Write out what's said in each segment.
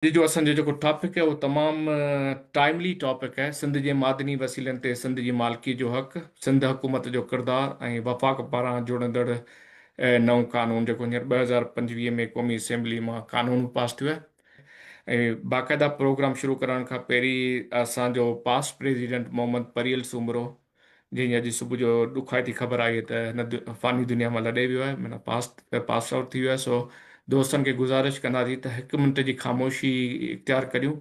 اڄ جو اسان جو جيڪو ٽاپڪ آهي اهو تمام ٽائملي ٽاپڪ آهي، سنڌ جي معدني وسيلن تي سنڌ جي مالڪي جو حق، سنڌ حڪومت جو ڪردار ۽ وفاق پاران جوڙندڙ نئون قانون جيڪو هينئر 2025 ۾ قومي اسيمبلي مان قانون به پاس ٿيو آهي ۽ باقاعده پروگرام شروع ڪرڻ کان پهرين اسان جو پاسٽ پريزيڊنٽ محمد پريل سومرو جنهن جي اڄ صبح جو ڏکائتي خبر آئي ته هن فاني دنيا مان لڏي ويو آهي معنيٰ پاس آئوٽ ٿي ويو آهي، سو دوستن کي گذارش ڪنداسين ته هڪ منٽ جي خاموشي اختيار ڪريون،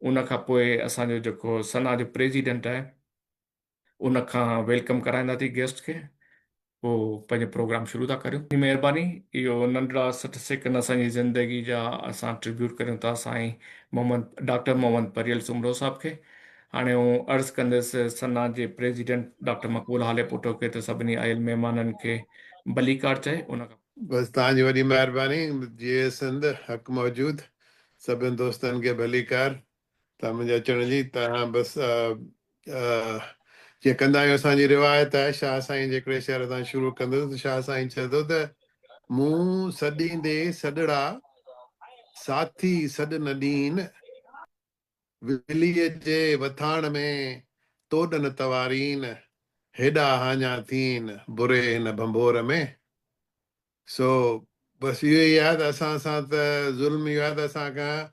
ان کان پوء اسان جو جيڪو سنا جو پريزيڊنٽ آهي ان کان welcome ڪرائينداسين گيسٽ کي، پوء پنهنجو پروگرام شروع ٿا ڪريون. مهرباني اهو ننڍڙا 60 سيڪنڊ اسان جي زندگي جا اسان ٽربيوٽ ڪريون ٿا سائين محمد ڊاڪٽر محمد پريل سومرو صاحب کي. هاڻي آئون عرض ڪندس سنا جي پريزيڊنٽ ڊاڪٽر مقبول هاليپوٽو کي ته سڀني آيل مهمانن کي ڀليڪار چئي ان کان. بس توهان جي وڏي مهرباني. جيئي سنڌ، حق موجود. سڀن دوستن کي ڀليڪار. تان منهنجي اچڻ جي تان بس جيئن ڪندا آهيون اسان جي روايت آهي شاهه سائين جي هڪڙي شعر تان شروع ڪندس ته شاهه سائين چئي ٿو ته مون سڏيندي سڏڙا ساٿي سڏ نه ڏين وليء جي وٿاڻ ۾ توڏ نه توارين هيڏا هاڃا ٿين بري هن ڀنڀور ۾. سو بس اهو ئي آهي ته اسان سان ته ظلم اهو آهي ته اسان کان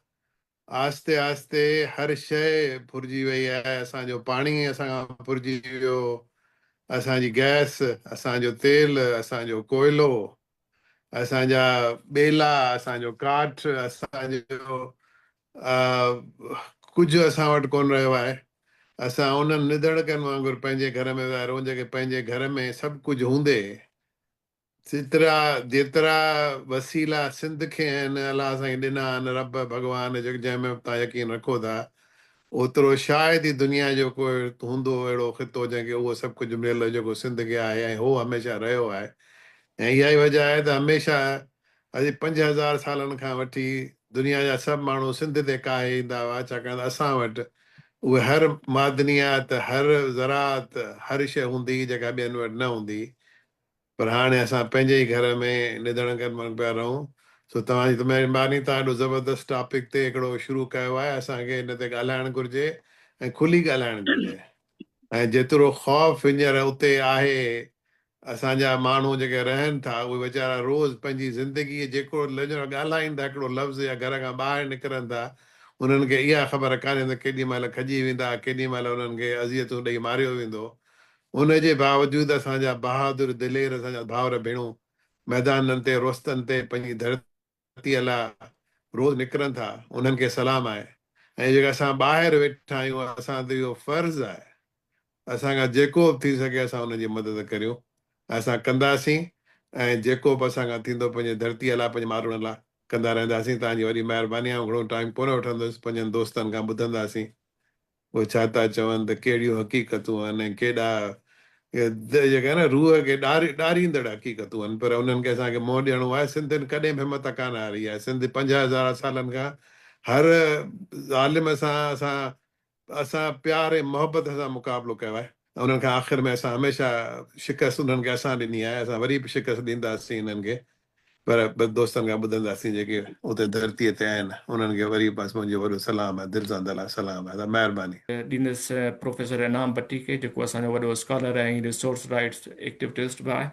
آهستي آهستي هر شيء ڦرجي وئي آهي، اسان جو پاڻي اسان کان ڦرجي ويو، اسان جي گئس، اسان جو تيل، اسان جو ڪوئلو، اسان جا ٻيلا، اسان جو ڪاٺ، اسان جو ڪجهه اسان وٽ ڪونه رهيو آهي. اسان انهن نڌڻڪن وانگر پنهنجي گهر ۾ ويا رهون جيڪي پنهنجي گهر ۾ سڀ ڪجهه هوندي جيترا جيترا وسيلا سنڌ کي آهن الله سائين ڏنا آهن رب ڀڳوان جيڪو جنهن ۾ به توهان يقين رکو ٿا اوترو شايد ئي دنيا جو ڪو هوندو اهڙو خطو جنهن کي اهو سڀ ڪجهه مليل هجي جيڪو سنڌ کي آهي ۽ هو هميشه رهيو آهي ۽ اها ئي وجه آهي ته هميشه اڄ 5000 سالن کان وٺي دنيا جا سڀ ماڻهو سنڌ تي ڪاهي ايندا هئا ڇاڪاڻ ته اسان وٽ اهي هر معدنيات هر زراعت هر شيء هوندي هئي جيڪا ٻين وٽ نه هوندي هئي پر هاڻي اسان پنهنجي ئي گهر ۾ نڌڻڪن وانگ پيا رهون. سو توهان جي ته مهرباني توهان ايڏو زبردست ٽاپڪ تي هڪڙو شروع ڪيو آهي اسان کي ان تي ڳالهائڻ گهرجي ۽ کلي ڳالهائڻ گهرجي ۽ جيترو خوف هينئر اتي آهي اسان جا ماڻهو جيڪي رهن ٿا اهي ويچارا روز پنهنجي زندگي جيڪو ڳالهائين ٿا هڪڙو لفظ يا گهر کان ٻاهر نڪرن ٿا انهن کي اها خبر ڪانهي ته ڪيڏي مهل کڄي ويندا ڪيڏي مهل انهن کي اذيتون ڏئي ماريو ويندو ان جي باوجود اسان جا بهادر دلير اسان جا ڀائر ڀيڻون ميدانن تي رستن تي پنهنجي ڌرتيء لاء روز نڪرن ٿا انهن کي سلام آهي ۽ جيڪا اسان ٻاهر ويٺا آهيون اسان تي اهو فرض آهي اسان کان جيڪو به ٿي سگهي اسان انهن جي مدد ڪريون ۽ اسان ڪنداسين ۽ جيڪو به اسان کان ٿيندو پنهنجي ڌرتيء لاء پنهنجي ماروئڙن لاء ڪندا رهنداسين توهان جي وڏي مهرباني آئون گهڻو ٽائيم ڪونه وٺندس پنهنجن دوستن کان ٻڌنداسين. اهي ڇا ٿا چون ته ڪهڙيون حقيقتون آهن ۽ ڪيڏا جيڪا نه روح کي ڏاريندڙ حقيقتون آهن پر انهن کي اسان کي منهن ڏيڻو آهي. سنڌين ڪڏهن به همت ڪانه هاري آهي. سنڌ 5000 سالن کان هر ظالم سان اسان اسان پيار ۽ محبت سان مقابلو ڪيو آهي. انهن کان آخر ۾ اسان هميشه شڪست انهن کي اسان ڏني آهي. اسان وري به شڪست ڏينداسين انهن کي. پر بس دوستن کان ٻڌنداسين جيڪي اتي ڌرتيء تي آهن انهن کي وري بس منهنجو وڏو سلام آهي دل سان دلا سلام آهي مهرباني. ڏيندس پروفيسر انعام ڀٽي کي جيڪو اسان جو وڏو اسڪالر ۽ ريسورس رائٽس ايڪٽيوٽسٽ به آهي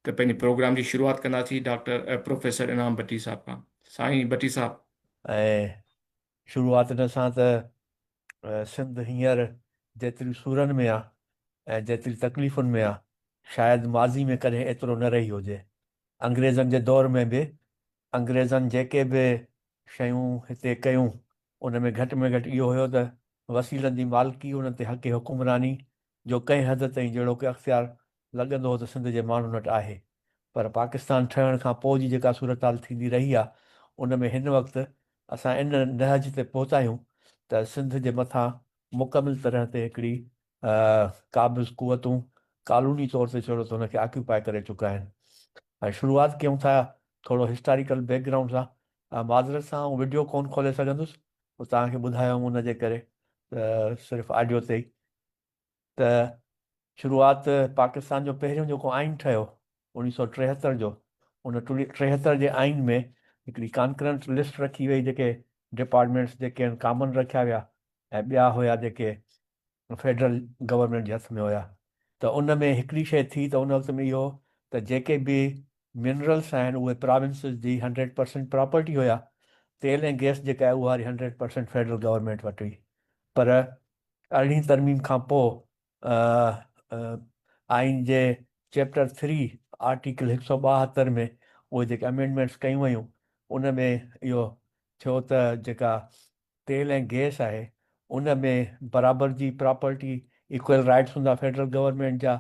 ته پنهنجي پروگرام جي شروعات ڪنداسين ڊاڪٽر پروفيسر انعام ڀٽي صاحب کان. سائين ڀٽي صاحب. ۽ شروعات ان سان ته سنڌ هينئر جيتري سورن ۾ آ ۽ جيتري تڪليفن ۾ آ شايد ماضي ۾ ڪڏهن ايترو نه رهي هجي. انگريزن جي دور ۾ به انگريزن جيڪي به شيون هتي ڪيون ان ۾ گهٽ ۾ گهٽ اهو هيو ته وسيلن جي مالڪي انهن تي حق حڪمراني جو ڪنهن حد تائين جهڙوڪ اختيار لڳندو هو ته سنڌ جي ماڻهن وٽ آهي پر پاڪستان ٺهڻ کان پوء جي جيڪا صورتحال ٿيندي رهي آهي ان ۾ هن وقت اسان ان نهج تي پهتا آهيون ته سنڌ جي مٿان مڪمل طرح تي هڪڙي قابض قوتون ڪالوني طور تي چئو ته ان کي آڪيوپائي ڪري چڪا آهن ۽ شروعات ڪيون ٿا ٿورو هسٽاريڪل بيڪ گرائونڊ سان. معذرت سان آئون وڊيو ڪون کولي سگهندس پوء توهان کي ٻڌايم ان جي ڪري ته صرف آڊيو تي ئي ته شروعات پاڪستان جو پهريون جيڪو آئين ٺهيو 1973 جو ان 73 جي آئين ۾ هڪڙي ڪانڪرنٽ لسٽ رکي وئي جيڪي ڊپارٽمينٽس جيڪي آهن ڪامن رکيا ويا ۽ ٻيا هيا جيڪي فيڊرل گورنمينٽ جي هٿ ۾ هيا ته ان ۾ هڪڙي شيء ٿي ته ان وقت ۾ اهو ته جيڪي به منرلس آهن اهي پراونسز جي هنڊريڊ پرسنٽ پراپرٽي هيا، تيل ۽ گئس جيڪا آهي اها وري هنڊريڊ پرسنٽ فيڊرل گورنمينٽ وٽ هئي پر ارڙهين ترميم کان پوء آئين جي چيپٽر ٿري آرٽيڪل 172 ۾ اهي جيڪي امينڊمينٽس ڪيون ويون ان ۾ اهو ٿيو ته جيڪا تيل ۽ گئس آهي ان ۾ برابر جي پراپرٽي ايڪوئل رائٽس هوندا فيڊرل گورنمينٽ جا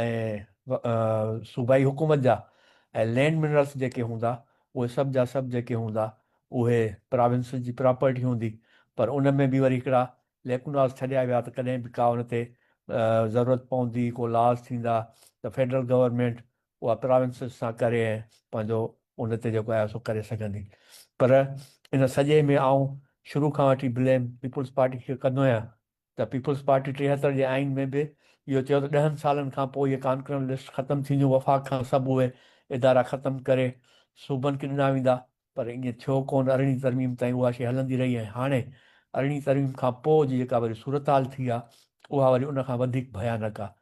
۽ صوبائي حڪومت جا ۽ لينڊ منرلس جيڪي هوندا اهي سڀ جا سڀ جيڪي هوندا اهي پراونسز جي پراپرٽي هوندي پر ان ۾ به وري هڪڙا ليڪوناز ڇڏيا ويا ته ڪڏهن به ڪا ان تي ضرورت پوندي ڪو لاز ٿيندا ته فيڊرل گورنمينٽ اها پراونسز سان ڪري ۽ پنهنجو ان تي جيڪو آهي سو ڪري سگهندي پر ان سڄي ۾ آئون شروع کان وٺي بليم پيپلز پارٽي کي ڪندو آهيان ته پيپلز پارٽي 73 جي آئين ۾ به اهو چيو ته ڏهن سالن کان پوء اهي ڪانڪرنٽ لسٽ ختم ٿينديون وفاق کان سڀ اهي ادارا ختم ڪري صوبن کي ڏنا ويندا پر ائين ٿيو ڪونه ارڙهين ترميم تائين اها شيء هلندي رهي ۽ هاڻي ارڙهين ترميم کان پوء جي جيڪا وري صورتحال ٿي آهي اها وري ان کان وڌيڪ ڀيانڪ آهي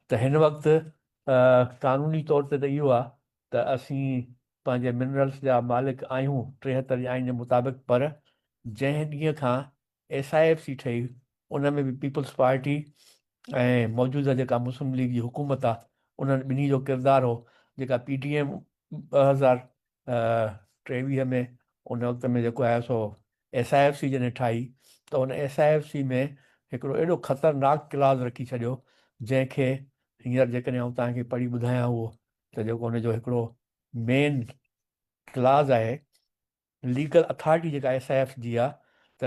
ته هن وقت قانوني طور تي ته اهو آهي ته اسين پنهنجي منرلس جا مالڪ آهيون 73 جي آئين جي مطابق پر جنهن ڏينهن کان ايس I F C ٺهي ان ۾ به پيپلز پارٽي ۽ موجوده جيڪا مسلم ليگ جي حڪومت آهي انهن ٻنهي جو ڪردار هو جيڪا پي ڊي ايم 2023 ۾ ان وقت ۾ جيڪو آهي سو ايس I F C جڏهن ٺاهي ته ان ايس I F C ۾ هڪڙو اهڙو خطرناڪ ڪلاز رکي ڇڏيو جنهن کي هينئر جيڪڏهن آئون توهان کي پڙهي ٻڌايان اهو ته جيڪو ان جو هڪڙو مين ڪلاز آهي ليگل اٿارٽي جيڪا ايس I F جي آهي ته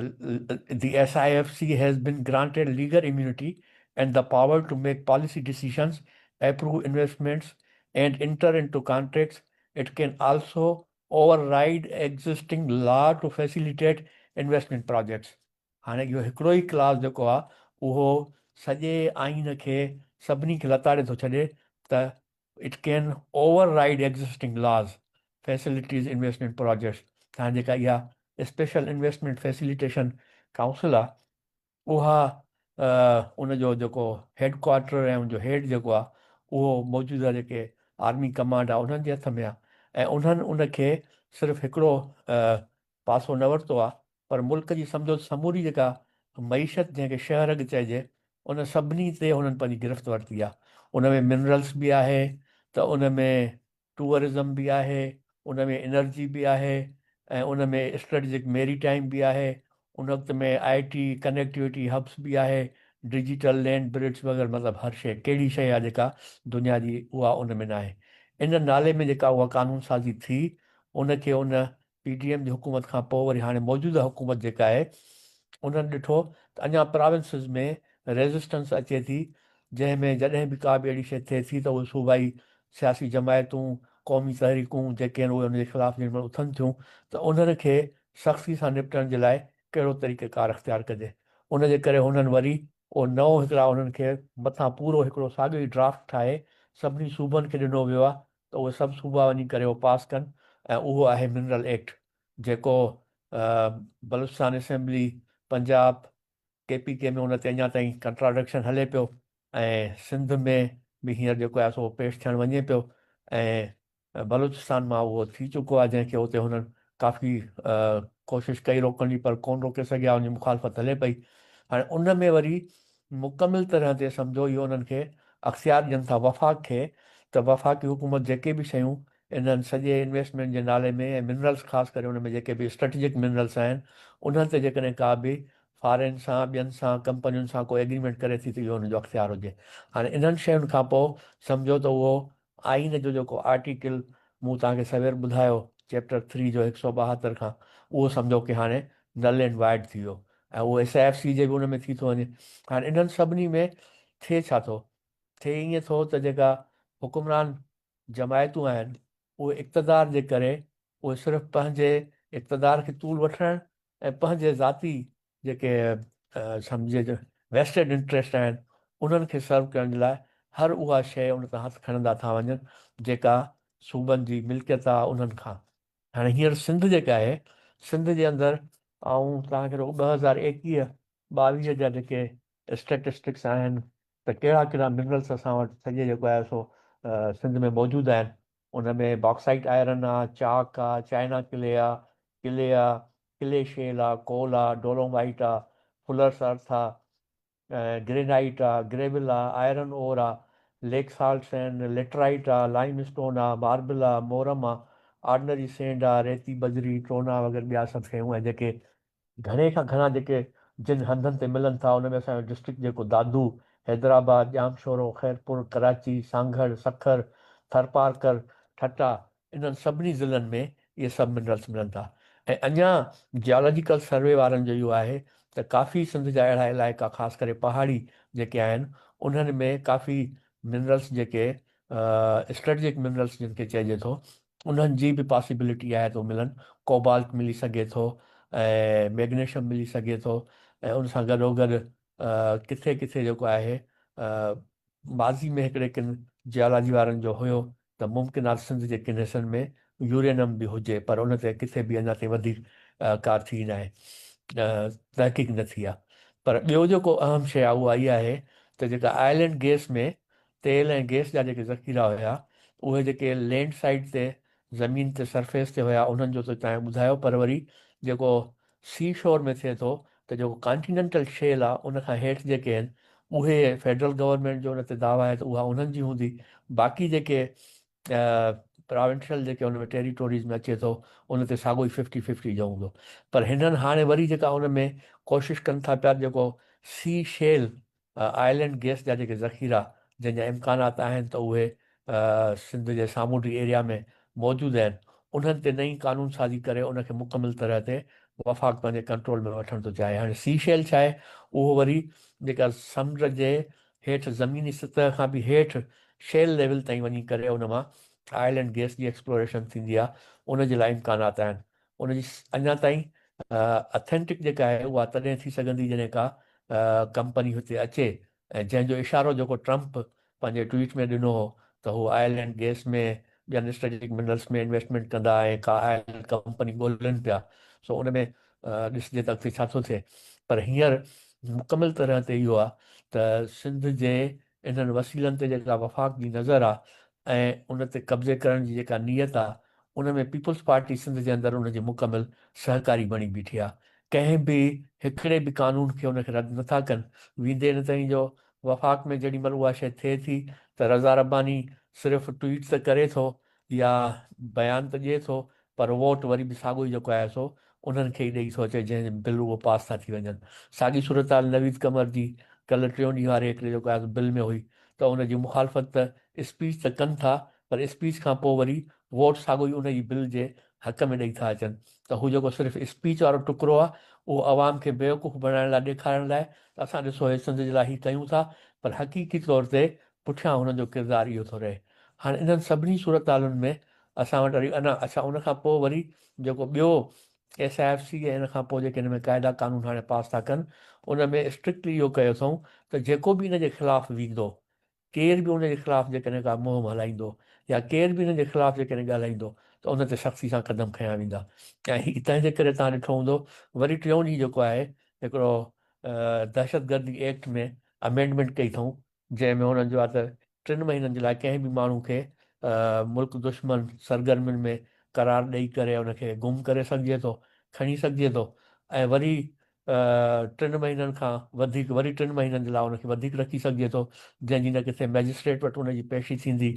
the S I F C has been granted legal immunity and the power to make policy decisions, approve investments and enter into contracts, it can also override existing law to facilitate investment projects. هاڻي اهو هڪڙو ئي clause جيڪو آهي اهو سڄي آئين کي سڀني کي لتاڙي ٿو ڇڏي ته it can override existing laws facilities investment projects. هاڻي جيڪا اها اسپيشل انويسٽمينٽ فيسليٽيشن ڪائونسل آهي اها ان جو جيڪو هيڊ ڪوارٽر ۽ ان جو هيڊ جيڪو آهي اهو موجوده جيڪي آرمي ڪمانڊ آهي انهن جي هٿ ۾ آهي ۽ انهن ان کي صرف هڪڙو پاسو نه ورتو آهي پر ملڪ جي سمجهو ته سموري جيڪا معيشت جنهن کي شهه رڳ چئجي ان سڀني تي هنن پنهنجي گرفت ورتي آهي. ان ۾ منرلس به آهي ته ان ۾ ٽوئرزم به آهي، ان ۾ انرجي به آهي ۽ ان ۾ اسٽريٽجڪ ميري ٽائيم به آهي، ان وقت ۾ آء ٽي ڪنيڪٽيوٽي هبس به آهي، ڊجيٽل لينڊ برجز وغيره مطلب هر شيء ڪهڙي شيء آهي جيڪا دنيا جي اها ان ۾ ناهي. ان نالي ۾ جيڪا اها قانون سازي ٿي ان کي ان پي ڊي ايم جي حڪومت کان پوء وري هاڻي موجوده حڪومت جيڪا آهي انهن ڏٺو ته اڃا پراونسز ۾ ريزسٽنس اچي ٿي جنهن ۾ جڏهن به ڪا به اهڙي شيء ٿئي ٿي ته اهي صوبائي سياسي جماعتون قومي تحريڪون جيڪي آهن اهي ان جي خلاف جنهن مهل اٿن ٿيون ته انهن کي سختي سان نپٽڻ جي لاء ڪهڙو طريقه ڪار اختيار ڪجي ان جي ڪري هنن وري اهو نئون هڪڙا انهن کي مٿان پورو هڪڙو ساڳيو ئي ڊرافٽ ٺاهي سڀني صوبن کي ڏنو ويو آهي ته اهي سڀ صوبا وڃي ڪري اهو پاس ڪن ۽ اهو آهي منرل ايڪٽ جيڪو Balochistan assembly, Punjab, K P K ۾ ان تي اڃا تائين ڪنٽراڊڪشن هلي پيو ۽ سنڌ ۾ به هينئر جيڪو آهي سو پيش ٿيڻ وڃي پيو ۽ بلوچستان مان اهو ٿي چڪو آهي جنهن کي اتي هنن ڪافي ڪوشش ڪئي روڪڻ جي پر ڪون روڪي سگهيا ان جي مخالفت هلي پئي هاڻي ان ۾ وري مڪمل طرح تي سمجهو اهو انهن کي اختيار ڏين ٿا وفاق کي ته وفاقي حڪومت جيڪي به شيون انهن سڄي انويسٽمينٽ جي نالي ۾ ۽ منرلز خاص ڪري ان ۾ جيڪي به اسٽريٽجڪ منرلز آهن انهن تي جيڪڏهن ڪا به فارين سان ٻين سان ڪمپنين سان ڪو ايگريمينٽ ڪري ٿي ته اهو ان جو اختيار هجي. هاڻي انهن شين کان پوء سمجهو ته اهو آئين جو جيڪو آرٽيڪل مون توهان کي سوير ٻڌايو چيپٽر ٿري جو 172 کان اهو سمجهو ڪي هاڻي نل اينڊ وائڊ ٿي ويو ۽ اهو ايس I F C جي به ان ۾ ٿي ٿو وڃي. هاڻي انهن سڀني ۾ ٿئي ڇا ٿو؟ ٿئي ائين ٿو ته جيڪا حڪمران جماعتون آهن اهي اقتدار جي ڪري اهي صرف پنهنجي اقتدار کي طول وٺرائڻ ۽ پنهنجي ذاتي جيڪي سمجهجي ويسٽيڊ انٽريسٽ آهن انهن کي سرو ڪرڻ جي لاء هر اها شيء ان تان هٿ کڻندا ٿا وڃن جيڪا صوبن جي ملڪيت آهي انهن کان. هاڻي هينئر سنڌ جيڪا آهي سنڌ جي اندر آئون توهان کي رڳو 2021 22 جا جيڪي اسٽيٽسٽڪس آهن ته ڪهڙا ڪهڙا منرلس اسان وٽ سڄي جيڪو آهي سو سنڌ ۾ موجود آهن ان ۾ باڪسائيٽ آئرن آ، چاڪ آ، چائنا ڪلي آ، ڪلي آ، ڪلي شيل آ، ڪول آ، ڊولومائيٽ آ، فلرس ارٿ آ، گرينائيٽ آ، گريول آ، آئرن اور آ، ليڪ سالٽس آهن، ليٽرائيٽ آ، لائيم اسٽون آ، ماربل آ، مورم آ، آرڊنري سينڊ آ، ريتي، بجري، ٽونا وغيره ٻيا سڀ شيون آهن جيڪي گهڻي کان گهڻا جيڪي جن هنڌن تي ملن ٿا ان ۾ اسان جو ڊسٽرڪٽ جيڪو دادو، حيدرآباد، ڄامشورو، خيرپور، ڪراچي، سانگهڙ، سکر، ٿرپارڪر، ٺٽا انهن سڀني ضلعن ۾ اهي سڀ منرلس ملن ٿا ۽ اڃا جيالاجيڪل سروي وارن جو اهو آهي ته ڪافي سنڌ جا اهڙا علائقا خاص ڪري پهاڙي جيڪي آهن انهن ۾ ڪافي منرلس جيڪي اسٽريٽجڪ منرلس جن کي چئجي ٿو انهن جي به پاسيبلٽي آهي ته ملن ڪوبالٽ ملي سگهي ٿو ۽ ميگنيشم ملي سگهي ٿو ۽ ان سان گڏو گڏ ڪٿي ڪٿي جيڪو آهي ماضي ۾ هڪڙي ڪن جيالاجي وارن جو هيو ته ممڪن آهي سنڌ جي ڪن حصن ۾ يورينم به هجي پر ان تي ڪٿي به اڃا تائين وڌيڪ ڪا ٿي ناهي تحقيق نه ٿي آهي پر ٻيو جيڪو اهم شيء آهي اها اها آهي ته جيڪا آئل اينڊ گيس ۾ تيل ۽ گئس جا جيڪي ذخيرا هيا اهي جيڪي لينڊ سائيڊ تي زمين تي سرفيس تي هيا انهن جو ته تانئين ٻڌايو پر وري جيڪو سي شور ۾ ٿئي ٿو ته جيڪو ڪانٽيننٽل شيل آ ان کان هيٺ جيڪي آهن اهي فيڊرل گورنمينٽ جو ان تي دعويٰ آهي ته اها انهن جي هوندي باقي جيڪي پراونشل جيڪي ان ۾ ٽيريٽوريز ۾ اچي ٿو ان تي ساڳو ئي ففٽي ففٽي جو هوندو پر هنن هاڻي وري جيڪا ان ۾ ڪوشش ڪن ٿا پيا جيڪو سي شيل آئل اينڊ گئس جا جيڪي ذخيرا جنهن جا امڪانات آهن ته اهي سنڌ جي سامونڊي ايريا ۾ موجود آهن انهن تي نئين قانون سازي ڪري ان کي مڪمل طرح تي وفاق پنهنجي ڪنٽرول ۾ وٺڻ ٿو چاهي. هاڻي سي شيل ڇا آهي اهو وري جيڪا سمنڊ جي هيٺ زميني سطح کان به هيٺ شيل ليول تائين وڃي ڪري ان مان آئل اينڊ گئس جي ايڪسپلوريشن ٿيندي آهي ان جي لاء امڪانات آهن. ان جي اڃا تائين اٿينٽڪ جيڪا آهي اها تڏهن ٿي سگهندي جڏهن ڪا ڪمپني هتي اچي ۽ جنهن جو اشارو جيڪو ٽرمپ پنهنجي ٽوئيٽ ۾ ڏنو هو ته هو آئل اينڊ گيس ۾ ٻين اسٽريٽجڪ منرلس ۾ انويسٽمينٽ ڪندا ۽ ڪا آئل ڪمپني ڳولين پيا سو ان ۾ ڏسجي ته اڳتي ڇا ٿو ٿئي پر هينئر مڪمل طرح تي اهو آهي ته سنڌ جي انهن وسيلن تي جيڪا وفاق جي نظر آ ۽ ان تي قبضي ڪرڻ جي جيڪا نيت آ ان ۾ پيپلز پارٽي سنڌ جي اندر ان جي مڪمل سهڪاري بڻي بيٺي آ. ڪنهن به هڪڙي به قانون کي ان کي رد نٿا ڪن. ويندي ان تائين جو وفاق ۾ جيڏي مهل اها شيء ٿئي ٿي ته رضا رباني صرف ٽوئيٽ ته ڪري ٿو يا بيان ته ڏئي ٿو پر ووٽ وري به ساڳيو ئي جيڪو آهي سو انهن کي ئي ڏئي ٿو اچي جنهن بل اهو پاس ٿا ٿي وڃن. ساڳي صورتحال نويد قمر جي ڪلهه ٽيون ڏينهن واري هڪڙي جيڪو آهي سو بل ۾ هئي ته ان جي مخالفت ته اسپيچ ته ڪن ٿا پر اسپيچ کان پوء وري ووٽ ساڳيو ئي ان ئي بل جي حق ۾ ڏئي ٿا اچن ته هو جيڪو صرف اسپيچ وارو ٽڪرو آهي اهو عوام کي بيوقوف بڻائڻ لاء ڏيکارڻ لاء ته اسان ڏسو هي سنڌ جي لاء هي ڪيون ٿا پر حقيقي طور تي پٺيان هنن جو ڪردار اهو ٿو رهي. هاڻي انهن سڀني صورتحالن ۾ اسان وٽ وري اڃا اڇا ان کان پوء وري جيڪو ٻيو ايس I F C ۽ ان کان پوء جيڪي هن ۾ قاعدا قانون هاڻي پاس ٿا ڪن ان ۾ اسٽرڪٽلي اهو ڪيو اٿئون ته جيڪو به ان جي خلاف ويندو ڪير به ان جي خلاف جيڪڏهن ڪا مهم هلائيندو يا ڪير به ان جي خلاف جيڪڏهن ڳالهائيندو ته ان تي سختي سان قدم کنيا ويندا ۽ هي تنهن جي ڪري توهان ڏٺو هوندو وري ٽيون ڏينهن جيڪو آهي هڪڙو دهشتگردي ايڪٽ ۾ امينڊمينٽ ڪئي اٿئون جنهن ۾ هنن جو آهي ته ٽن مهينن جي لاء ڪنهن به ماڻهو کي ملڪ دشمن سرگرمين ۾ قرار ڏئي ڪري ان کي گم ڪري سگهجي ٿو، کڻي سگهجي ٿو ۽ وري ٽن مهينن کان وڌيڪ وري ٽن مهينن جي لاء ان کي وڌيڪ رکي سگهجي ٿو جنهن جي نه ڪٿي مئجسٽريٽ وٽ ان جي پيشي ٿيندي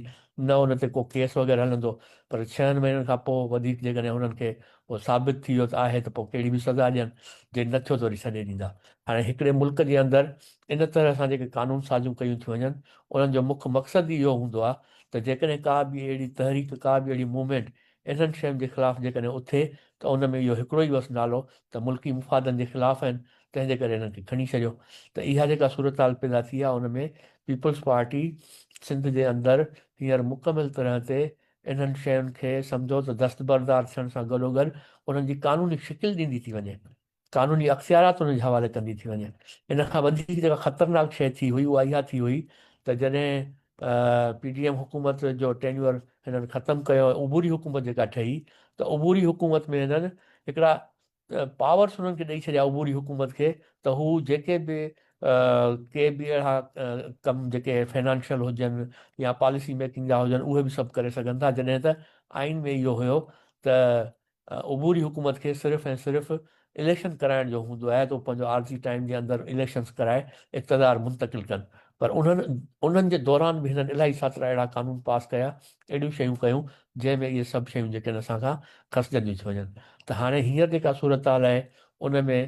نه ان تي ڪو ڪيس وغيره هلندو پر ڇهن مهينن کان پوء وڌيڪ جيڪڏهن هنن کي اهو ثابت ٿي ويو ته آهي ته پوء ڪهڙي به سزا ڏين جي نه ٿيو ته وري ڇڏي ڏيندا. هاڻي هڪڙي ملڪ جي اندر ان طرح سان جيڪي قانون سازيون ڪيون ٿيون وڃن انهن جو مک مقصد ئي اهو هوندو آهي ته جيڪڏهن ڪا به اهڙي تحريڪ ڪا به اهڙي موومينٽ انهن شين جي خلاف جيڪڏهن اٿي ته ان ۾ اهو هڪڙو ئي بس نالو ته ملڪي مفادن جي خلاف آهن تنهن جي ڪري انهن کي کڻي ڇڏيو ته اها جيڪا صورتحال پيدا ٿي آهي ان ۾ پيپلز پارٽي سنڌ جي اندر هينئر مڪمل طرح تي انهن شين کي سمجهو ته دستبردار ٿيڻ سان گڏوگڏ انهن جي قانوني شڪل ڏيندي ٿي وڃي. قانوني اختيارات انهن جي حوالي ڪندي ٿي وڃي. ان کان وڌيڪ جيڪا خطرناڪ شيء ٿي هئي اها اها ٿي هئي ته جڏهن پي ڊي ايم حڪومت جو ٽينيوئر هنن ختم ڪيو ۽ عبوري حڪومت جيڪا ٺهي ته عبوري حڪومت ۾ هنن هڪڙا پاورس انهن کي ڏئي ڇڏيا عبوري حڪومت کي ته هو جيڪي به ڪي به اهڙا ڪم جيڪي فنانشل هجن يا پاليسي ميڪنگ جا هجن اهي به سڀ ڪري سگهن ٿا جڏهن ته آئين ۾ اهو هيو ته عبوري حڪومت کي صرف ۽ صرف اليڪشن ڪرائڻ جو هوندو آهي ته هو پنهنجو عارضي ٽائيم جي اندر اليڪشنز ڪرائي اقتدار منتقل ڪن پر انهن انهن جي دوران به هنن الاهي ساترا اهڙا قانون پاس ڪيا اهڙيون شيون ڪيون جنهن ۾ اهي سڀ شيون جيڪي آهن اسان کان کسجنديون ٿيون وڃن ته هاڻي هينئر جيڪا صورتحال آهي ان ۾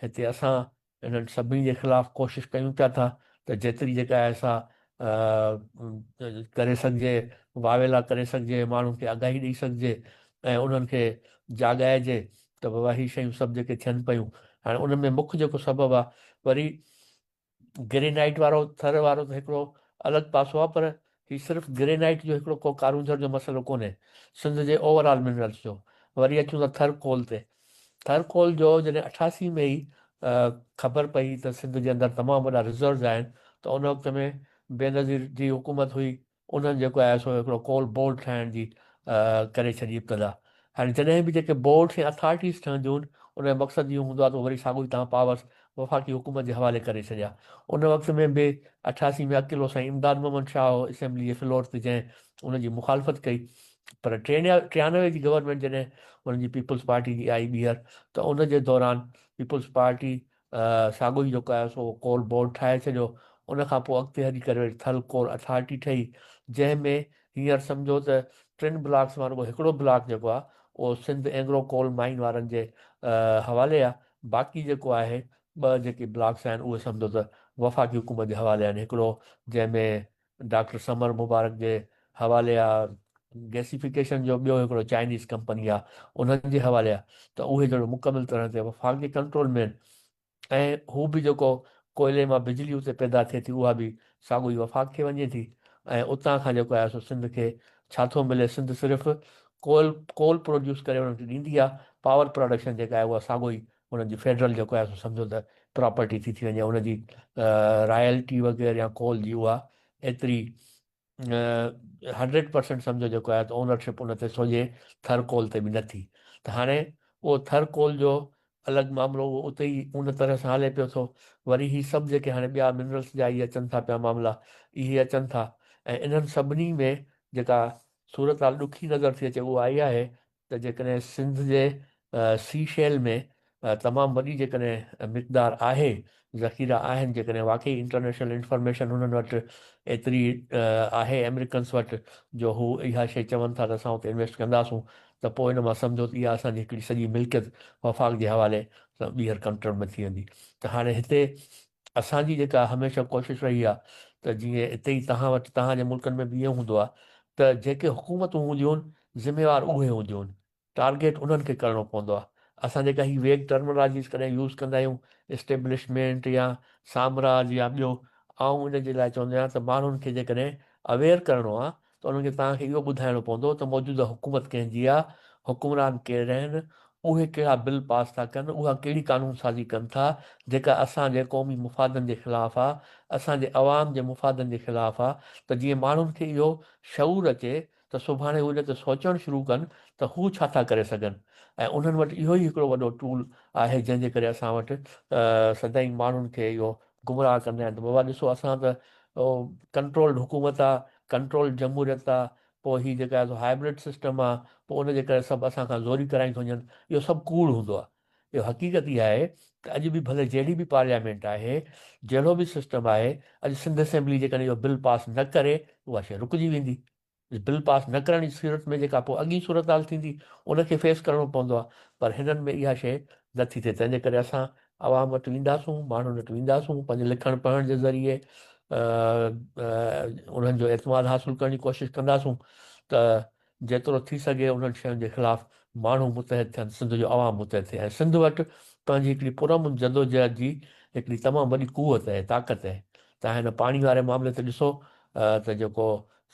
هتي اسان انهن سڀني جي خلاف ڪوشش ڪيون پيا ٿا ته جيتري جيڪا آهي سا ڪري سگهجي واويلا ڪري سگهجي ماڻهن کي آگاهي ڏئي سگهجي ۽ انهن کي جاڳائجي ته بابا هي شيون سڀ جيڪي ٿين پيون هاڻي ان ۾ مک جيڪو سبب آهي وري گرينائيٽ وارو ٿر وارو ته هڪڙو الڳ پاسو آهي پر هي صرف گرينائيٽ جو هڪڙو ڪو ڪارونجهر جو مسئلو ڪونهي سنڌ جي اوور آل منرلس جو وري اچون ٿا ٿر ڪول تي ٿر ڪول جو جڏهن 88 ۾ ئي خبر پئي ته سنڌ جي اندر تمام وڏا رزروز آهن ته ان وقت ۾ بينظير جي حڪومت هئي انهن جيڪو آهي سو هڪڙو ڪول بورڊ ٺاهڻ جي ڪري ڇڏي ابتدا. هاڻي جڏهن به جيڪي بورڊس يا اٿارٽيز ٺهنديون آهن ان جو مقصد اهو هوندو آهي ته وري ساڳيو ئي توهان پاورس وفاقي حڪومت جي حوالي ڪري ڇڏيا. ان وقت ۾ به 88 ۾ اڪيلو سائين امداد محمد شاهه هو اسيمبلي جي فلور تي جنهن ان جي مخالفت ڪئي پر 93 جي گورنمينٽ جڏهن انهن جي پيپلز پارٽي جي آئي ٻيهر ته ان جي دوران پيپلز پارٽي ساڳيو ئي جيڪو آهي سو ڪول بورڊ ٺاهي ڇڏيو. ان کان پوء اڳتي هلي ڪري وري ٿل ڪول اٿارٽي ٺهي، جنهن ۾ هينئر سمجهو ته ٽن بلاڪس مان رڳو هڪڙو بلاڪ جيڪو آهي اهو سنڌ اينگرو ڪول مائين وارن جي حوالي آهي، باقي جيڪو آهي ٻه جيڪي بلاڪس آهن اهي سمجهو ته وفاقي حڪومت جي حوالي آهن، هڪڙو جنهن ۾ ڊاڪٽر ثمر مبارڪ جي حوالي آ گيسيفڪيشن جو ٻيو هڪڙو چائنيز ڪمپني آ انهن جي حوالي آ ته اهي جهڙو مڪمل طرح تي وفاق جي ڪنٽرول ۾ آهن ۽ هو به جيڪو ڪوئلي مان بجلي اتي پيدا ٿئي ٿي اها به ساڳو ئي وفاق کي وڃي ٿي ۽ اتان کان جيڪو آهي سو سنڌ کي ڇا ٿو ملي سنڌ صرف ڪوئل ڪول پروڊيوس ڪري انهن کي ڏيندي آ پاور پراڊڪشن جيڪا آهي اها ساڳو ئي انهن جي فيڊرل جيڪو آهي سو سمجهو ته پراپرٽي ٿي ٿي وڃي ان جي رائلٽي وغيره يا ڪول جي اها ايتري 100% سمجهو جيڪو آهي ته اونرشپ ان تي سوجهي ٿر ڪول تي به نه ٿي ته هاڻي اهو ٿر ڪول جو الڳ معاملو اهو اتي ئي ان طرح سان هلي پيو ٿو وري هي سڀ جيڪي هاڻي ٻيا منرلس جا اهي اچن ٿا پيا معاملا اهي اچن ٿا ۽ انهن سڀني ۾ جيڪا صورتحال ڏکي نظر ٿي اچي اها اها آهي ته جيڪڏهن سنڌ جي سي شيل ۾ تمام وڏي جيڪڏهن مقدار آهي، ذخيرا آهن، جيڪڏهن واقعي انٽرنيشنل انفارميشن انهن وٽ ايتري آهي آمريڪنس وٽ جو هو اها شيء چون ٿا ته اسان اتي انويسٽ ڪنداسون ته پوء ان مان سمجهو ته اها اسان جي هڪڙي سڄي ملڪيت وفاق جي حوالي سان ٻيهر ڪنٽرول ۾ ٿي ويندي ته هاڻي هتي اسان جي جيڪا هميشه ڪوشش رهي آهي ته جيئن اتي ئي توهان وٽ توهان جي ملڪن ۾ به ائين هوندو آهي ته جيڪي حڪومتون هونديون آهن ذميوار اهي هونديون آهن، ٽارگيٽ انهن کي ڪرڻو پوندو آهي. اسان جيڪا هي ويگ ٽرمنالاجيز ڪڏهن يوز ڪندا آهيون اسٽيبلشمينٽ يا سامراج يا ٻيو، آئون ان جي لاء چوندو آهيان ته ماڻهن کي جيڪڏهن اويئر ڪرڻو آهي ته انهن کي توهان کي اهو ٻڌائڻو پوندو ته موجوده حڪومت ڪنهن جي آهي، حڪمران ڪير آهن، اهي ڪهڙا بل پاس ٿا ڪن، اها ڪهڙي قانون سازي ڪن ٿا جيڪا اسان جي قومي مفادن جي خلاف آهي، اسان جي عوام جي مفادن جي خلاف آهي ته جيئن ماڻهن کي اهو شعور اچي ته سڀاڻي هو ان تي سوچڻ شروع ڪن ته هو ڇا ٿا ڪري سگهن ۽ انهن وٽ اهو ئي هڪڙو وڏو ٽول آهي جنهن جي ڪري اسان وٽ سدائين ماڻهن کي اهو گمراهه ڪندا آهن ته بابا ڏسو اسان ته ڪنٽرولڊ حڪومت آ ڪنٽرولڊ جمهوريت آ پوء هي جيڪا آهي سو هائبرڊ سسٽم آ پوء ان جي ڪري سڀ اسان کان زوري ڪرائين ٿو وڃن اهو سڀ ڪوڙ هوندو آ اهو حقيقت اها آهي ته اڄ به ڀلي جهڙي به پارليامينٽ آهي جهڙو به سسٽم آهي اڄ سنڌ اسيمبلي جيڪڏهن اهو بل پاس نه ڪري اها شيء رڪجي ويندي بل پاس نه ڪرڻ جي صورت ۾ جيڪا پوء اڳين صورتحال ٿيندي ان کي فيس ڪرڻو پوندو آهي پر هنن ۾ اها شيء نه ٿي ٿئي تنهن جي ڪري اسان عوام وٽ وينداسون ماڻهن وٽ وينداسون پنهنجي لکڻ پڙهڻ جي ذريعي انهن جو اعتماد حاصل ڪرڻ جي ڪوشش ڪنداسون ته جيترو ٿي سگهي انهن شين جي خلاف ماڻهو متحد ٿين، سنڌ جو عوام متحد ٿئي ۽ سنڌ وٽ پنهنجي هڪڙي پرامن جدوجهد جي هڪڙي تمام وڏي قوت آهي، طاقت آهي. توهان هن پاڻي واري معاملي تي ڏسو ته جيڪو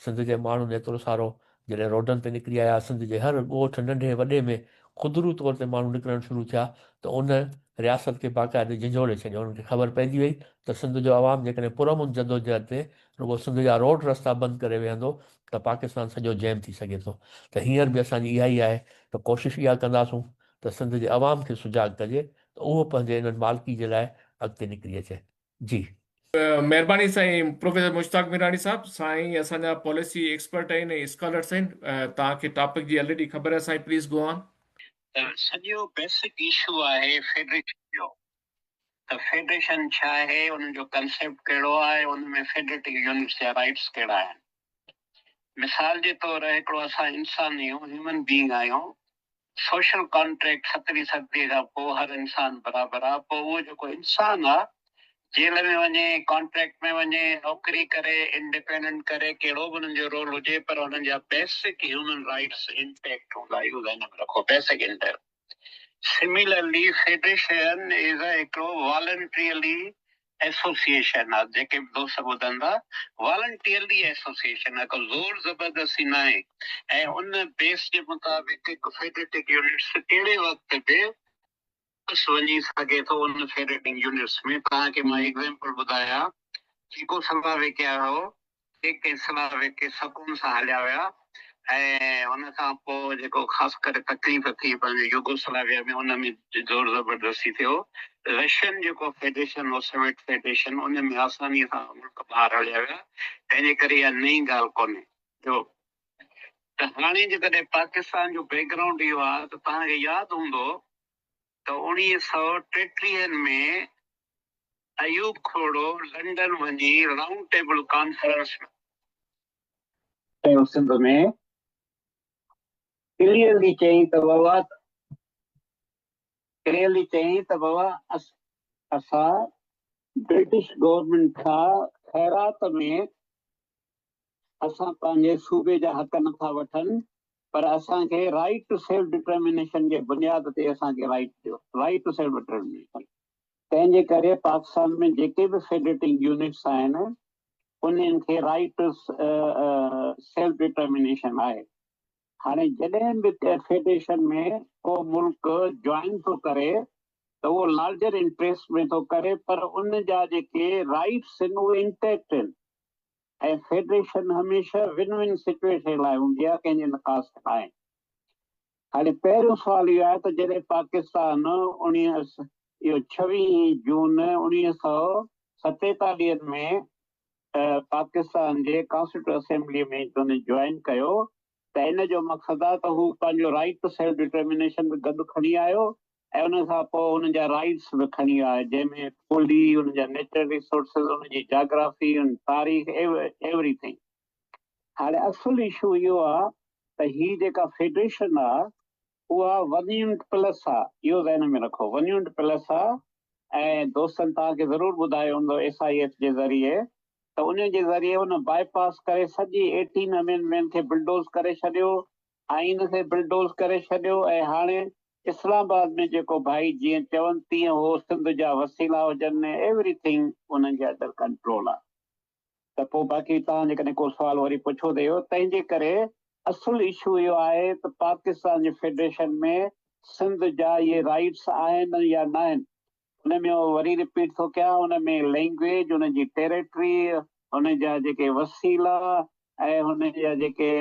سنڌ جي ماڻهن ايترو سارو جڏهن روڊن تي نڪري آيا، سنڌ جي هر ڳوٺ ننڍي وڏي ۾ خودرو طور تي ماڻهو نڪرڻ شروع ٿيا ته ان رياست کي باقاعدي جهنجهوڙي ڇڏيو. انهن کي خبر پئجي وئي ته سنڌ جو عوام جيڪڏهن پرامن جدوجهد تي رڳو سنڌ جا روڊ رستا بند ڪري ويهندو ته پاڪستان سڄو جيم ٿي سگهي ٿو ته هينئر به اسان جي اها ئي آهي ته ڪوشش اها ڪنداسون ته سنڌ جي عوام کي سجاڳ ڪجي ته اهو پنهنجي انهن مالڪي جي لاء اڳتي نڪري اچي. جي. مهرباني سائين پروفيسر مشتاق ميراڻي صاحب سائين اسان جا پاليسي ايڪسپرٽ آهن ۽ اسڪالرس آهن توهان کي ٽاپڪ جي الريڊي خبر آهي سائين پليز گو آن. ته سڄو بيسڪ اشو آهي فيڊريشن جو ته فيڊريشن ڇا آهي ان جو ڪنسيپٽ ڪهڙو آهي ان ۾ فيڊريٽنگ يونٽس جا رائٽس ڪهڙا آهن مثال جي طور هڪڙو اسان انسان آهيون هيومن بينگ آهيون سوشل ڪانٽريڪٽ سترهين صديء کان پوء هر انسان برابر آ، پوء اهو جيڪو انسان آ جيل ۾ وڃي، ڪانٽريڪٽ ۾ وڃي، نوڪري ڪري، انڊيپينڊنٽ ڪري، ڪهڙو به انهن جو رول هجي پر انهن جا بيسڪ هيومن رائيٽس انٽيڪٽ هوندا اهو ذهن ۾ رکو basic intact. Similarly federation is هڪڙو والنٽريلي ايسوسيئيشن آ جيڪي به دوست ٻڌن ٿا والنٽيئرلي ايسوسيئيشن آ ڪو زور زبردستي ناهي ۽ ان بيس جي مطابق هڪ فيڊريٽنگ يونٽس ڪهڙي وقت به واپس وڃي سگهي ٿو ان فيڊريٽنگ يونٽس ۾ توهان کي مان ايگزيمپل ٻڌايان چيڪو سلواويڪيا هو چيڪ ۽ سلاويڪ سڪون سان هليا ويا ۽ ان کان پوء جيڪو خاص ڪري تڪليف ٿي پنهنجي يوگوسلاويا ۾ ان ۾ زور زبردستي ٿيو. رشين جيڪو فيڊريشن هو سويٽ فيڊريشن ان ۾ آساني سان ملڪ ٻاهر هليا ويا تنهن جي ڪري اها نئين ڳالهه ڪونهي جو ته هاڻي جيڪڏهن پاڪستان جو بيڪ گرائونڊ اهو آهي ته توهان کي ياد هوندو ته اوڻيهه سئو ٽيٽيهن ۾ ايوب کوڙو لنڊن وڃي رائونڊ ٽيبل ڪانفرنس ۾ ڪيو سنڌ ۾ ڪليئرلي چيائين ته بابا ڪليئرلي چيائين ته بابا اسان برٽش گورنمينٽ کان خيرات ۾ اسان پنهنجي صوبي جا حق نه ٿا وٺن پر اسان کي رائيٽ ٽو سيلف ڊٽرمينيشن جي بنياد تي اسان کي رائيٽ ڏيو رائيٽ ٽو سيلف ڊٽرمينيشن تنهن جي ڪري پاڪستان ۾ جيڪي به فيڊريٽنگ يونٽس آهن انهن کي رائيٽ ٽو سيلف ڊٽرمينيشن آهي هاڻي جڏهن به فيڊريشن ۾ ڪو ملڪ جوائن ٿو ڪري ته اهو لارجر انٽريسٽ ۾ ٿو ڪري پر ان جا جيڪي رائيٽس آهن اهي انٽيڪٽ آهن ۽ فيڊريشن هميشه ون ون سچوئيشن لاء هوندي آهي ڪنهن جي نقاص ناهي. هاڻي پهريون سوال اهو آهي ته جڏهن پاڪستان اوڻيهه اهو ڇويهين جون 1947 ۾ پاڪستان جي ڪانسٽيٽيوٽ اسيمبلي ۾ هن جوائن ڪيو ته ان جو مقصد آهي ته هو پنهنجو رائيٽ ٽو سيلف ڊٽرمينيشن به گڏ کڻي آيو ۽ ان کان پوء ان جا رائيٽس به کڻي آيو جنهن ۾ ٻولي، ان جا نيچرل ريسورسز، ان جي جاگرافي، ان تاريخ ايوري ٿنگ. هاڻي اصل اشو اهو آهي ته هي جيڪا فيڊريشن آهي اها ون يونٽ پلس آهي اهو ذهن ۾ رکو ون يونٽ پلس آهي ۽ دوستن توهان کي ضرور ٻڌايو هوندو ايس I F جي ذريعي ته ان جي ذريعي ان باء پاس ڪري سڄي ايٽين امينڊمينٽ کي بلڊوز ڪري ڇڏيو، آئين کي بلڊوز ڪري ڇڏيو ۽ هاڻي اسلام آباد ۾ جيڪو ڀائي جيئن چون تيئن هو سنڌ جا وسيلا هجن ايوري ٿنگ انهن جي انڊر ڪنٽرول آ ته پوء باقي توهان جيڪڏهن ڪو سوال وري پڇو ته اهو تنهن جي ڪري اصل اشو اهو آهي ته پاڪستان جي فيڊريشن ۾ سنڌ جا اهي رائيٽس آهن يا ناهن ان ۾ وري رپيٽ ٿو ڪيان ان ۾ لينگويج ان جي ٽيريٽري ان جا جيڪي وسيلا ۽ ان جا جيڪي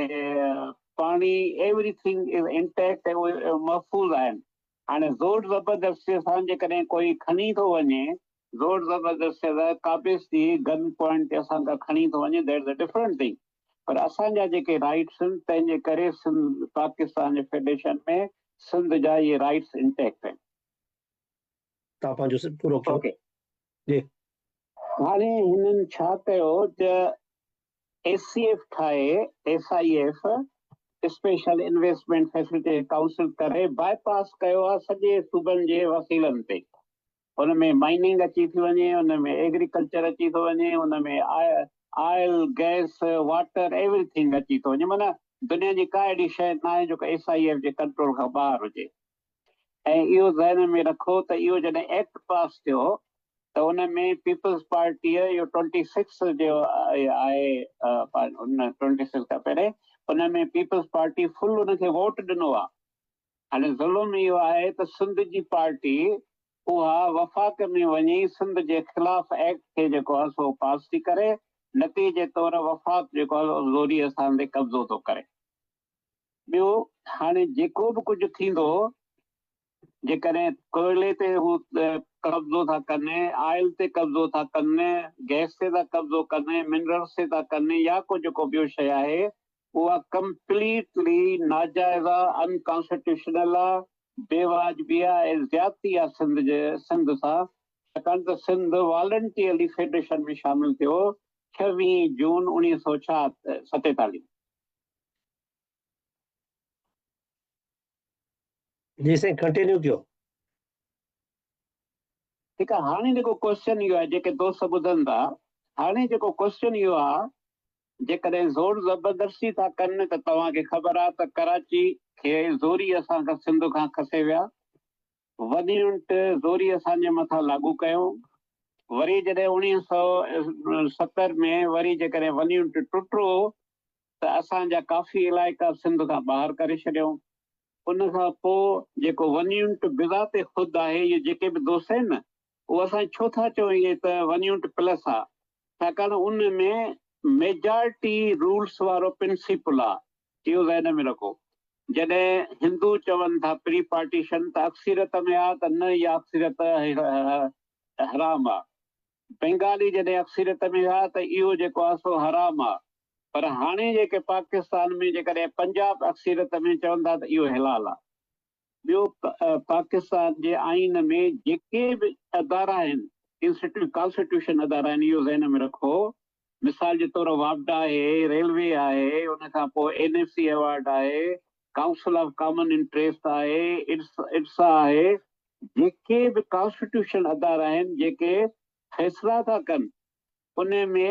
پاڻي ايوري ٿنگ از انٽيڪٽ ۽ اهي محفوظ آهن هاڻي زور زبردستي سان جيڪڏهن ڪوئي کڻي ٿو وڃي زور زبردستي سان قابض ٿي گن پوائنٽ تي اسان کان کڻي ٿو وڃي that is a different thing پر اسان جا جيڪي رائٽس آهن تنهن جي ڪري سنڌ پاڪستان جي فيڊريشن ۾ سنڌ جا اهي رائٽس انٽيڪٽ آهن. توهان پنهنجو پورو ڪيو. اوڪي. جي. هاڻي هنن ڇا ڪيو ته ايس سي ايف ٺاهي S I F special investment facilitation council ڪري باء پاس ڪيو آهي سڄي صوبن جي وسيلن تي ان ۾ مائننگ اچي ٿي وڃي ان ۾ ايگريڪلچر اچي ٿو وڃي ان ۾ oil gas water every thing اچي ٿو وڃي معنيٰ دنيا جي ڪا اهڙي شيء ناهي جيڪا ايس I F جي ڪنٽرول کان ٻاهر هجي ۽ اهو ذهن ۾ رکو ته اهو جڏهن ايڪٽ پاس ٿيو ته ان ۾ پيپلز پارٽيء اهو ٽوئنٽي سڪس جو آهي ان ٽوئنٽي سڪس کان پهرين ان ۾ پيپلز پارٽي فل ان کي ووٽ ڏنو آهي. هاڻي ظلم اهو آهي ته سنڌ جي پارٽي اها وفاق ۾ وڃي سنڌ جي خلاف ايڪٽ کي جيڪو آهي سو پاس ٿي ڪري، نتيجي طور وفاق جيڪو آهي سو زوريء اسان تي قبضو ٿو ڪري. ٻيو هاڻي جيڪو به ڪجهه ٿيندو جيڪڏهن ڪوئلي تي هو قبضو ٿا ڪن، آئل تي قبضو ٿا ڪن، گئس تي ٿا قبضو ڪن، منرلز تي ٿا ڪن يا ڪو جيڪو ٻيو شيء آهي اها ڪمپليٽلي ناجائز آ، ان ڪانسٽيٽيوشنل آ، بي واجبي آ ۽ زيادتي آ سنڌ جي سنڌ سان ڇاڪاڻ ته سنڌ والنٽيئرلي فيڊريشن ۾ شامل ٿيو ڇويهين جون اوڻيهه سئو ستيتاليهه. جي سائين ڪنٽينيو ڪيو. ٺيڪ آ هاڻي جيڪو ڪوسچن اهو آهي جيڪي دوست ٻڌن ٿا هاڻي جيڪو ڪوسچن اهو آ جيڪڏهن زور زبردستي ٿا ڪن ته توهان کي خبر آ ته ڪراچي کي زوري اسان کان سنڌ کان کسي ويا ون يونٽ زوري اسان جي مٿان لاڳو ڪيو وري جڏهن 1970 ۾ وري جيڪڏهن ون يونٽ ٽٽو ته اسان جا ڪافي علائقا سنڌ کان ٻاهر ڪري ڇڏيائون. ان کان پوء جيڪو ون يونٽ بذات خود آهي، اهي جيڪي به دوست آهن نه، اهو اسان ڇو ٿا چئون اهي ته ون يونٽ پلس آ، ڇاڪاڻ ان ۾ ميجارٽي رولس وارو پرنسپل آ، اهو ذهن ۾ رکو. جڏهن هندو چون ٿا پري پارٽيشن ته اڪثريت ۾ آ ته نه اها اڪثريت حرام آ. بينگالي جڏهن اڪثريت ۾ هئا ته اهو جيڪو آهي سو حرام آ پر هاڻي جيڪي پاڪستان ۾ جيڪڏهن پنجاب اڪثريت ۾ چون ٿا ته اهو حلال آ. ٻيو پاڪستان جي آئين ۾ جيڪي به ادارا آهن انسٽيٽيوٽ ڪانسٽيٽيوشن ادارا آهن اهو ذهن ۾ رکو مثال جي طور واپڊا آهي ريلوي آهي ان کان پوء اين ايف سي ايوارڊ آهي ڪائونسل آف ڪامن انٽريسٽ آهي، ارسا آهي، جيڪي به ڪانسٽيٽيوشن ادارا آهن جيڪي فيصلا ٿا ڪن ان ۾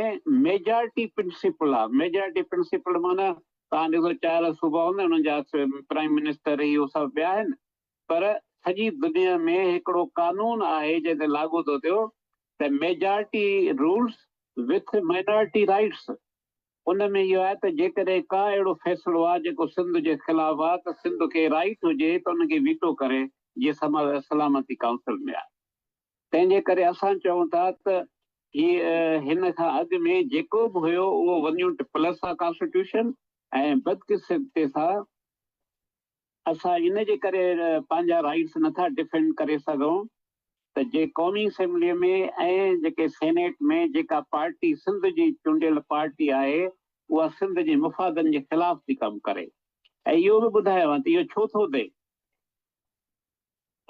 ميجارٽي پرنسپل آهي، ميجارٽي پرنسپل معنيٰ توهان ڏسو چار صوبا هوندا آهن انهن جا پرائم منسٽر هي هو سڀ ٻيا آهن پر سڄي دنيا ۾ هڪڙو قانون آهي جنهن تي لاڳو ٿو ٿيو ته majority rules with minority rights ان ۾ اهو آهي ته جيڪڏهن ڪا اهڙو فيصلو آهي جيڪو سنڌ جي خلاف آهي ته سنڌ کي رائيٽ هجي ته ان کي ويٽو ڪري جيئن سلامتي ڪائونسل ۾ آهي. تنهن جي ڪري اسان چئون ٿا ته هي هن کان اڳ ۾ جيڪو به هيو اهو ون يونٽ پلس آهي ڪانسٽيٽيوشن ۽ بدقسمتي سان اسان ان جي ڪري پنهنجا رائيٽس نٿا ڊفينڊ ڪري سگهون ته جي قومي اسيمبلي ۾ ۽ جيڪي سينيٽ ۾ جيڪا پارٽي سنڌ جي چونڊيل پارٽي آهي اها سنڌ جي مفادن جي خلاف ٿي ڪم ڪري ۽ اهو به ٻڌايو ته اهو ڇو ٿو ٿئي.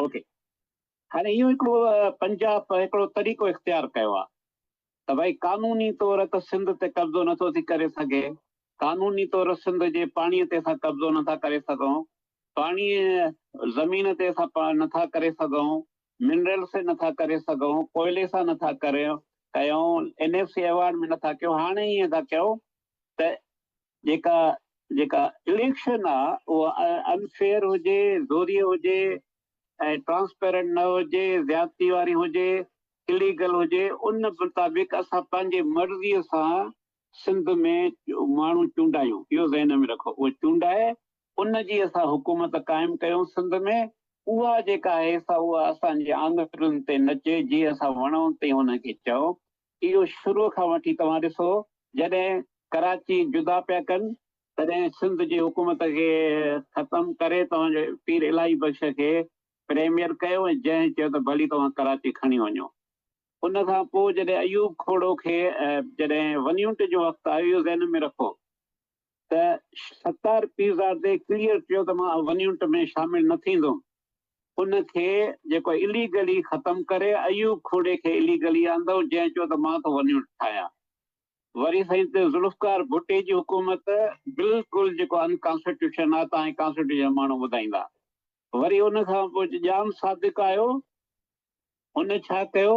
اوڪي هاڻي اهو هڪڙو پنجاب هڪڙو طريقو اختيار ڪيو آهي ته ڀائي قانوني طور ته سنڌ تي قبضو نٿو ٿي ڪري سگهي، قانوني طور سنڌ جي پاڻي تي اسان قبضو نٿا ڪري سگهون، پاڻي زمين تي اسان نٿا ڪري سگهون، منرلز تي نٿا ڪري سگهون، ڪوئلي سان نٿا ڪيون، اين ايف سي ايوارڊ ۾ نٿا ڪيون، هاڻي ائين ٿا ڪيون ته جيڪا جيڪا اليڪشن آ اها انفيئر هجي، زوريء هجي ۽ ٽرانسپيرنٽ نه هجي، زيادتي واري هجي، اليگل هجي، ان مطابق اسان پنهنجي مرضيء سان سنڌ ۾ ماڻهو چونڊايون، اهو ذهن ۾ رکو، اهو چونڊائي ان جي اسان حڪومت قائم ڪيون سنڌ ۾، اها جيڪا آهي سا اها اسان جي آڱرين تي نچي، جيئن اسان وڻون تيئن ان کي چئون، اهو شروع کان وٺي توهان ڏسو جڏهن ڪراچي جدا پيا ڪن تڏهن سنڌ جي حڪومت کي ختم ڪري توهان جو پير الاهي بخش کي پريميئر ڪيو ۽ جنهن چيو ته ڀلي توهان ڪراچي کڻي وڃو. ان کان پوء جڏهن ايوب کوڙو کي جڏهن ون يونٽ جو وقت آيو اهو ذهن ۾ رکو ته ستار پيرزادي ڪليئر چيو ته مان ون يونٽ ۾ شامل نه ٿيندم، ان کي جيڪو اليگلي ختم ڪري ايوب کوڙي کي اليگلي آندو جنهن چيو ته مان ٿو ون يونٽ ٺاهيان. وري سائين ته ذوالفقار ڀٽي جي حڪومت بلڪل جيڪو ان ڪانسٽيٽيوشن آهي تان ڪانسٽيٽيوشن ماڻهو ٻڌائيندا. وري ان کان پوء ڄام صادق آيو هن ڇا ڪيو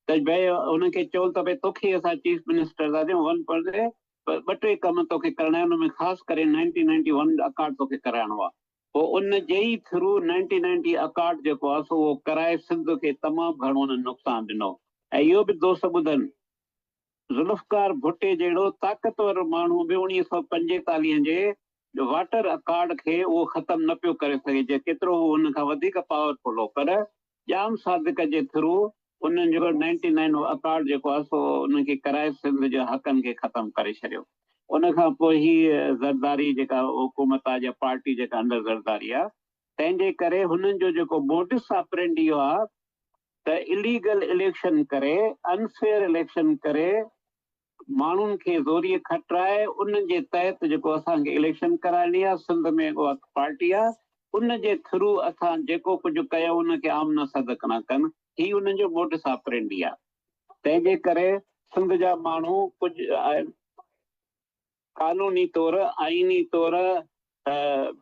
ته ڀئي هن کي چون ته ڀئي توکي اسان چيف منسٽر ٿا ڏيون ون پر ٻه ٽي ڪم توکي ڪرڻا آهن ان ۾ خاص ڪري نائنٽين نائنٽي ون اڪارڊ توکي ڪرائڻو آهي پوء ان جي ئي ٿرو نائنٽين نائنٽي اڪارڊ جيڪو آهي سو اهو ڪرائي سنڌ کي تمام گهڻو هنن نقصان ڏنو ۽ اهو به دوست ٻڌن ذوالفقار ڀٽي جهڙو طاقتور ماڻهو به 1945 جي واٽر اڪارڊ کي اهو ختم نه پيو ڪري سگهي جي ڪيترو هو هن کان وڌيڪ پاورفل هو پر ڄام صادق جي ٿرو انهن جو نائنٽي نائن اڪارڊ جيڪو آهي سو انهن کي ڪرائي سنڌ جي حقن کي ختم ڪري ڇڏيو ان کان پوء هي زرداري جيڪا حڪومت آهي يا پارٽي جيڪا انڊر زرداري آهي. تنهن جي ڪري هنن جو جيڪو موڊس آپرينڊي اهو آ ته اليگل اليڪشن ڪري، انفيئر اليڪشن ڪري، ماڻهن کي زوريء کٽرائي ان جي تحت جيڪو اسان کي اليڪشن ڪرائڻي آ، سنڌ ۾ اها پارٽي آ، ان جي ٿرو اسان جيڪو ڪجهه ڪيو ان کي آمنا صدق نه ڪن، هي انهن جو موڊس آپرينڊي آ. تنهن جي ڪري سنڌ جا ماڻهو ڪجهه قانوني طور، آئيني طور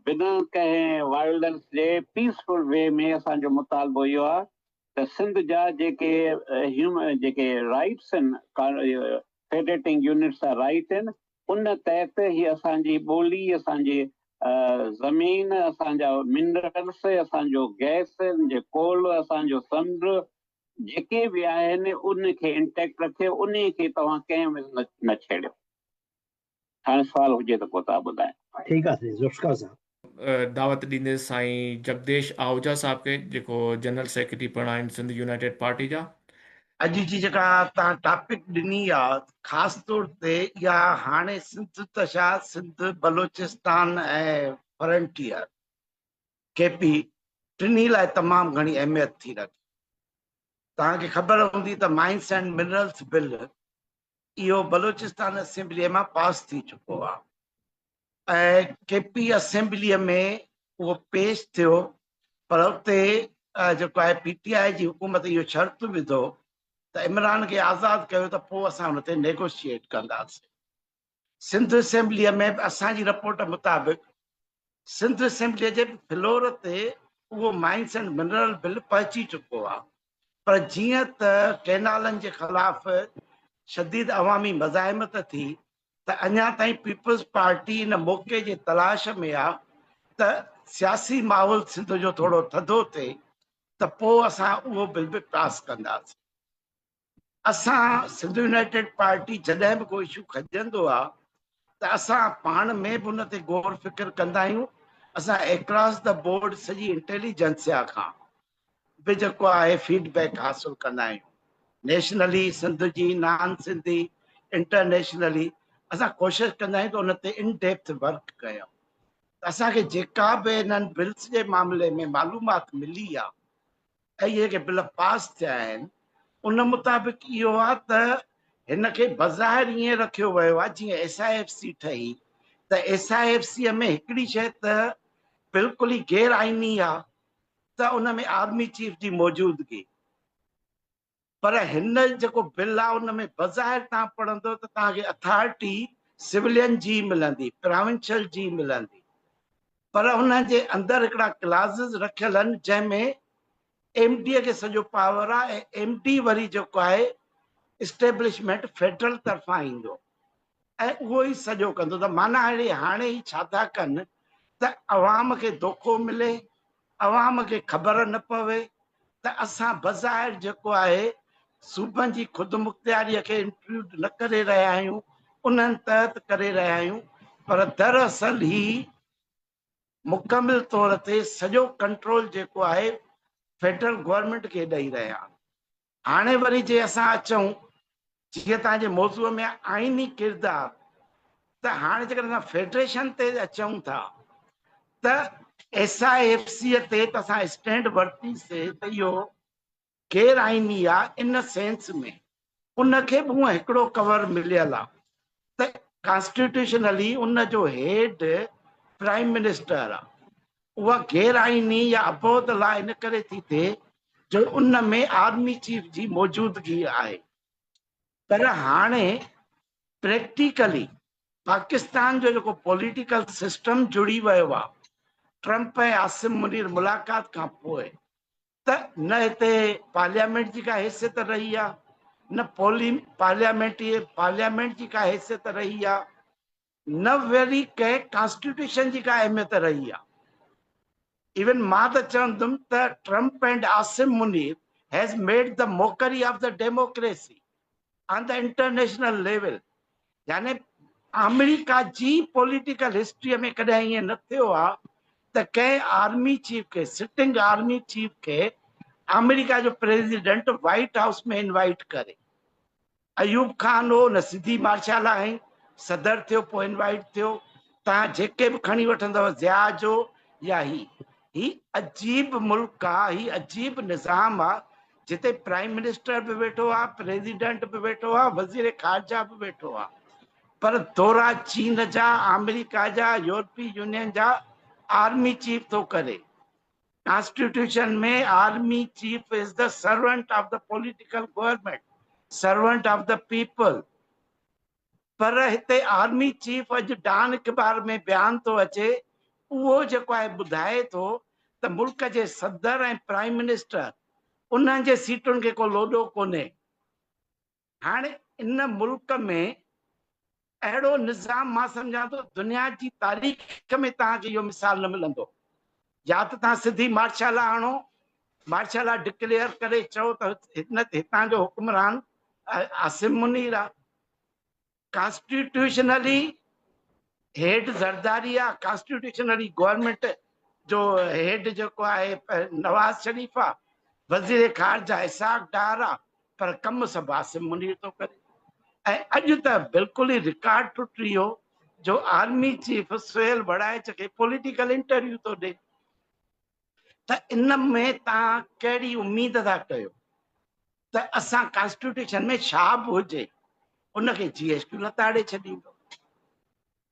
بنا ڪنهن وائلنس جي پيسفل وي ۾ اسان جو مطالبو اهو آهي ته سنڌ جا جيڪي جيڪي رائيٽس آهن، فيڊريٽنگ يونٽس جا رائيٽ آهن، ان تحت هي اسان جي ٻولي، اسان جي زمين، اسان جا منرلس، اسان جو گئس، ڪول، اسان جو سمنڊ جيڪي به آهن ان کي انٽيڪٽ رکيو، انهي کي توهان ڪنهن به نه ڇيڙيو. هاڻي سوال هجي ته پوء توهان ٻڌايو. ٺيڪ آ سائين ذوالفقار صاحب. دعوت ڏيندي سائين جگديش آهوجا صاحب کي جيڪو جنرل سيڪريٽري پڻ آهن سنڌ يونائيٽيڊ پارٽي جا. اڄ جي جيڪا توهان ٽاپڪ ڏني آ خاص طور تي اها هاڻي سنڌ ته ڇا سنڌ، بلوچستان ۽ فرنٽيئر، ڪي پي، ٽنهي لاء تمام گهڻي اهميت ٿي رکي. توهان کي خبر هوندي ته مائنس اينڊ منرلز بل اهو بلوچستان اسيمبليء مان پاس ٿي چڪو آهي ۽ ڪي پي اسيمبليء ۾ اهو پيش ٿيو پر اتي جيڪو آهي پي ٽي آء جي حڪومت اهو شرط وڌو ته عمران کي آزاد ڪيو ته پوء اسان ان تي نيگوشيئيٽ ڪنداسين. سنڌ اسيمبليء ۾ به اسان جي رپورٽ مطابق سنڌ اسيمبليء جي به فلور تي اهو مائنس اينڊ منرل بل پهچي چڪو آهي پر جيئن ته ڪئنالن جي خلاف شديد عوامي مزاحمت ٿي ته اڃا تائين پيپلز پارٽي ان موقعي جي تلاش ۾ آهي ته سياسي ماحول سنڌ جو ٿورو ٿڌو ٿئي ته پوء اسان اهو بل به پاس ڪنداسين. اسان سنڌ يونائيٽيڊ پارٽي جڏهن به ڪو اشو کڄندو آ ته اسان پاڻ ۾ به ان تي غور فڪر ڪندا آهيون، اسان اڪراس the board سڄي انٽيليجنسيا کان به جيڪو آهي فيڊ بيڪ حاصل ڪندا آهيون، نيشنلي سنڌ جي، نان سنڌي، انٽرنيشنلي اسان ڪوشش ڪندا آهيون ته ان تي ان ڊيپٿ ورڪ ڪيون ته اسان کي جيڪا به انهن بلز جي معاملي ۾ معلومات ملي آ ۽ اهي جيڪي بل پاس ٿيا آهن ان مطابق اهو آهي ته هن کي بظاهر ائين رکيو ويو آهي جيئن ايس I F C ٺهي ته ايس I F C ۾ هڪڙي شيء ته بلڪل ئي غير آئيني آهي ته ان ۾ آرمي چيف جي موجودگي پر هن جيڪو بل آهي ان ۾ بظاهر توهان پڙهندو ته توهان کي اٿارٽي سولين جي ملندي، پراونشل جي ملندي پر ان جي اندر هڪڙا ڪلازز رکيل آهن جنهن ۾ ايم ڊي کي سڄو پاور آهي ۽ ايم ڊي وري جيڪو آهي اسٽيبلشمينٽ فيڊرل طرفان ايندو ۽ اهو ئي سڄو ڪندو ته معنيٰ هاڻي هاڻي هي ڇا ٿا ڪن ته عوام کي دوکو ملي، عوام کي خبر نه پوي ته اسان بظاهر جيڪو آهي صوبن جي خودمختياري کي انٽروڊ نه ڪري رهيا آهيون، انهن تحت ڪري رهيا آهيون پر دراصل هي مڪمل طور تي سڄو ڪنٽرول جيڪو آهي فيڊرل گورنمينٽ کي ڏئي رهيا آهن. هاڻي وري جي اسان اچون جيئن توهان جي موضوع ۾ آئيني ڪردار ته هاڻي جيڪڏهن اسان فيڊريشن تي اچون ٿا ته ايس I F C تي ته اسان اسٽينڊ ورتي سي ته اهو غير آئيني آ ان سينس ۾ ان کي به هونء هڪڙو ڪور مليل آ ته ڪانسٽيٽيوشنلي ان جو هيڊ پرائيم منسٽر آ اها غير آئيني يا ابوڌ لا ان ڪري ٿي ٿئي جو ان ۾ آرمي چيف جي موجودگي آهي پر هاڻي پريڪٽيڪلي پاڪستان جو جيڪو پوليٽيڪل سسٽم جڙي ويو آهي ٽرمپ ۽ عاصم منير ملاقات کان پوء ته نه هتي پارليامينٽ جي ڪا حيثيت رهي آهي نه پارليامينٽ جي ڪا حيثيت رهي آهي نه وري ڪنهن ڪانسٽيٽيوشن جي ڪا اهميت رهي آ. ايون مان ته چوندم ته Trump and Asim Munir has made the mockery of the democracy on the international level يعني آمريڪا جي پوليٽيڪل هسٽري ۾ ڪڏهن ائين نه ٿيو آ ته ڪنهن آرمي چيف کي سٽنگ آرمي چيف کي آمريڪا جو پريزيڊنٽ وائيٽ هائوس ۾ انوائيٽ ڪري. ايوب خان هو نه سڌي مارشال آهين صدر ٿيو پوء انوائيٽ ٿيو تان جيڪي به کڻي وٺندؤ ضياء جو يا هي هي عجيب ملڪ آ، هي عجيب نظام آ، جتي پرائيم منسٽر به ويٺو آ، پريزيڊنٽ به ويٺو آ، وزير خارجه به ويٺو آ، پر دورا چين جا، آمريڪا جا، يورپي يونين جا آرمي چيف ٿو ڪري. Constitution ۾ army chief is the servant of the political government, servant of the people. پر هتي آرمي چيف اڄ ڊان اخبار ۾ بيان ٿو اچي اهو جيڪو آهي ٻڌائي ٿو ته ملڪ جي صدر ۽ پرائيم منسٽر انهن جي سيٽن کي ڪو لوڏو ڪونهي. هاڻي ان ملڪ ۾ اهڙو نظام مان سمجهان ٿو دنيا جي تاريخ ۾ توهان کي اهو مثال نه ملندو. يا ته توهان سڌي مارشل لا آڻو، مارشل لا ڊڪليئر ڪري چئو ته هتان جو حڪمران عاصم منير آ. ڪانسٽيٽيوشنلي هيڊ زرداري آ، ڪانسٽيٽيوشنلي گورنمينٽ جو هيڊ جيڪو آهي نواز شريف آ، وزير خارجه اسحاق ڊار آ، پر ڪم سڀ عاصم منير ٿو ڪري. ۽ اڄ ته بلڪل ئي رڪارڊ ٽٽي ويو جو آرمي چيف سهيل وڙائچ کي پوليٽيڪل انٽرويو ٿو ڏي ته ان ۾ توهان ڪهڙي اميد ٿا ڪيو ته اسان ڪانسٽيٽيوشن ۾ ڇا به هجي ان کي جي ايس ڪيو لتاڙي ڇڏيندو.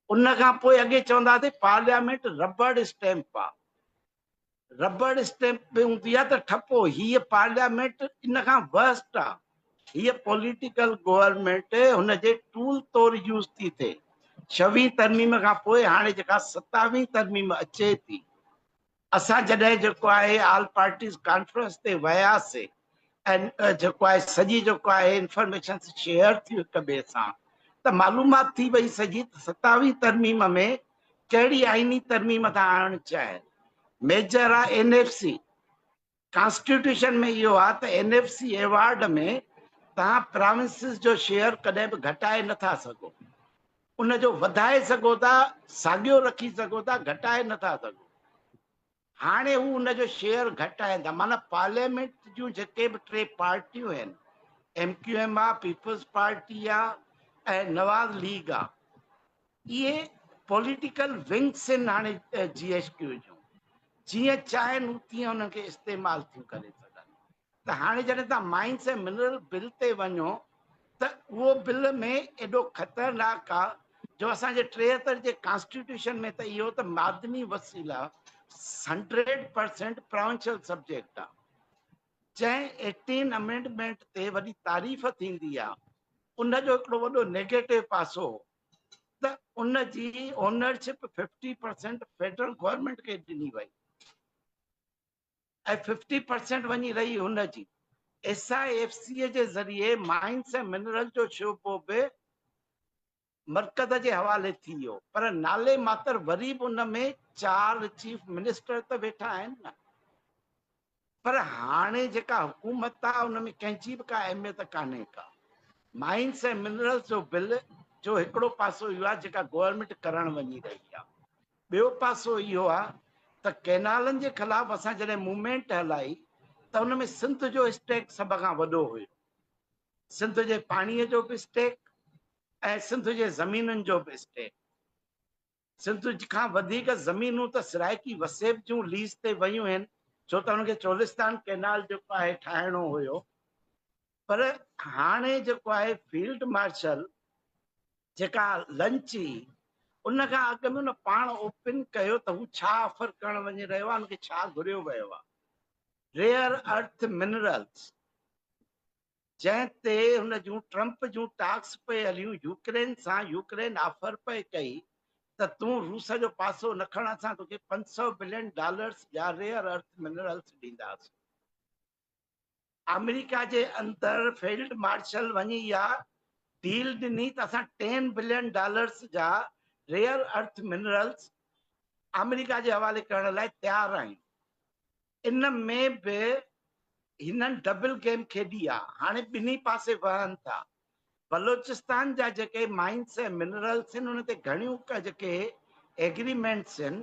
ان کان پوء اڳي چوندا هئاسين پارليامينٽ ربڙ اسٽيمپ آ، ربڙ اسٽيمپ به هوندي آ ته ٺپو، هيء پارليامينٽ ان کان ورسٽ آ، هيء پوليٽيڪل گورنمينٽ هن جي ٽول طور يوز ٿي ٿئي. ڇويهين ترميم کان پوء هاڻي جيڪا ستاويهين ترميم اچي ٿي، اسان جڏهن جيڪو آهي آل پارٽيز ڪانفرنس تي وياسي ۽ جيڪو آهي سڄي جيڪو آهي انفارميشن شيئر ٿي هڪ ٻئي سان ته معلومات ٿي وئي سڄي ته ستاويهين ترميم ۾ ڪهڙي آئيني ترميم ٿا آڻڻ چاهين. ميجر آ اين ايف سي. ڪانسٽيٽيوشن ۾ اهو آ ته اين ايف سي ايوارڊ ۾ توهان پراونسز جو شيئر ڪڏهن به گهٽائي نٿا سگهو. ان جو وڌائي سگهو ٿا، ساڳيو رکي سگهو ٿا، گهٽائي نٿا سگهو. هاڻي هو ان جو شيئر گهٽائين ٿا، معنيٰ پارليامينٽ جون جيڪي به ٽي پارٽيون آهن، ايم ڪيو ايم آ، پيپلز پارٽي آ ۽ نواز ليگ آ، اهي پوليٽيڪل ونگس آهن هاڻي جي ايڇ ڪيو جون، جيئن چاهين هو تيئن انهن کي استعمال ٿيون ڪري سگهن. ته هاڻي جڏهن توهان مائنس ۽ منرل بل تي وڃو ته اهو بل ۾ ايڏو خطرناڪ آ جو اسان جي 73 جي ڪانسٽيٽيوشن ۾ ته اهو ته معدني وسيلا هنڊريڊ پرسينٽ پراونشل سبجيڪٽ آ، جنهن ايٽين امينڊمينٽ تي وڏي تعريف ٿيندي آ، ان جو هڪڙو وڏو نيگيٽو پاسو هو ته ان جي اونرشپ 50 پرسينٽ فيڊرل گورنمينٽ کي ڏني وئي. ۽ ففٽي پرسينٽ وڃي رهي هن جي ايس I F C جي ذريعي مائنس ۽ منرل جو شعبو به مرڪز جي حوالي ٿي ويو پر نالي ماتر وري به ان ۾ چار چيف منسٽر ته ويٺا آهن نه پر هاڻي جيڪا حڪومت آ ان ۾ ڪنهن جي به ڪا اهميت ڪانهي ڪا. مائنس ۽ منرلز جو بل جو هڪڙو پاسو اهو آ جيڪا گورنمينٽ ڪرڻ وڃي رهي آ. ٻيو پاسو اهو آ ته ڪئنالن جي خلاف اسان جڏهن موومينٽ هلائي ته ان ۾ سنڌ جو اسٽيڪ سڀ کان وڏو هيو. سنڌ جي پاڻي جو به اسٽيڪ ۽ سنڌ جي زمينن جو به اسٽيڪ. سنڌ کان وڌيڪ زمينون ته سرائيڪي وسيب جون ليز تي ويون هن ڇو ته انهن کي چولستان ڪئنال جيڪو آهي ٺاهڻو هيو. پر هاڻي جيڪو آهي فيلڊ مارشل جيڪا لنچ هئي ان کان اڳ ۾ ان پاڻ اوپن ڪيو ته هو ڇا آفر ڪرڻ وڃي رهيو آهي، ان کي ڇا گهريو ويو آهي. ريئر ارٿ منرلز جنهن تي هن جون ٽرمپ جون ٽاڪس پئي هليون يوڪرين سان، يوڪرين آفر پئي ڪئي ته تون روس جو پاسو نه کڻ اسان توکي 500 بلين ڊالرز جا ريئر ارٿ منرلز ڏينداسون. آمريڪا جي اندر فيلڊ مارشل وڃي اها ڊيل ڏني ته اسان ٽين بلين ڊالرز جا ريئر ارٿ منرلز آمريڪا جي حوالي ڪرڻ لاء تيار آهيون. ان ۾ به هنن ڊبل گيم کيڏي آ، هاڻي ٻنهي پاسي وهن ٿا. بلوچستان جا جيڪي مائنس ۽ منرلز آهن ان تي گهڻيون جيڪي ايگريمينٽس آهن،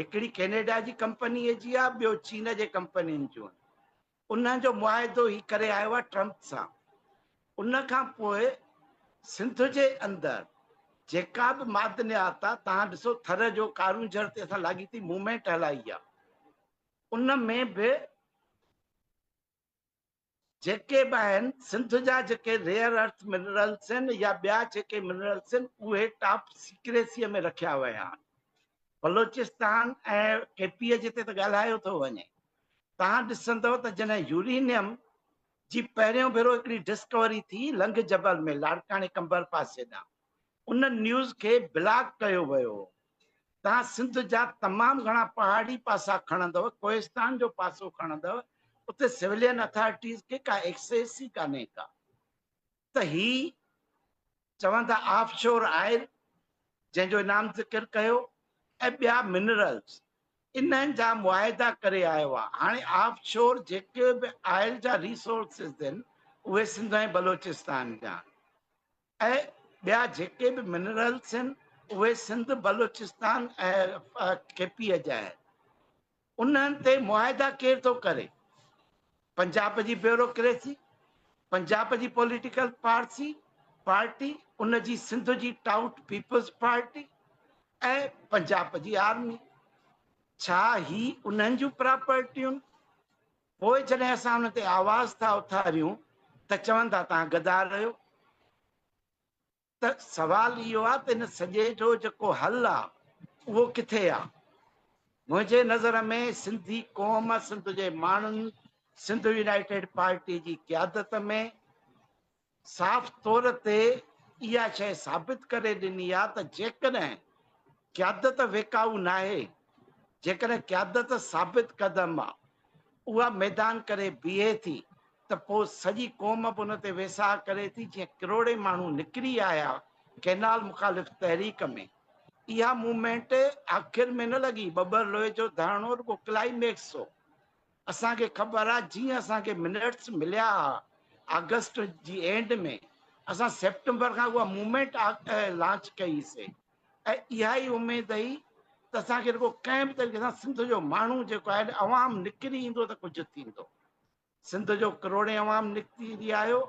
هڪڙي ڪينيڊا جي ڪمپني جي آ، ٻيو چين جي ڪمپنين جون آهن. انهن جو معاهدو هي ڪري آيو آهي ٽرمپ سان. ان کان پوء سنڌ جي اندر جيڪا به معدنيات آ، توهان ڏسو ٿر جو ڪارونجهر تي اسان لاڳيتي موومينٽ هلائي آ. ان ۾ به جيڪي به آهن سنڌ جا جيڪي ريئر ارٿ منرلس آهن يا ٻيا جيڪي منرلس آهن اهي ٽاپ سيڪريسي ۾ رکيا ويا آهن. بلوچستان ۽ ڪي پي جي تي ته ڳالهايو ٿو وڃي. توهان ڏسندؤ ته جڏهن يورينيم جي پهريون ڀيرو هڪڙي ڊسڪوري ٿي لنگ جبل ۾ لاڙڪاڻي قمبر پاسي ڏانهن ان نيوز کي بلاڪ ڪيو ويو هو. توهان سنڌ جا تمام گهڻا پهاڙي پاسا کڻندؤ، ڪوهستان جو پاسو کڻندؤ، اتي سولين اٿارٽيز کي ڪا ايڪسيس ئي ڪانهي ڪا. ته هي چون ٿا آف شور آئل جنهن جو انعام ذڪر ڪيو ۽ ٻيا منرلز انهن جا معاهدا ڪري آيو آهي. هاڻي آف شور جيڪي به آئل جا ريسورسز آهن اهي سنڌ ۽ بلوچستان جا آهن. ۽ ٻيا جيڪي به منرلس آهن اهي سنڌ، بلوچستان ۽ ڪي پي جا آهن. انهن تي معاهدا ڪير ٿو ڪري؟ پنجاب جي بيوروڪريسي، پنجاب جي پوليٽيڪل پارسي، پارٽي، ان جي سنڌ جي ٽائوٽ پيپلز پارٽي ۽ پنجاب جي آرمي. ڇا هي انهن جون پراپرٽيون؟ پوء جڏهن اسان انهن تي آواز ٿا اٿاريون ته چون ٿا توهان غدار آهيو. ته سوال اهو آهي ته ان سڄي جو جيڪو حل آهي اهو ڪٿي آهي؟ منهنجي نظر ۾ سنڌي قوم، سنڌ جي ماڻهن، سنڌ يونائيٽيڊ پارٽي جي قيادت ۾ صاف طور تي اها شيء ثابت ڪري ڏني آهي ته جيڪڏهن قيادت ويڪائو ناهي، جيڪڏهن قيادت ثابت قدم آهي، اها ميدان ڪري بيهي ٿي ته پوء سڄي قوم به ان تي ويساهه ڪري ٿي، جيئن ڪروڙين ماڻهو نڪري آيا ڪئنال مخالف تحريڪ ۾. اها موومينٽ آخر ۾ نه لڳي، ٻٻر لوئي جو ڌرڻو رڳو ڪلائميڪس هو. اسان کي خبر آ جيئن اسان کي منٽس مليا ها آگسٽ جي اينڊ ۾ اسان سيپٽمبر کان اها موومينٽ لانچ ڪئي سي ۽ اها ئي اميد هئي ته اسان کي رڳو ڪنهن به طريقي سان سنڌ جو ماڻهو جيڪو آهي عوام نڪري ايندو ته ڪجهه ٿيندو. سنڌ جو ڪروڙين عوام نڪري آيو.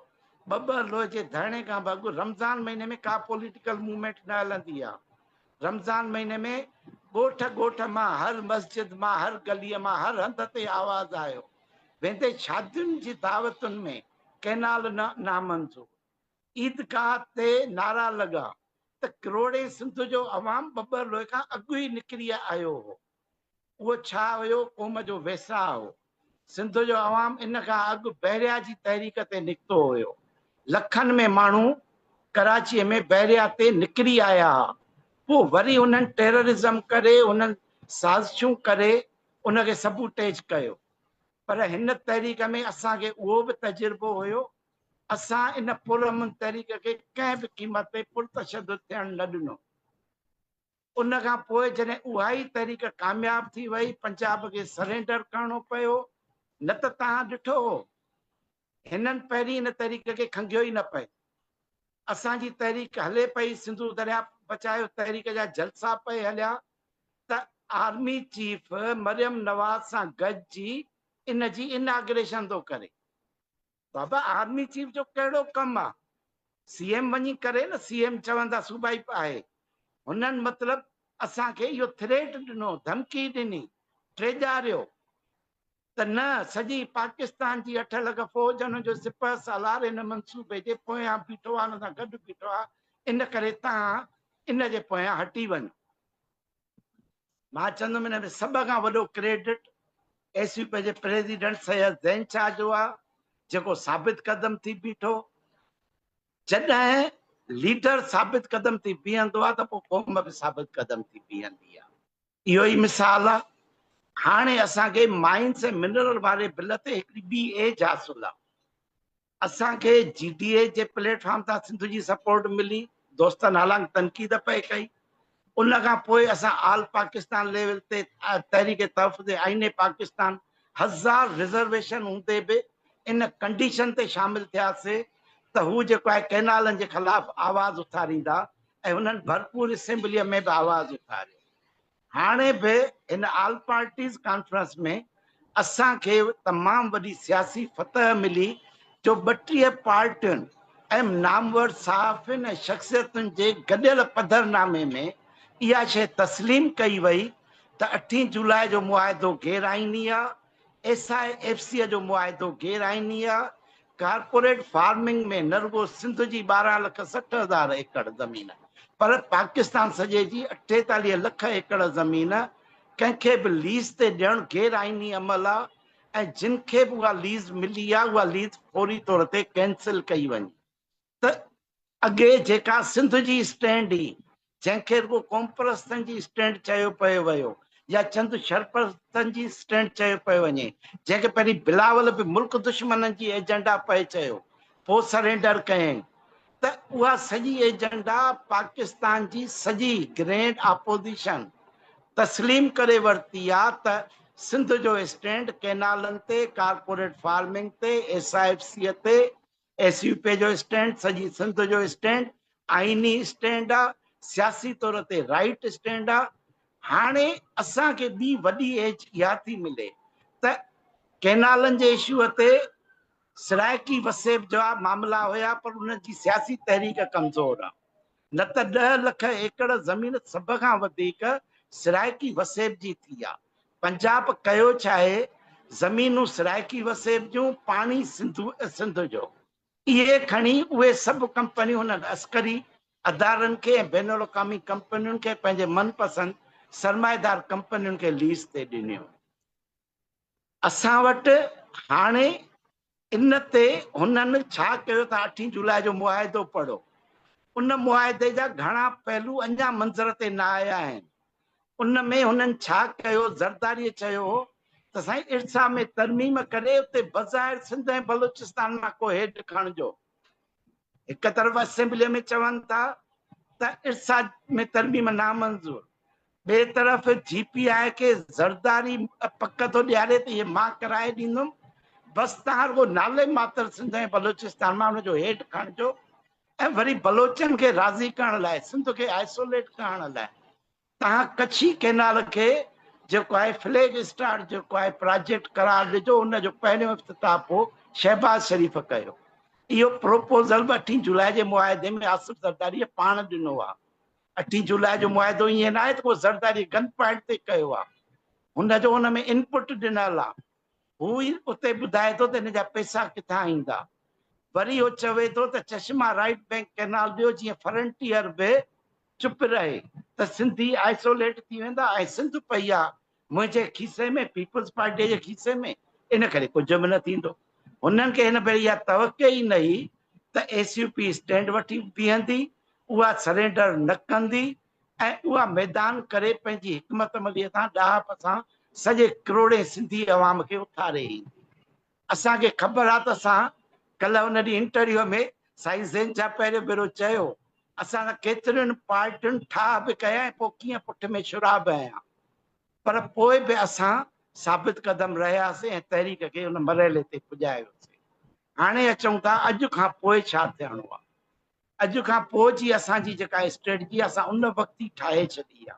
ٻٻر لوهه جي ڌرڻي کان به اڳ رمضان مهيني ۾ ڪا پوليٽيڪل موومينٽ نه هلندي آ. رمضان مهيني ۾ ڳوٺ ڳوٺ مان، هر مسجد مان، هر گليء مان، هر هنڌ تي آواز آيو. ويندي شادين جي دعوتن ۾ ڪئنال نه نامنظور. عيدگاهه تي نعرا لڳا ته ڪروڙين سنڌ جو عوام ٻٻر لوهه کان اڳ ئي نڪري آيو هو. اهو ڇا هيو؟ قوم جو ويساهه هو. سنڌ جو عوام ان کان اڳ بحريا جي تحريڪ تي نڪتو هيو. لکن ۾ ماڻهو ڪراچيء ۾ بحريا تي نڪري آيا ها. پوء وري انهن ٽيررزم ڪري، انهن سازشون ڪري ان کي سبوٽيج ڪيو. پر هن تحريڪ ۾ اسان کي اهو به تجربو هيو، اسان ان پرامن تحريڪ کي ڪنهن به قيمت تي پرتشدد ٿيڻ نه ڏنو. ان کان پوء جڏهن اها ئي تحريڪ ڪامياب ٿي وئي، پنجاب کي سرينڊر ڪرڻو پيو، نه ته توهان ڏٺو هو، هنن پهرين ان تحريڪ کي کنگهيو ئي نه پئي. اسان جي تحريڪ هلي پئي، سنڌو درياء بچايو تحريڪ جا جلسا پئي هليا ته آرمي چيف مريم نواز سان گڏجي ان جي اناگريشن ٿو ڪري. بابا آرمي چيف جو ڪهڙو ڪم آ سي ايم وڃي ڪري نه سي ايم چوندا صوبائي آهي هنن مطلب اسان کي اهو ٿريٽ ڏنو ڌمڪي ڏني ٽيڄاريو ته نه سڄي پاڪستان جي 8 لک فوج ان جو سپهه سالار ان منصوبي جي پويان بيٺو آ ان سان گڏ بيٺو آ ان ڪري تهان ان جي پويان هٽي وڃو. مان چوندم ان ۾ سڀ کان وڏو ڪريڊٽ ايس يو پي جي پريزيڊنٽ سيد زين شاهه جو آ جيڪو ثابت قدم ٿي بيٺو. جڏهن ليڊر ثابت قدم ٿي بيهندو آ ته پوء قوم به ثابت قدم ٿي بيهندي آ. اهو ئي مثال آ. هاڻي اسان کي مائنس ۽ منرل واري بل تي هڪڙي ٻي ايج حاصل آ. اسان کي جي ڊي اي جي پليٽ فارم تان سنڌ جي سپورٽ ملي، دوستن حالانڪ تنقيد پئي ڪئي، ان کان پوء اسان آل پاڪستان ليول تي تحريڪ تحفظ آئين پاڪستان هزار رزرويشن هوندي به ان ڪنڊيشن تي شامل ٿياسي ته هو جيڪو آهي ڪئنالن جي خلاف آواز اٿاريندا ۽ هنن ڀرپور اسيمبليء ۾ به آواز اٿاريو. هاڻي به هن آل پارٽيز ڪانفرنس ۾ اسان کي تمام وڏي سياسي فتح ملي جو 32 پارٽين ۽ نامور صحافين ۽ شخصيتن جي گڏيل پڌرنامي ۾ اها شيء تسليم ڪئي وئي ته اٺين جولاء جو معاهدو غير آئيني آ، ايس I F C جو معاهدو غير آئيني آ، ڪارپوريٽ فارمنگ ۾ نه رڳو سنڌ جي 12 لک 60 هزار ايڪڙ زمين پر پاڪستان سڄي جي 48 لک ايڪڙ زمين ڪنهن کي به ليز تي ڏيڻ غير آئيني عمل آ ۽ جن کي به اها ليز ملي آ اها ليز فوري طور تي ڪينسل ڪئي وڃي. ته اڳي جيڪا سنڌ جي اسٽينڊ هئي، جنهن کي رڳو قومپرستن جي اسٽينڊ چيو پيو ويو يا چند شرپرستن جي اسٽينڊ چيو پيو وڃي، جنهن کي پهرين بلاول به ملڪ دشمنن جي ايجنڊا پئي چيو، پوء سرينڊر ڪيائين ته اها سڄي ايجنڊا پاڪستان جي سڄي گرينڊ آپوزيشن تسليم ڪري ورتي آ ته سنڌ جو اسٽينڊ ڪئنالن تي، ڪارپوريٽ فارمنگ تي، ايس I F C تي، ايس يو پي جو اسٽينڊ سڄي سنڌ جو اسٽينڊ آئيني اسٽينڊ آ، سياسي طور تي رائيٽ اسٽينڊ آ. هاڻي اسان کي ٻي وڏي ايج اها ٿي ملي ته ڪئنالن جي اشو تي سرائيڪي وسيب جا معاملا هيا پر انهن جي سياسي تحريڪ ڪمزور آ، نه ته 10 لک ايڪڙ زمين سڀ کان وڌيڪ سرائيڪي وسيب جي ٿي آ. پنجاب ڪيو ڇاهي، زمينون سرائيڪي وسيب جون، پاڻي سنڌ جو. اهي کڻي اهي سڀ ڪمپنيون هنن عسڪري ادارن کي ۽ بين الاقوامي ڪمپنين کي پنهنجي من پسند سرمائيدار ڪمپنين کي ليز تي ڏنيون. اسان وٽ هاڻي ان تي هنن ڇا ڪيو ته اٺين جولاء جو معاهدو پڙهو. ان معاهدي جا گهڻا پهلو اڃا منظر تي نه آيا آهن. ان ۾ هنن ڇا ڪيو، زرداريء چيو هو ته سائين ارسا ۾ ترميم ڪري اتي بظاهر سنڌ ۽ بلوچستان مان ڪو هيڊ کڻجو. هڪ طرف اسيمبليء ۾ چون ٿا ته ارسا ۾ ترميم نامنظور، ٻئي طرف جي پي آء کي زرداري پڪ ٿو ڏياري ته اهي مان ڪرائي ڏيندم، بس توهان رڳو نالي ماتر سنڌ ۽ بلوچستان مان ان جو هيڊ کڻجو ۽ وري بلوچن کي راضي ڪرڻ لاء سنڌ کي آئسوليٽ ڪرڻ لاء توهان ڪڇي ڪينال کي جيڪو آهي فليگ اسٽار جيڪو آهي پراجيڪٽ قرار ڏجو، ان جو پهريون افتتاح پوء شهباز شريف ڪيو. اهو پروپوزل به اٺين جولاء جي معاهدي ۾ آصف زرداريء پاڻ ڏنو آهي. اٺين جولاء جو معاهدو ائين ناهي ته ڪو زرداري گن پوائنٽ تي ڪيو آهي، هن جو ان ۾ انپٽ ڏنل آهي، هو ئي اتي ٻڌائي ٿو ته ان جا پئسا ڪٿان ايندا. وري هو چوي ٿو ته چشما رائيٽ بئنڪ ڪئنال ڏيو جيئن فرنٽيئر به چپ رهي ته سنڌي آئسوليٽ ٿي ويندا ۽ سنڌ پئي آهي منهنجي کيسي ۾ پيپلز پارٽيء جي کيسي ۾ ان ڪري ڪجهه به نه ٿيندو. هنن کي هن ڀيري اها توقع ئي نه هئي ته ايس يو پي اسٽينڊ وٺي بيهندي، اها سرينڊر نه ڪندي ۽ اها ميدان ڪري پنهنجي حڪمت عمليء سان ڏاهپ سان سڄي ڪروڙين سنڌي عوام کي اٿاري ايندي. اسان کي خبر آ ته اسان ڪلهه ان ڏينهن انٽرويو ۾ سائين زين شاهه پهريون ڀيرو چيو اسان سان ڪيترين پارٽين ٺاهه به ڪيا ۽ پوء ڪيئن پٺ ۾ ڇرا به هنيا پر پوء به اسان ثابت قدم رهياسين ۽ تحريڪ کي ان مرحلي تي پڄايوسين. هاڻي اچون ٿا اڄ کان پوء ڇا ٿيڻو آ. اڄ کان پوء جي اسان جي جيڪا اسٽريٽجي اسان ان وقت ئي ٺاهي ڇڏي آ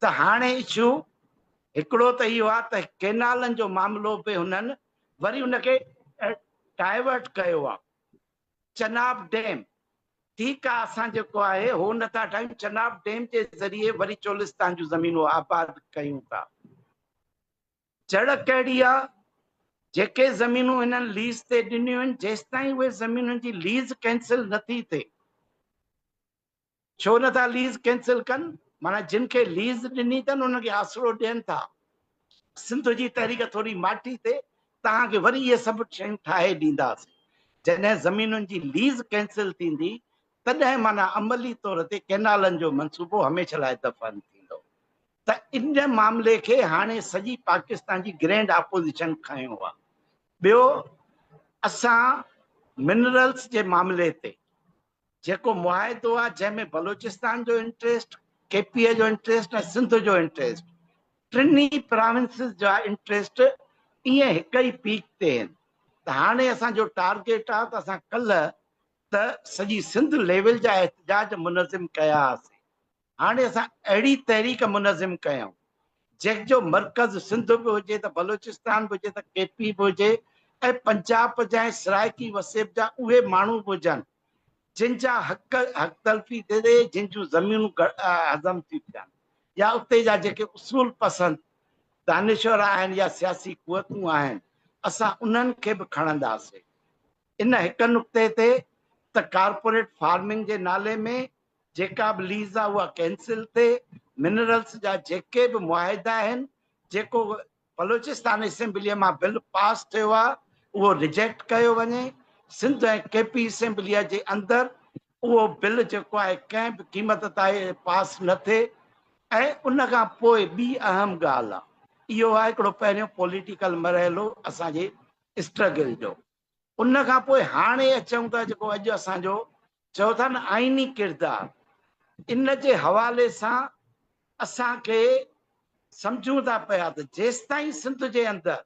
ته هاڻي اشو هڪڙو ته اهو آ ته ڪينالن جو معاملو به هنن وري ان کي ڊائيورٽ ڪيو آ. چناب ڊيم ٺيڪ آ اسان جيڪو آهي هو نٿا ٺاهيون چناب ڊيم جي ذريعي وري چولستان جون زمينون آباد ڪيون ٿا. جڙ ڪهڙي آ؟ جيڪي زمينون هنن ليز تي ڏنيون آهن جيستائين اهي زمينن جي ليز ڪينسل نٿي ٿئي ڇو نٿا ليز ڪينسل ڪن؟ معنيٰ جن کي ليز ڏني اٿن انهن کي آسرو ڏين ٿا. سنڌ جي تحريڪ ٿوري ماٺي ٿئي توهان کي وري اهي سڀ شيون ٺاهي ڏينداسين. جڏهن زمينن جي ليز ڪينسل ٿيندي تڏهن معنيٰ عملي طور تي ڪئنالن جو منصوبو هميشه لاء دفن ٿيندو. ته ان معاملي کي هاڻي سڄي پاڪستان جي گرينڊ اپوزيشن کنيو آهي. ٻيو اسان منرلز جي معاملي تي جيڪو معاهدو آهي جنهن ۾ بلوچستان جو انٽريسٽ، ڪي پي اي جو انٽريسٽ ۽ سنڌ جو انٽريسٽ ٽنهي پراونسز جا انٽريسٽ ائين هڪ ئي پيڪ تي آهن ته هاڻي اسان جو ٽارگيٽ آهي ته اسان ڪلهه ته سڄي سنڌ ليول جا احتجاج منظم ڪيا هئاسين هاڻي اسان اهڙي تحريڪ منظم ڪيون جنهن جو مرڪز سنڌ به هجي ته بلوچستان به هجي ته ڪي پي به هجي ۽ پنجاب جا ۽ سرائيڪي وسيب جا اهي ماڻهو به هجن جن جا حق حق تلفي ٿئي جن جون زمينون هضم ٿيون ٿين. يا اتي جا جيڪي اصول پسند دانشور آهن يا سياسي قوتون آهن، اسان انهن کي به کڻنداسين. ان هڪ نقطي تي ته ڪارپوريٽ فارمنگ جي نالي ۾ جيڪا به ليز آهي اها ڪينسل ٿئي، منرلز جا جيڪي به معاهدا آهن، جيڪو بلوچستان اسيمبليء مان بل پاس ٿيو آهي اهو رجيڪٽ ڪيو وڃي، سنڌ ۽ ڪي پي اسيمبليء جي اندر اهو بل جيڪو آهي ڪنهن به قيمت تائي پاس نه ٿئي ۽ ان کان پوء ٻي اهم ڳالهه اهو آهي هڪڙو پهريون پوليٽيڪل مرحلو اسان جي اسٽرگل جو ان کان پوء هاڻي اچون ٿا جيڪو اڄ اسان جو چئو ٿا نه آئيني ڪردار ان جي حوالي سان اسان کي سمجهون ٿا پيا ته جيستائين سنڌ جي اندر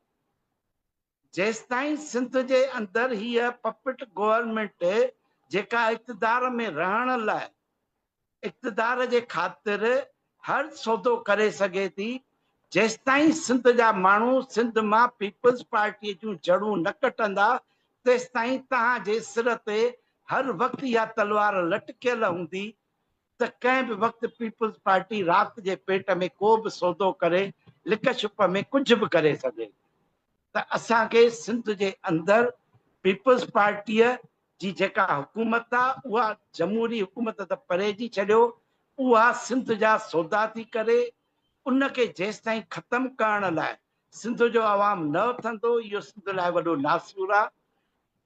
جيستائين سنڌ جي اندر هيء پپٽ گورنمينٽ جيڪا اقتدار ۾ رهڻ لاء اقتدار جي خاطر هر سودو ڪري سگهي ٿي، جيستائين سنڌ جا ماڻهو سنڌ مان پيپلز پارٽيء جون جڙون نه ڪٽندا، تيستائين توهان جي سر تي هر وقت اها تلوار لٽڪيل هوندي ته ڪنهن به وقت پيپلز پارٽي رات جي پيٽ ۾ ڪو به سودو ڪري لڪ ڇپ ۾ ڪجهه به ڪري سگهي ٿي ته اسان کي سنڌ جي اندر پيپلز پارٽيء جي جيڪا حڪومت آ اها جمهوري حڪومت ته پري جي ڇڏيو اها سنڌ جا سودا ٿي ڪري ان کي جيستائين ختم ڪرڻ لاء سنڌ جو عوام نه اٿندو اهو سنڌ لاء وڏو ناسور آ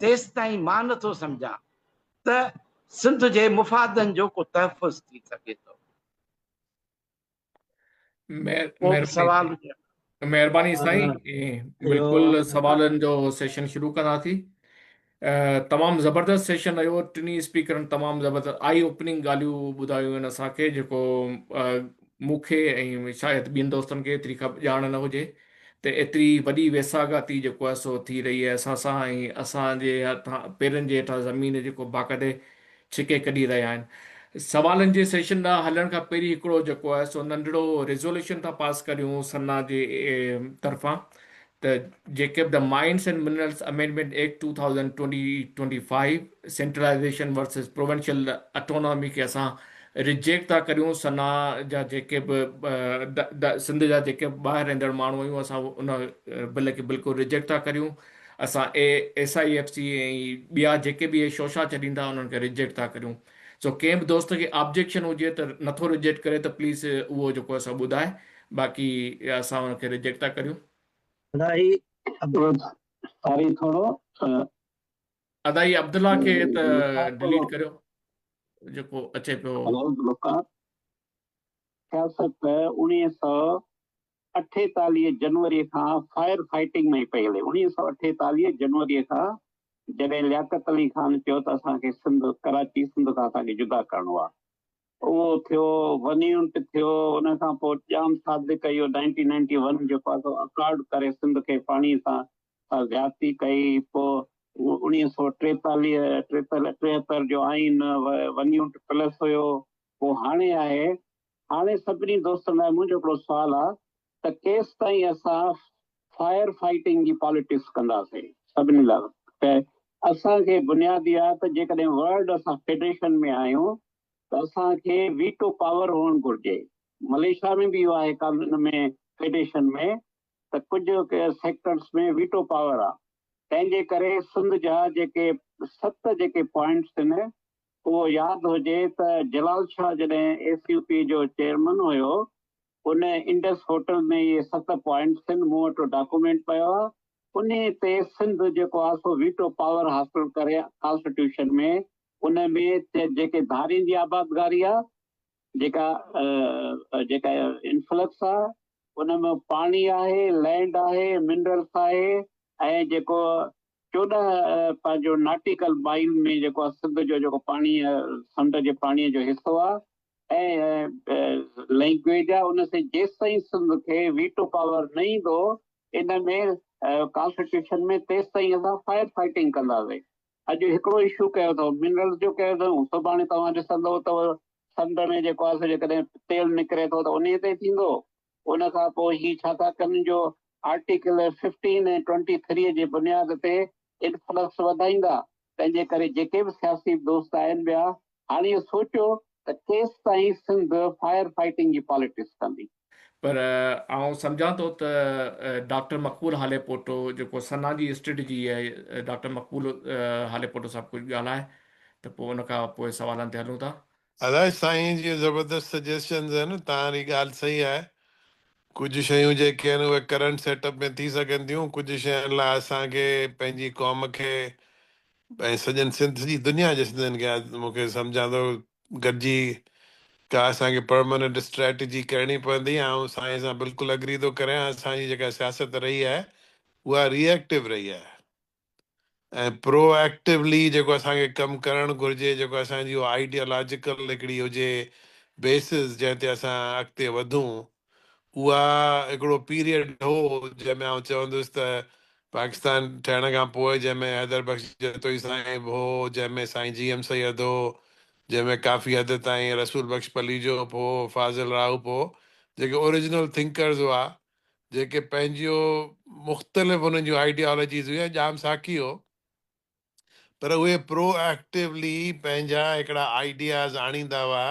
تيستائين مان نٿو سمجهان ته سنڌ جي مفادن جو ڪو تحفظ ٿي سگهي ٿو. ڪو به سوال هجي. مهرباني سائين بلڪل سوالن جو سيشن شروع ڪنداسين تمام زبردست سيشن رهيو ٽنهي اسپيڪرن تمام زبردست آئي اوپننگ ڳالهيون ٻڌايون آهن اسان کي جيڪو مون کي ۽ شايد ٻين دوستن کي ايتري ڄاڻ نه هجي ته ايتري وڏي ويساهه گهاتي جيڪو آهي سو ٿي رهي آهي اسان سان ۽ اسان جي هٿان پيرن جي هيٺان زمين جيڪو باقاعدي ڇڪي ڪڍي رهيا آهن. سوالن جي سيشن ڏانهن هلڻ کان پهرين هڪڙو جيڪو آهي سو ننڍڙو ريزوليوشن ٿا پاس ڪريون سنا جي طرفان ته جيڪي به the mines and minerals amendment act 2025 centralisation versus provincial autonomy کي اسان ريجيڪٽ ٿا ڪريون سنا جا جيڪي به سنڌ جا جيڪي به ٻاهر رهندڙ ماڻهو آهيون اسان ان بل کي بلڪل ريجيڪٽ ٿا ڪريون اسان اي ايس I F C ۽ ٻيا جيڪي به اهي شوشا ڇڏيندا انهن کي ريجيڪٽ ٿا ڪريون سو ڪنهن به دوست کي آبجيڪشن هجي ته نٿو ريجيڪٽ ڪري ته پليز اهو جيڪو آهي سو ٻڌائي باقي اسان ان کي ريجيڪٽ ٿا ڪريون. ادا هي ساري ٿورو. ادا هي عبدالله کي ته ڊليٽ ڪريو جيڪو اچي پيو. سياست 1948 جنوري کان فائر فائٽنگ ۾ پئي هلي. 1948 جنوري کان جڏهن لياقت علي خان چيو ته اسان کي سنڌ ڪراچي سنڌ کان اسان کي جدا ڪرڻو آهي اهو ٿيو ون يونٽ ٿيو ان کان پوء ڄام صادق اهو 1991 جيڪو آهي سو اڪارڊ ڪري سنڌ کي پاڻي سان زيادتي ڪئي پوء 1943 73 جو آئين ون يونٽ پلس هيو پوء هاڻي آهي هاڻي سڀني دوستن لاء منهنجو هڪڙو سوال آهي ته ڪيستائين اسان فائر فائٽنگ جي پاليٽڪس ڪنداسين سڀني لاء ته اسان کي بنيادي آهي ته جيڪڏهن ورلڊ اسان فيڊريشن ۾ آهيون ته اسان کي ويٽو پاور هئڻ گهرجي. ملائيشيا ۾ به اهو آهي قانون ۾ فيڊريشن ۾ ته ڪجهه سيڪٽرز ۾ ويٽو پاور آهي. تنهن جي ڪري سنڌ جا جيڪي ست جيڪي پوائنٽس آهن اهو ياد هجي ته جلال شاهه جڏهن ايس يو پي جو چيئرمن هيو ان انڊس هوٽل ۾ اهي ست پوائنٽس آهن مون وٽ ڊاڪومينٽ پيو آهي انهي تي سنڌ جيڪو آهي سو ويٽو پاور حاصل ڪري ڪانسٽيٽيوشن ۾ ان ۾ جيڪي ڌارين جي آبادگاري آهي جيڪا جيڪا انفلڪس آهي ان ۾ پاڻي آهي لينڊ آهي منرلس آهي ۽ جيڪو 14 پنهنجو ناٽيڪل مائل ۾ جيڪو آهي سنڌ جو جيڪو پاڻي سمنڊ جي پاڻي جو حصو آهي ۽ لينگويج آهي ان سين جيستائين سنڌ کي ويٽو پاور نه ايندو ان ۾ ڪانسٽيٽيوشن ۾ تيستائين اسان فائر فائٽنگ ڪنداسين. اڄ هڪڙو اشو ڪيو اٿئون منرلز جو ڪيو اٿئون سڀاڻي توهان ڏسندو ته سمنڊ ۾ جيڪو آهي سو جيڪڏهن تيل نڪري ٿو ته انهي تي ٿيندو ان کان پوء هي ڇا ٿا ڪن جو آرٽيڪل 15 ۽ 23 جي بنياد تي انفلڪس وڌائيندا تنهن جي ڪري جيڪي به سياسي دوست آهن ٻيا هاڻي اهو سوچيو ته ڪيستائين سنڌ فائر فائيٽنگ جي پاليٽڪس ڪندي. پر آئون سمجهان ٿو ته ڊاڪٽر مقبول هاليپوٽو جيڪو سنا جي اسٽريٽجي آهي ڊاڪٽر مقبول هاليپوٽو صاحب ڪجهه ڳالهائي ته پوء ان کان پوء سوالن تي هلون ٿا. ادا سائين جي زبردست سجيشنز آهن توهان جي ڳالهه صحيح آهي ڪجهه شيون جيڪي آهن اهي ڪرنٽ سيٽ اپ ۾ ٿي سگهن ٿيون ڪجهه شين لاء اسان کي پنهنجي قوم کي ۽ سڄن سنڌ سڄي دنيا جي سنڌين کي مون کي سمجهان ٿو گڏجي ڪا اسان کي پرماننٽ اسٽريٽجي ڪرڻي پوندي. آئون سائين سان بلڪل اگري ٿو ڪريان اسان جي جيڪا سياست رهي آهي اها ري ايڪٽو رهي آهي ۽ پرو ايڪٽولي جيڪو اسان کي ڪم ڪرڻ گهرجي جيڪو اسان جي آئيڊيالاجيڪل هڪڙي هجي بيسز جنهن تي اسان اڳتي وڌون اها هڪڙو پيريڊ هو جنهن ۾ آئون چوندس ته پاڪستان ٺهڻ کان پوء جنهن ۾ حيدر بخش جتوئي صاحب هو، جنهن ۾ سائين جي ايم سيد هو، جنهن ۾ ڪافي حد تائين رسول بخش پليجو به هو، فاضل راهو به هو، جيڪي اوريجنل ٿنڪرز هئا، جيڪي پنهنجيون مختلف انهن جون آئيڊيالاجيز هيون ۽ ڄام ساقي هو. پر اهي پرو ايڪٽولي پنهنجا هڪڙا آئيڊياز آڻيندا هئا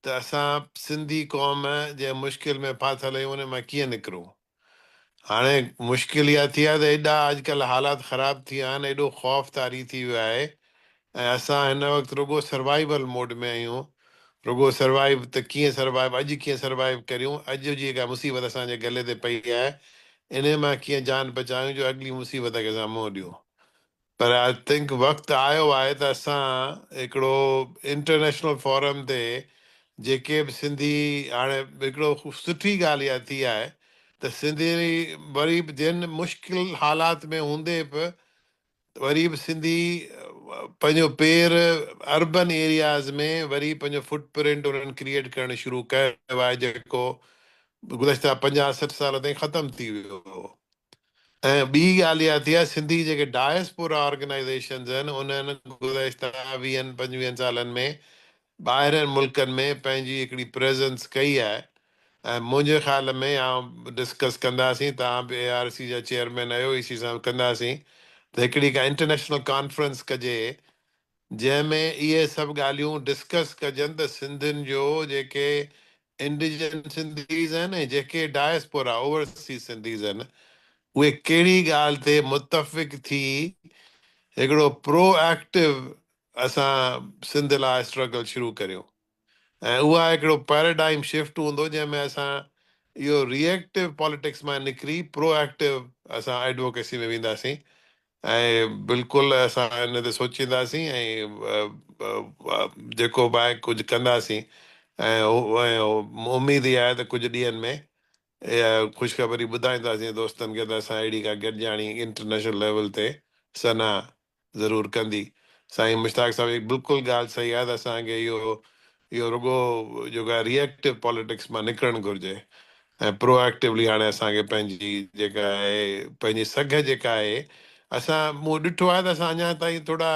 ته اسان سنڌي قوم جنهن مشڪل ۾ ڦاٿل آهيون ان مان ڪيئن نڪرون. هاڻي مشڪل اها ٿي آهي ته ايڏا اڄڪلهه حالات خراب ٿي ويا آهن، ايڏو خوف طاري ٿي ويو آهي ۽ اسان هن وقت رڳو سروائيول موڊ ۾ آهيون، رڳو سروائيو ته ڪيئن سروائيو، اڄ ڪيئن سروائيو ڪريون، اڄ جي جيڪا مصيبت اسان جي گلي تي پئي آهي انهي مان ڪيئن جان بچايون جو اڳلي مصيبت کي اسان منهن ڏيون. پر I think وقت آيو آهي ته اسان هڪڙو انٽرنيشنل فورم تي جيڪي به سنڌي هاڻي هڪڙو سٺي ڳالهه اها ٿي آهي ته سنڌي وري به جن مشڪل حالات ۾ هوندي به وري به سنڌي پنهنجو پير اربن ايرياز ۾ وري پنهنجو فٽ پرنٽ انهن ڪريئيٽ ڪرڻ شروع ڪيو آهي جيڪو گذشته 50 60 سال تائين ختم ٿي ويو هو. ۽ ٻي ڳالهه اها ٿي آهي سنڌي جيڪي ڊائسپورا آرگنائيزيشنز آهن انهن گذشته ويهن پنجويهن سالن ۾ ٻاهرين ملڪن ۾ پنهنجي هڪڙي پريزنس ڪئي آهي ۽ منهنجي خيال ۾ آئون ڊسڪس ڪنداسين توهان به اي آر سي جا چيئرمين آهيو اي سي سان به ڪنداسين ته هڪڙي ڪا انٽرنيشنل ڪانفرنس ڪجي جنهن ۾ اهي سڀ ڳالهيون ڊسڪس ڪجن ته سنڌين جو جيڪي انڊيجن سنڌيز آهن ۽ جيڪي ڊائسپورا اوورسيز سنڌيز آهن اهي ڪهڙي ڳالهه تي متفق ٿي هڪڙو پرو ايڪٽو اسان سنڌ لاء اسٽرگل شروع ڪريون ۽ اها هڪڙو پيراڊائم شفٽ هوندو جنهن ۾ اسان اهو ري ايڪٽو پاليٽڪس مان نڪري پرو ايڪٽو اسان ايڊووڪيسي ۾ وينداسين ۽ بلڪل اسان ان تي سوچينداسين ۽ جيڪو به آهي ڪجهه ڪنداسين ۽ اميد اها آهي ته ڪجهه ڏينهن ۾ اها خوشخبري ٻڌائينداسين دوستن کي ته اسان اهڙي ڪا گڏجاڻي انٽرنيشنل ليول تي سنا ضرور ڪندي. سائين مشتاق صاحب جي بلڪل ڳالهه صحيح آهي ته اسان کي اهو اهو رڳو جيڪو آهي ري ايڪٽو پاليٽڪس مان نڪرڻ گهرجي ۽ پرو ايڪٽولي هاڻي اسان کي پنهنجي جيڪا آهي پنهنجي سگهه جيڪا آهي اسان مون ڏٺو آهي ته اسان اڃا تائين ٿورا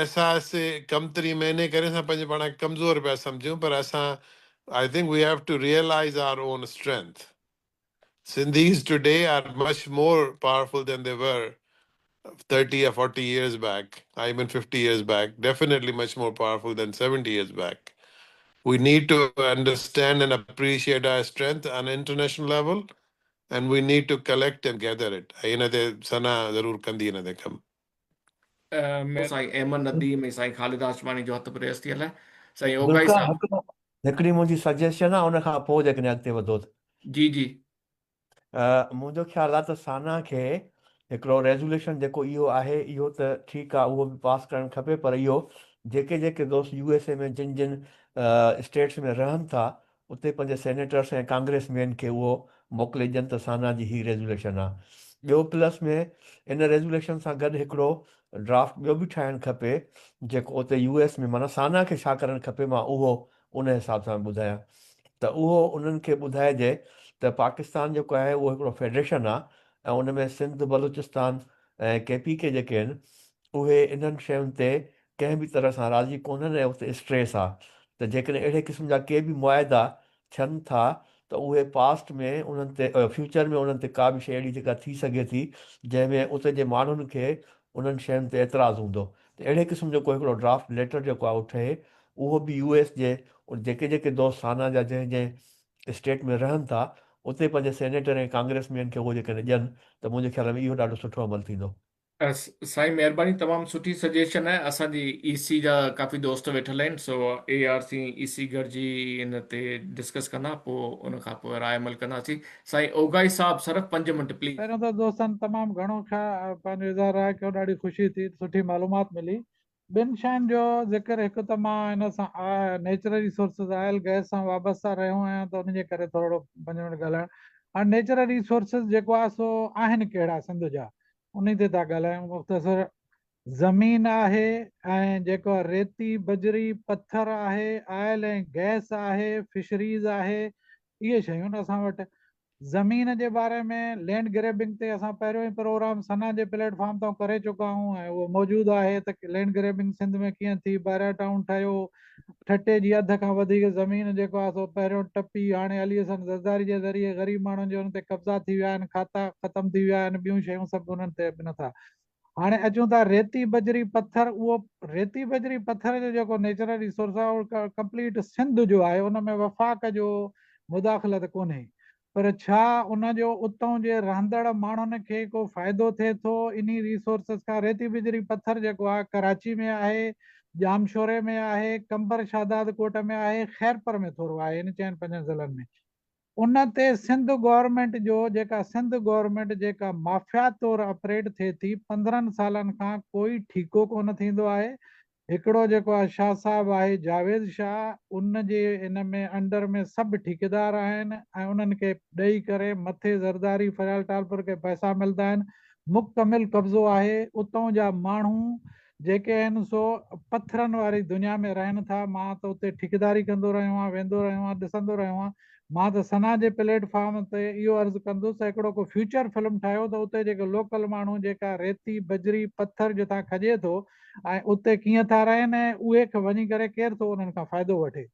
احساس ڪمتري ۾ انهي ڪري اسان پنهنجي پاڻ کي ڪمزور پيا سمجهون پر اسان I think we have to realise our own strength Sindhis today are much more powerful than they were 30 or 40 years back, even 50 years back, definitely much more powerful than 70 years back. We need to understand and appreciate our strength on international level and we need to collect and gather it. ۽ ان تي ثنا ضرور ڪندي ان تي ڪم. سائين احمد نديم ۽ سائين خالد هاشماڻي جو هٿ press ٿيل آهي. سائين اوگائي ذوالفقار صاحب. هڪڙي منهنجي سجيشن آهي ان کان پوء جيڪڏهن اڳتي وڌو ته. جي جي. منهنجو خيال آهي ته سانا کي هڪڙو ريزوليشن جيڪو اهو آهي اهو ته ٺيڪ آهي اهو به پاس ڪرڻ کپي پر اهو جيڪي جيڪي دوست يو ايس اي ۾ جن جن اسٽيٽس ۾ رهن ٿا اتي پنهنجي سينيٽرس ۽ ڪانگريس مين کي اهو موڪلي ڏين ته سانا جي هي ريزوليشن آهي ٻيو پلس ۾ ان ريزوليشن سان گڏ هڪڙو ڊرافٽ ٻيو به ٺاهڻ کپي جيڪو اتي يو ايس ۾ معنيٰ سانا کي ڇا ڪرڻ کپي مان اهو ان حساب سان ٻڌايان ته اهو انهن کي ٻڌائجي ته پاڪستان جيڪو آهي اهو هڪڙو فيڊريشن آهي ۽ ان ۾ سنڌ بلوچستان ۽ ڪي پي ڪي جيڪي آهن اهي انهن شين تي ڪنهن به طرح سان راضي ڪونهن ۽ اتي اسٽريس آهي ته جيڪڏهن اهڙي قسم جا ڪي به معاهدا ٿين ٿا ته اهي پاسٽ ۾ انهن تي فيوچر ۾ انهن تي ڪا به شيء اهڙي جيڪا ٿي سگهي ٿي جنهن ۾ اتي جي ماڻهن کي انهن شين تي اعتراض هوندو ته اهڙي قسم جو ڪو هڪڙو ڊرافٽ ليٽر جيڪو آهي اهو ٺهي اهو به يو ايس جي جيڪي جيڪي دوست سانا جا جنهن جنهن اسٽيٽ ۾ رهن ٿا اتي پنهنجي سينيٽر ۽ ڪانگريس مين کي اهو جيڪڏهن ڏين ته منهنجي خيال ۾ اهو ڏاڍو سٺو عمل ٿيندو. سائين مهرباني تمام سٺي سجيشن آهي اسان جي اي سي جا ڪافي دوست ويٺل آهن سو اي آر سي اي سي گڏجي ان تي ڊسڪس ڪندا پوء ان کان پوء راء عمل ڪنداسين سائين اوگائي صاحب صرف پنج منٽ پليز. پهريون ته دوستن تمام گهڻو پنهنجو اظهار راء ڪيو ڏاڍي خوشي ٿي سٺي معلومات ملي ٻن شين جو ذڪر هڪ ته مان ان سان نيچرل ريسورسز آئل گئس سان وابسته رهيو آهيان ته ان جي ڪري ٿورڙو پنج منٽ ڳالهائڻ هاڻي نيچرل ريسورسز جيڪو آهي سو آهن ڪهڙا سنڌ جا انهي تي ٿا ڳالهايون مختصر زمين آهي ۽ جيڪو آهي ريتي بجري پٿر آهي آئل ۽ گئس آهي فشريز آهي اهي شيون اسان وٽ زمين جي باري ۾ لينڊ گريبنگ تي اسان پهريون ئي پروگرام ثنا جي پليٽ فارم تان ڪري چڪا آهيون ۽ اهو موجود آهي ته لينڊ گريبنگ سنڌ ۾ ڪيئن ٿي، بحريا ٽائون ٺهيو، ٺٽي جي اڌ کان وڌيڪ زمين جيڪو آهي سو پهريون ٽپي هاڻي علي حسن زرداري جي ذريعي غريب ماڻهن جي ان تي قبضا ٿي ويا آهن، کاتا ختم ٿي ويا آهن، ٻيون شيون سڀ انهن تي به نٿا هاڻي اچون ٿا ريتي بجري پٿر اهو ريتي بجري پٿر جو جيڪو نيچرل ريسورس آهي اهو ڪمپليٽ سنڌ جو آهي ان ۾ وفاق جو مداخلت ڪونهي پر ڇا ان جو اتئون جي رهندڙ ماڻهن کي ڪو فائدو ٿئي ٿو انهي ريسورسز کان ريتي بجري پٿر جيڪو آهي ڪراچي ۾ آهي ڄامشوري ۾ آهي قمبر شهداد ڪوٽ ۾ آهي خيرپور ۾ ٿورو آهي ان چئن پنجن ضلعن ۾ ان تي سنڌ گورنمينٽ جو جيڪا سنڌ گورنمينٽ جيڪا مافيا طور آپريٽ ٿئي ٿي 15 سالن کان ڪوئي ٺيڪو ڪونه ٿيندو آهي هڪڙو جيڪو آهي شاهه صاحب آهي جاويد شاهه ان جي ان ۾ انڊر ۾ سڀ ٺيڪيدار آهن ۽ انهن کي ڏئي ڪري مٿي زرداري فريال ٽالپر کي پئسا ملدا آهن مڪمل قبضو آهي اتئون جا ماڻهو جيڪي آهن سو پٿرن واري دنيا ۾ رهن ٿا، مان ته اتي ٺيڪيداري ڪندو رهيو آهيان، ويندو رهيو آهيان، ڏسندو رهيو آهيان، مان ته ثنا جي پليٽ فارم تي اهو عرض ڪندس ته هڪڙو ڪو فيوچر فلم ٺاهيو ته اتي جيڪي لوڪل ماڻهو جيڪا ريتي، بجري، پٿر جتان کڄي ٿو ۽ اتي ڪيئن ٿا رهن ۽ اهي وڃي ڪري ڪير ٿو انهن کان فائدو وٺي.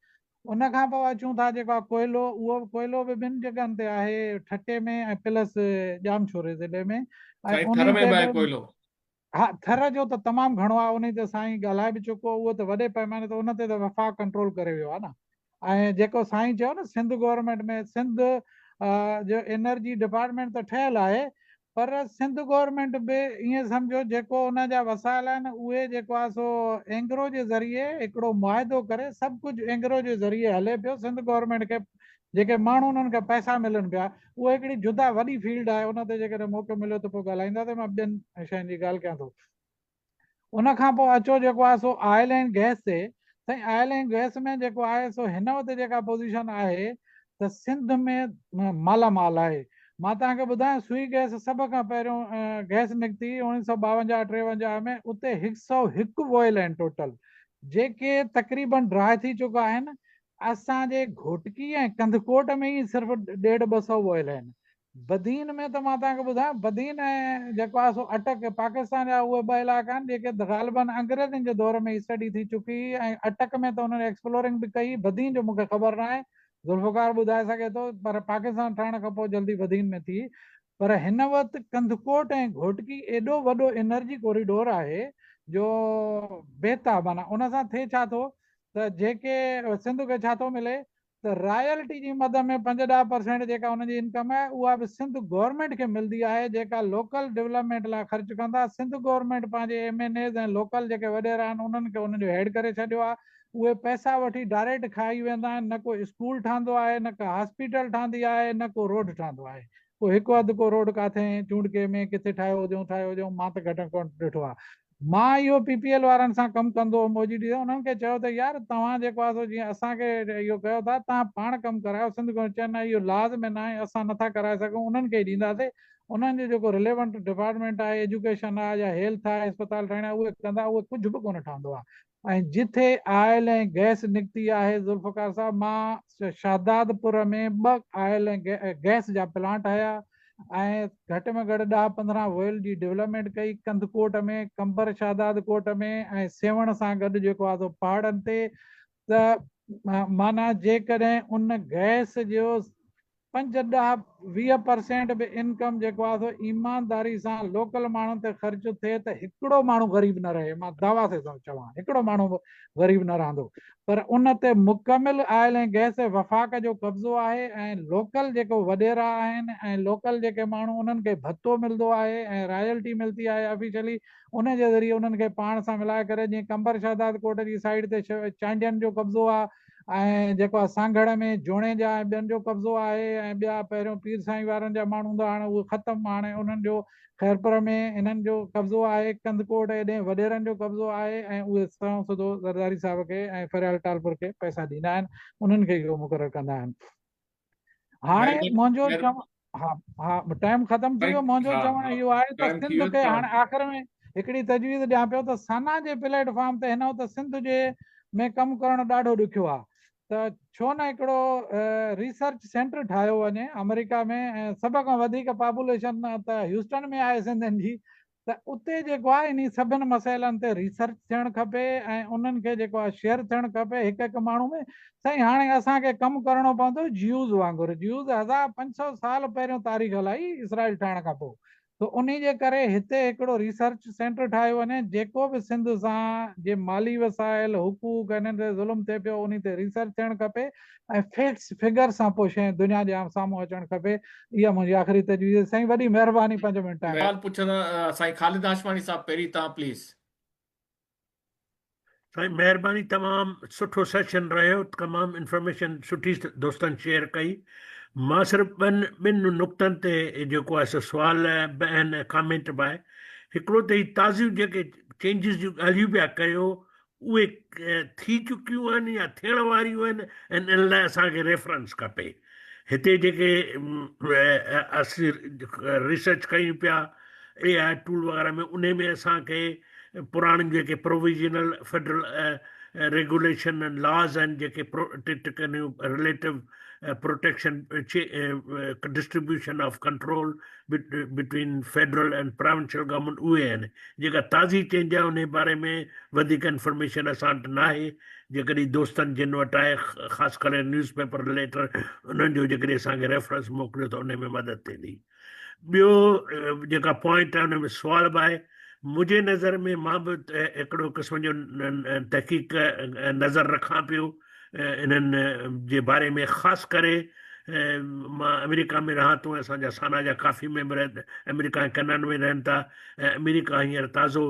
ان کان پوء اچون ٿا جيڪو آهي ڪوئلو، اهو به ڪوئلو به ٻن جڳهن تي آهي، ٺٽي ۾ ۽ پلس ڄامشوري ضلعي ۾ ۽ سائين ٿر انهي ۾ تي به آهي به ڪوئلو. ها ٿر جو ته تمام گهڻو آهي انهي تي سائين ڳالهائي به چڪو اهو ته وڏي پئماني تي ان تي ته وفاق ڪنٽرول ڪري ويو آهي نه ۽ جيڪو سائين چيو نه سنڌ گورنمينٽ ۾ سنڌ جو انرجي ڊپارٽمينٽ ته ٺهيل آهي پر سنڌ گورنمينٽ به ائين سمجهو جيڪو ان جا وسائل آهن اهي جيڪو آهي سو اينگرو جي ذريعي هڪڙو معاهدو ڪري سڀ ڪجهه اينگرو جي ذريعي هلي پيو سنڌ گورنمينٽ کي جيڪي ماڻهو انهن کي پئسا ملن پيا اهو هڪڙي جدا وڏي فيلڊ آهي ان تي جيڪڏهن موقعو مليو ته پوء ڳالهائينداسين مان ٻين شين جي ڳالهه ڪيان ٿو ان کان پوء اچو جيڪو آهي سو آئل اينڊ گئس تي سائين آئل اينڊ گئس ۾ جيڪو آهي سو هن وقت جيڪا پوزيشن آهي ته سنڌ ۾ مالا مال آهي مان توهان کي ٻڌايان سوئي گئس سڀ کان پهريون گئس نڪتي 1952 53 ۾ اتي 101 ووئل آهن ٽوٽل جيڪي تقريبن ڊراء ٿي چڪا آهن اسان جي گهوٽڪي ۽ ڪنڌڪوٽ ۾ ئي صرف ڏيڍ ٻه سئو ووئل آهن. بدين ۾ ته مان توهان کي ٻڌايان بدين ۽ جيڪو آهي سو اٽڪ پاڪستان جا اهي ٻه علائقا آهن جيڪي غالباً انگريزن جي دور ۾ ئي اسٽڊي ٿي چڪي هئي ۽ اٽڪ ۾ ته انهن ايڪسپلورنگ به ڪئي بدين جو مون کي خبر ناهي ذوالفقار ٻڌائي سگهي ٿو پر پاڪستان ٺهڻ کان پوء جلدي بدين ۾ ٿي پر هن وقت ڪنڌڪوٽ ۽ گهوٽڪي ايڏو وڏو انرجي ڪوريڊور آهي جو بيتاب معنيٰ ان سان ٿئي ڇا ٿو ته جيڪي سنڌ کي ڇا ٿو ملي ته رائلٽي جي مد ۾ پنج ڏهه پرسينٽ جيڪا انهن جي انڪم آهي اها به سنڌ گورنمينٽ کي ملدي آهي جيڪا لوڪل ڊولپمينٽ لاء خرچ ڪندا سنڌ گورنمينٽ پنهنجي ايم اين ايز ۽ لوڪل جيڪي وڏيرا آهن انهن کي انهن جو هيڊ ڪري ڇڏيو آهي اهي پئسا وٺي ڊائريڪٽ کائي ويندا آهن نه ڪو اسڪول ٺهندو آهي نه ڪا هاسپيٽل ٺهندي آهي نه ڪو روڊ ٺهندو آهي ڪو هڪ اڌ ڪو روڊ ڪاٿي چونڊڪي ۾ ڪٿي ٺاهيو هجئون ٺاهيو هجئون مان ته گهٽ ڪونه ڏٺو آهي مان اهو پي پي ايل وارن سان ڪم ڪندو هوم او جي ڊي سان انهن کي چيو ته يار توهان جيڪو آهي سو جيئن اسان کي اهو ڪيو ٿا توهان پاڻ ڪم ڪرايو سنڌ گورنمينٽ چيو نه اهو لاز ۾ ناهي اسان نٿا ڪرائي سگهون انهن کي ئي ڏينداسي انهن جو جيڪو رليونٽ ڊپارٽمينٽ آهي ايجوڪيشن آهي يا هيلٿ آهي اسپتال ٺاهڻي آهي اهي ڪندا اهي ڪجهه به ڪونه ٺهندو آهي ۽ جٿي آئل ۽ گئس نڪتي آهي ذوالفقار صاحب مان شهدادپور ۾ ٻه آئل ۽ گئس جا پلانٽ هيا ۽ گهٽ ۾ گهٽ ڏهه 15 ويل جي ڊولپمينٽ ڪئي ڪنڌڪوٽ ۾ قمبر شهداد ڪوٽ ۾ ۽ سيوهڻ سان گڏ جيڪو آهي سو پهاڙن تي ته معنيٰ جيڪڏهن ان گئس جو پنج ڏهه 20 پرسينٽ به انڪم جيڪو آهي سو ايمانداري سان لوڪل ماڻهن تي خرچ ٿئي ته هڪڙو ماڻهو غريب نه رهي مان دعويٰ سي ٿو چوان هڪڙو ماڻهو به غريب نه رهندو پر ان تي مڪمل آئل ۽ گئس تي وفاق جو قبضو آهي ۽ لوڪل جيڪو وڏيرا آهن ۽ لوڪل جيڪي ماڻهو انهن کي ڀتو ملندو آهي ۽ رائلٽي ملتي آهي آفيشلي ان جي ذريعي انهن کي پاڻ سان ملائي ڪري جيئن قمبر شهداد ڪوٽ جي سائيڊ تي چانڊين جو قبضو آهي ۽ جيڪو آهي سانگهڙ ۾ جوڻيجا ۽ ٻين جو قبضو آهي ۽ ٻيا پهريون پير سائين وارن جا ماڻهو هوندا هاڻي اهي ختم هاڻي انهن جو خيرپور ۾ انهن جو قبضو آهي ڪنڌڪوٽ ايڏي وڏيرن جو قبضو آهي ۽ اهي سنئون سڌو زرداري صاحب کي ۽ فريال ٽالپر کي پئسا ڏيندا آهن انهن کي اهو مقرر ڪندا آهن هاڻي منهنجو چوڻ ها ها ٽائيم ختم ٿي ويو منهنجو چوڻ اهو آهي ته سنڌ کي هاڻي آخر ۾ هڪڙي تجويز ڏيان پيو ته سانا جي پليٽ فارم تي هن وقت سنڌ جي ۾ ڪم ڪرڻ ڏاڍو ڏکيو آهي ته ڇو نه هڪڙو ريسرچ سينٽر ٺاهيو وڃي آمريڪا ۾ ۽ سڀ کان وڌيڪ پاپوليشن ته هيوسٽن ۾ آهي سنڌين جي ته اتي جيڪو آهي انهي سڀن مسئلن تي ريسرچ ٿيڻ کپي ۽ انهن کي جيڪو آهي شيئر ٿيڻ کپي هڪ هڪ ماڻهو ۾ سائين هاڻي اسان کي ڪم ڪرڻو پوندو جيوز وانگر جيوز 1500 سال پهريون تاريخ هلائي اسرائيل ٺهڻ کان پوء ته انهي جي ڪري هتي هڪڙو ريسرچ سينٽر ٺاهيو وڃي جيڪو به سنڌ سان جي مالي وسائل حقوق انهن تي ظلم ٿئي پيو انهي تي ريسرچ ٿيڻ کپي ۽ فيڪٽس فگر سان پوء شيء دنيا جي سامهون اچڻ کپي اها منهنجي آخري تجويز آهي سائين وڏي مهرباني پنج منٽ ٽائيم. سوال پڇندا سائين خالد هاشماڻي صاحب پهرين توهان پليز. سائين مهرباني تمام سٺو سيشن رهيو تمام انفارميشن سٺي دوستن شيئر ڪئي مان صرف ٻن ٻن نقطن تي جيڪو آهي سو سوال به آهن ۽ ڪامينٽ به آهي هڪڙو ته هي تازيون جيڪي چينجز جون ڳالهيون پيا ڪيو اهي ٿي چڪيون آهن يا ٿيڻ واريون آهن ۽ ان لاء اسان کي ريفرنس کپي. هتي جيڪي اسين ريسرچ ڪيون پيا اي آء ٽول وغيره ۾ انهي ۾ اسان کي پراڻن جيڪي پروويزنل فيڊرل ريگوليشن ۽ لاز آهن جيڪي پروٽيڪٽ ڪن relative protection distribution of control between federal and provincial government اهي آهن جيڪا تازي چينج آهي انهي باري ۾ وڌيڪ انفارميشن اسان وٽ ناهي جيڪڏهن دوستن جن وٽ آهي خاص ڪري نيوز پيپر ليٽر انهن جو جيڪڏهن اسان کي ريفرنس موڪليو ته انهي ۾ مدد ٿيندي ٻيو جيڪا پوائنٽ آهي ان ۾ سوال به آهي منهنجي نظر ۾ مان به هڪڙو قسم جو تحقيق نظر رکان پيو انهن جي باري ۾ خاص ڪري مان آمريڪا ۾ رهان ٿو ۽ اسان جا سانا جا ڪافي ميمبر آمريڪا ۽ ڪئناڊا ۾ رهن ٿا ۽ آمريڪا هينئر تازو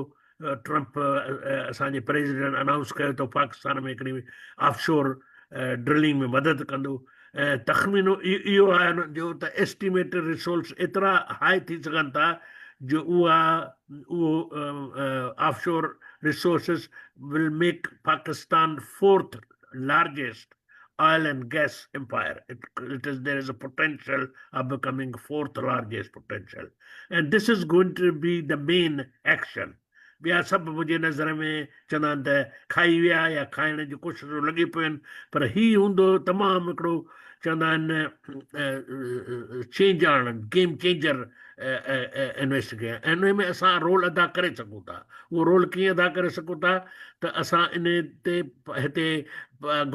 ٽرمپ اسان جي پريزيڊنٽ انائونس ڪيو ته پاڪستان ۾ هڪڙي آف شور ڊرلنگ ۾ مدد ڪندو ۽ تخمينو اهو آهي ان جو ته ايسٽيميٽڊ ريسورس ايترا هاء ٿي سگهن ٿا جو اها اهو offshore resources will make Pakistan fourth largest oil and gas empire it is there is a potential of becoming fourth largest potential and this is going to be the main action ٻيا سڀ منهنجي نظر ۾ چوندا آهن ته کائي ويا يا کائڻ جون ڪوششون لڳي پيون آهن پر هي هوندو تمام هڪڙو چوندا آهن چينج آڻڻ گيم چينجر انويسٽيگيشن ۽ ان ۾ اسان رول ادا ڪري سگهون ٿا اهو رول ڪيئن ادا ڪري سگهون ٿا ته اسان ان تي هتي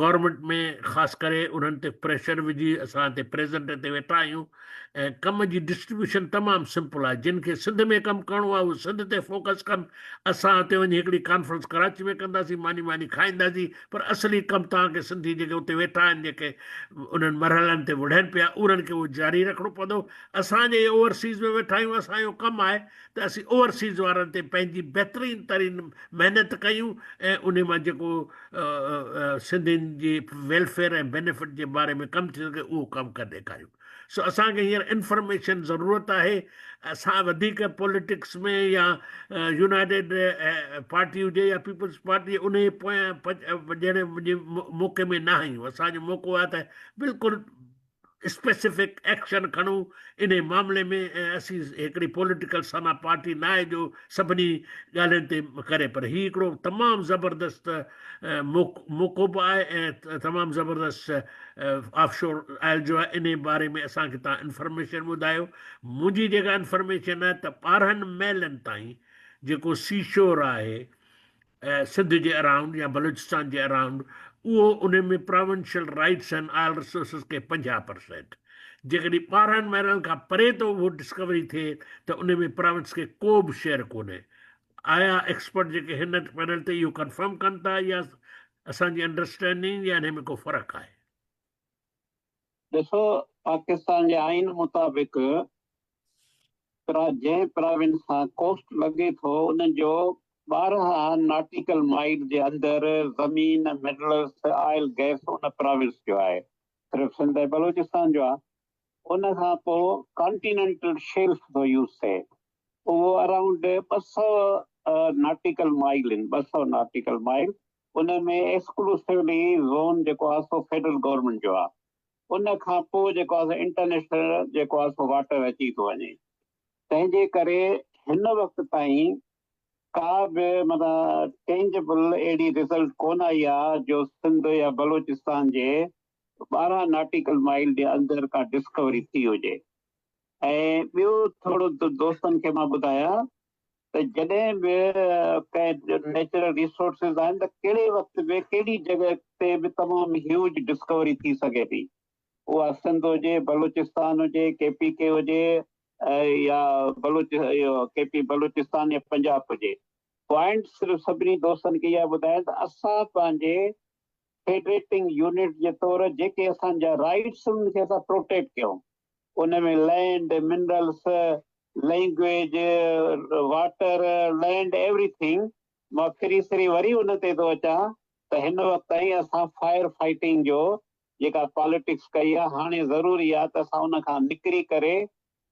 گورنمينٽ ۾ خاص ڪري انهن تي پريشر وجهي اسان هتي پريزنٽ هتي ويٺا آهيون ۽ ڪم جي ڊسٽريبيوشن تمام سمپل آهي جن کي سنڌ ۾ ڪم ڪرڻو آهي اهي سنڌ تي فوڪس ڪن اسان هتي وڃي هڪڙي ڪانفرنس ڪراچي ۾ ڪنداسين ماني ماني کائينداسين پر اصلي ڪم توهان کي سنڌي جيڪي اتي ويٺا آهن جيڪي انهن مرحلن تي وڙهن پيا انهن کي اهو جاري رکڻو پوندو اسان جي اوورسيز ۾ ويٺا آهيون اسان جو ڪم آهي ته اسين اوورسيز وارن تي پنهنجي بهترين ترين محنت ڪيون ۽ انهي مان جيڪو سنڌين جي ويلفيئر ۽ بينيفٽ جي باري ۾ ڪم ٿي سگهي اهو ڪم ڪري ڏيکاريون سو اسان کي هينئر انفارميشن ضرورت آهي اسان وڌيڪ پوليٽڪس ۾ يا يونائيٽيڊ پارٽي هجي يا پيپلز پارٽي انهي پويان وڃڻ جي موقعي ۾ نه آهيون اسان جو موقعو آهي ته بلڪل اسپيسفڪ ايڪشن کڻون انهي معاملي ۾ ۽ اسين هڪڙي پوليٽيڪل سانا پارٽي نه آهي جو سڀني ڳالهين تي ڪري پر هي هڪڙو تمام زبردست موقعو به آهي ۽ تمام زبردست آف شور آئل جو آهي انهي باري ۾ اسان کي تان انفارميشن ٻڌايو منهنجي جيڪا انفارميشن آهي ته 12 ميلن تائين جيڪو سي شور آهي سنڌ جي اراونڊ يا بلوچستان جي اراونڊ اهو ان ۾ پراونشل رائٽس آهن آئل ريسورسز کي 50 پرسينٽ جيڪڏهن 12 مائلن کان پري ٿو اهو ڊسڪوري ٿئي ته ان ۾ پراونس کي ڪو به شيئر ڪونهي. آيا ايڪسپرٽ جيڪي هن پينل تي اهو ڪنفرم ڪن ٿا يا اسان جي انڊرسٽينڊنگ يا انهي ۾ ڪو فرق آهي؟ ڏسو پاڪستان جي آئين مطابق جنهن پراونس سان ڪوسٽ لڳي ٿو ان جو 12 ناٽيڪل مائل جي اندر زمين، منرلس، آئل، گئس ان پراونس جو آهي، صرف سنڌ ۽ بلوچستان جو آهي. ان کان پوء ڪانٽيننٽل شيلف ٿو يوز ٿئي اهو ارائونڊ 200 ناٽيڪل مائل آهن، 200 ناٽيڪل مائل ان ۾ ايڪسڪلوسولي زون جيڪو آهي سو فيڊرل گورنمينٽ جو آهي. ان کان پوء جيڪو آهي سو انٽرنيشنل جيڪو آهي سو واٽر اچي ٿو وڃي. تنهن جي ڪري هن وقت تائين ڪا به معنيٰ ٽينجبل اهڙي رزلٽ ڪونه آئي آهي جو سنڌ يا بلوچستان جي 12 ناٽيڪل مائل جي اندر ڪا ڊسڪوري ٿي هجي. ۽ ٻيو ٿورو دوستن کي مان ٻڌايان ته جڏهن به ڪنهن نيچرل ريسورسز آهن ته ڪهڙي وقت به ڪهڙي جڳهه تي به تمام هيوج ڊسڪوري ٿي سگهي ٿي، اها سنڌ هجي، بلوچستان هجي، ڪي پي ڪي هجي يا بلوچ ڪي پي بلوچستان يا پنجاب هجي. پوائنٽ صرف سڀني دوستن کي اها ٻڌايان ته اسان پنهنجي فيڊريٽنگ يونٽ جي طور جيڪي اسان جا رائٽس انهن کي اسان پروٽيڪٽ ڪيون، ان ۾ land, minerals, language, water, land everything. مان ڦري سري وري ان تي ٿو اچان ته هن وقت تائين اسان فائر فائٽنگ جو جيڪا پاليٽڪس ڪئي آهي هاڻي ضروري آهي ته اسان ان کان نڪري ڪري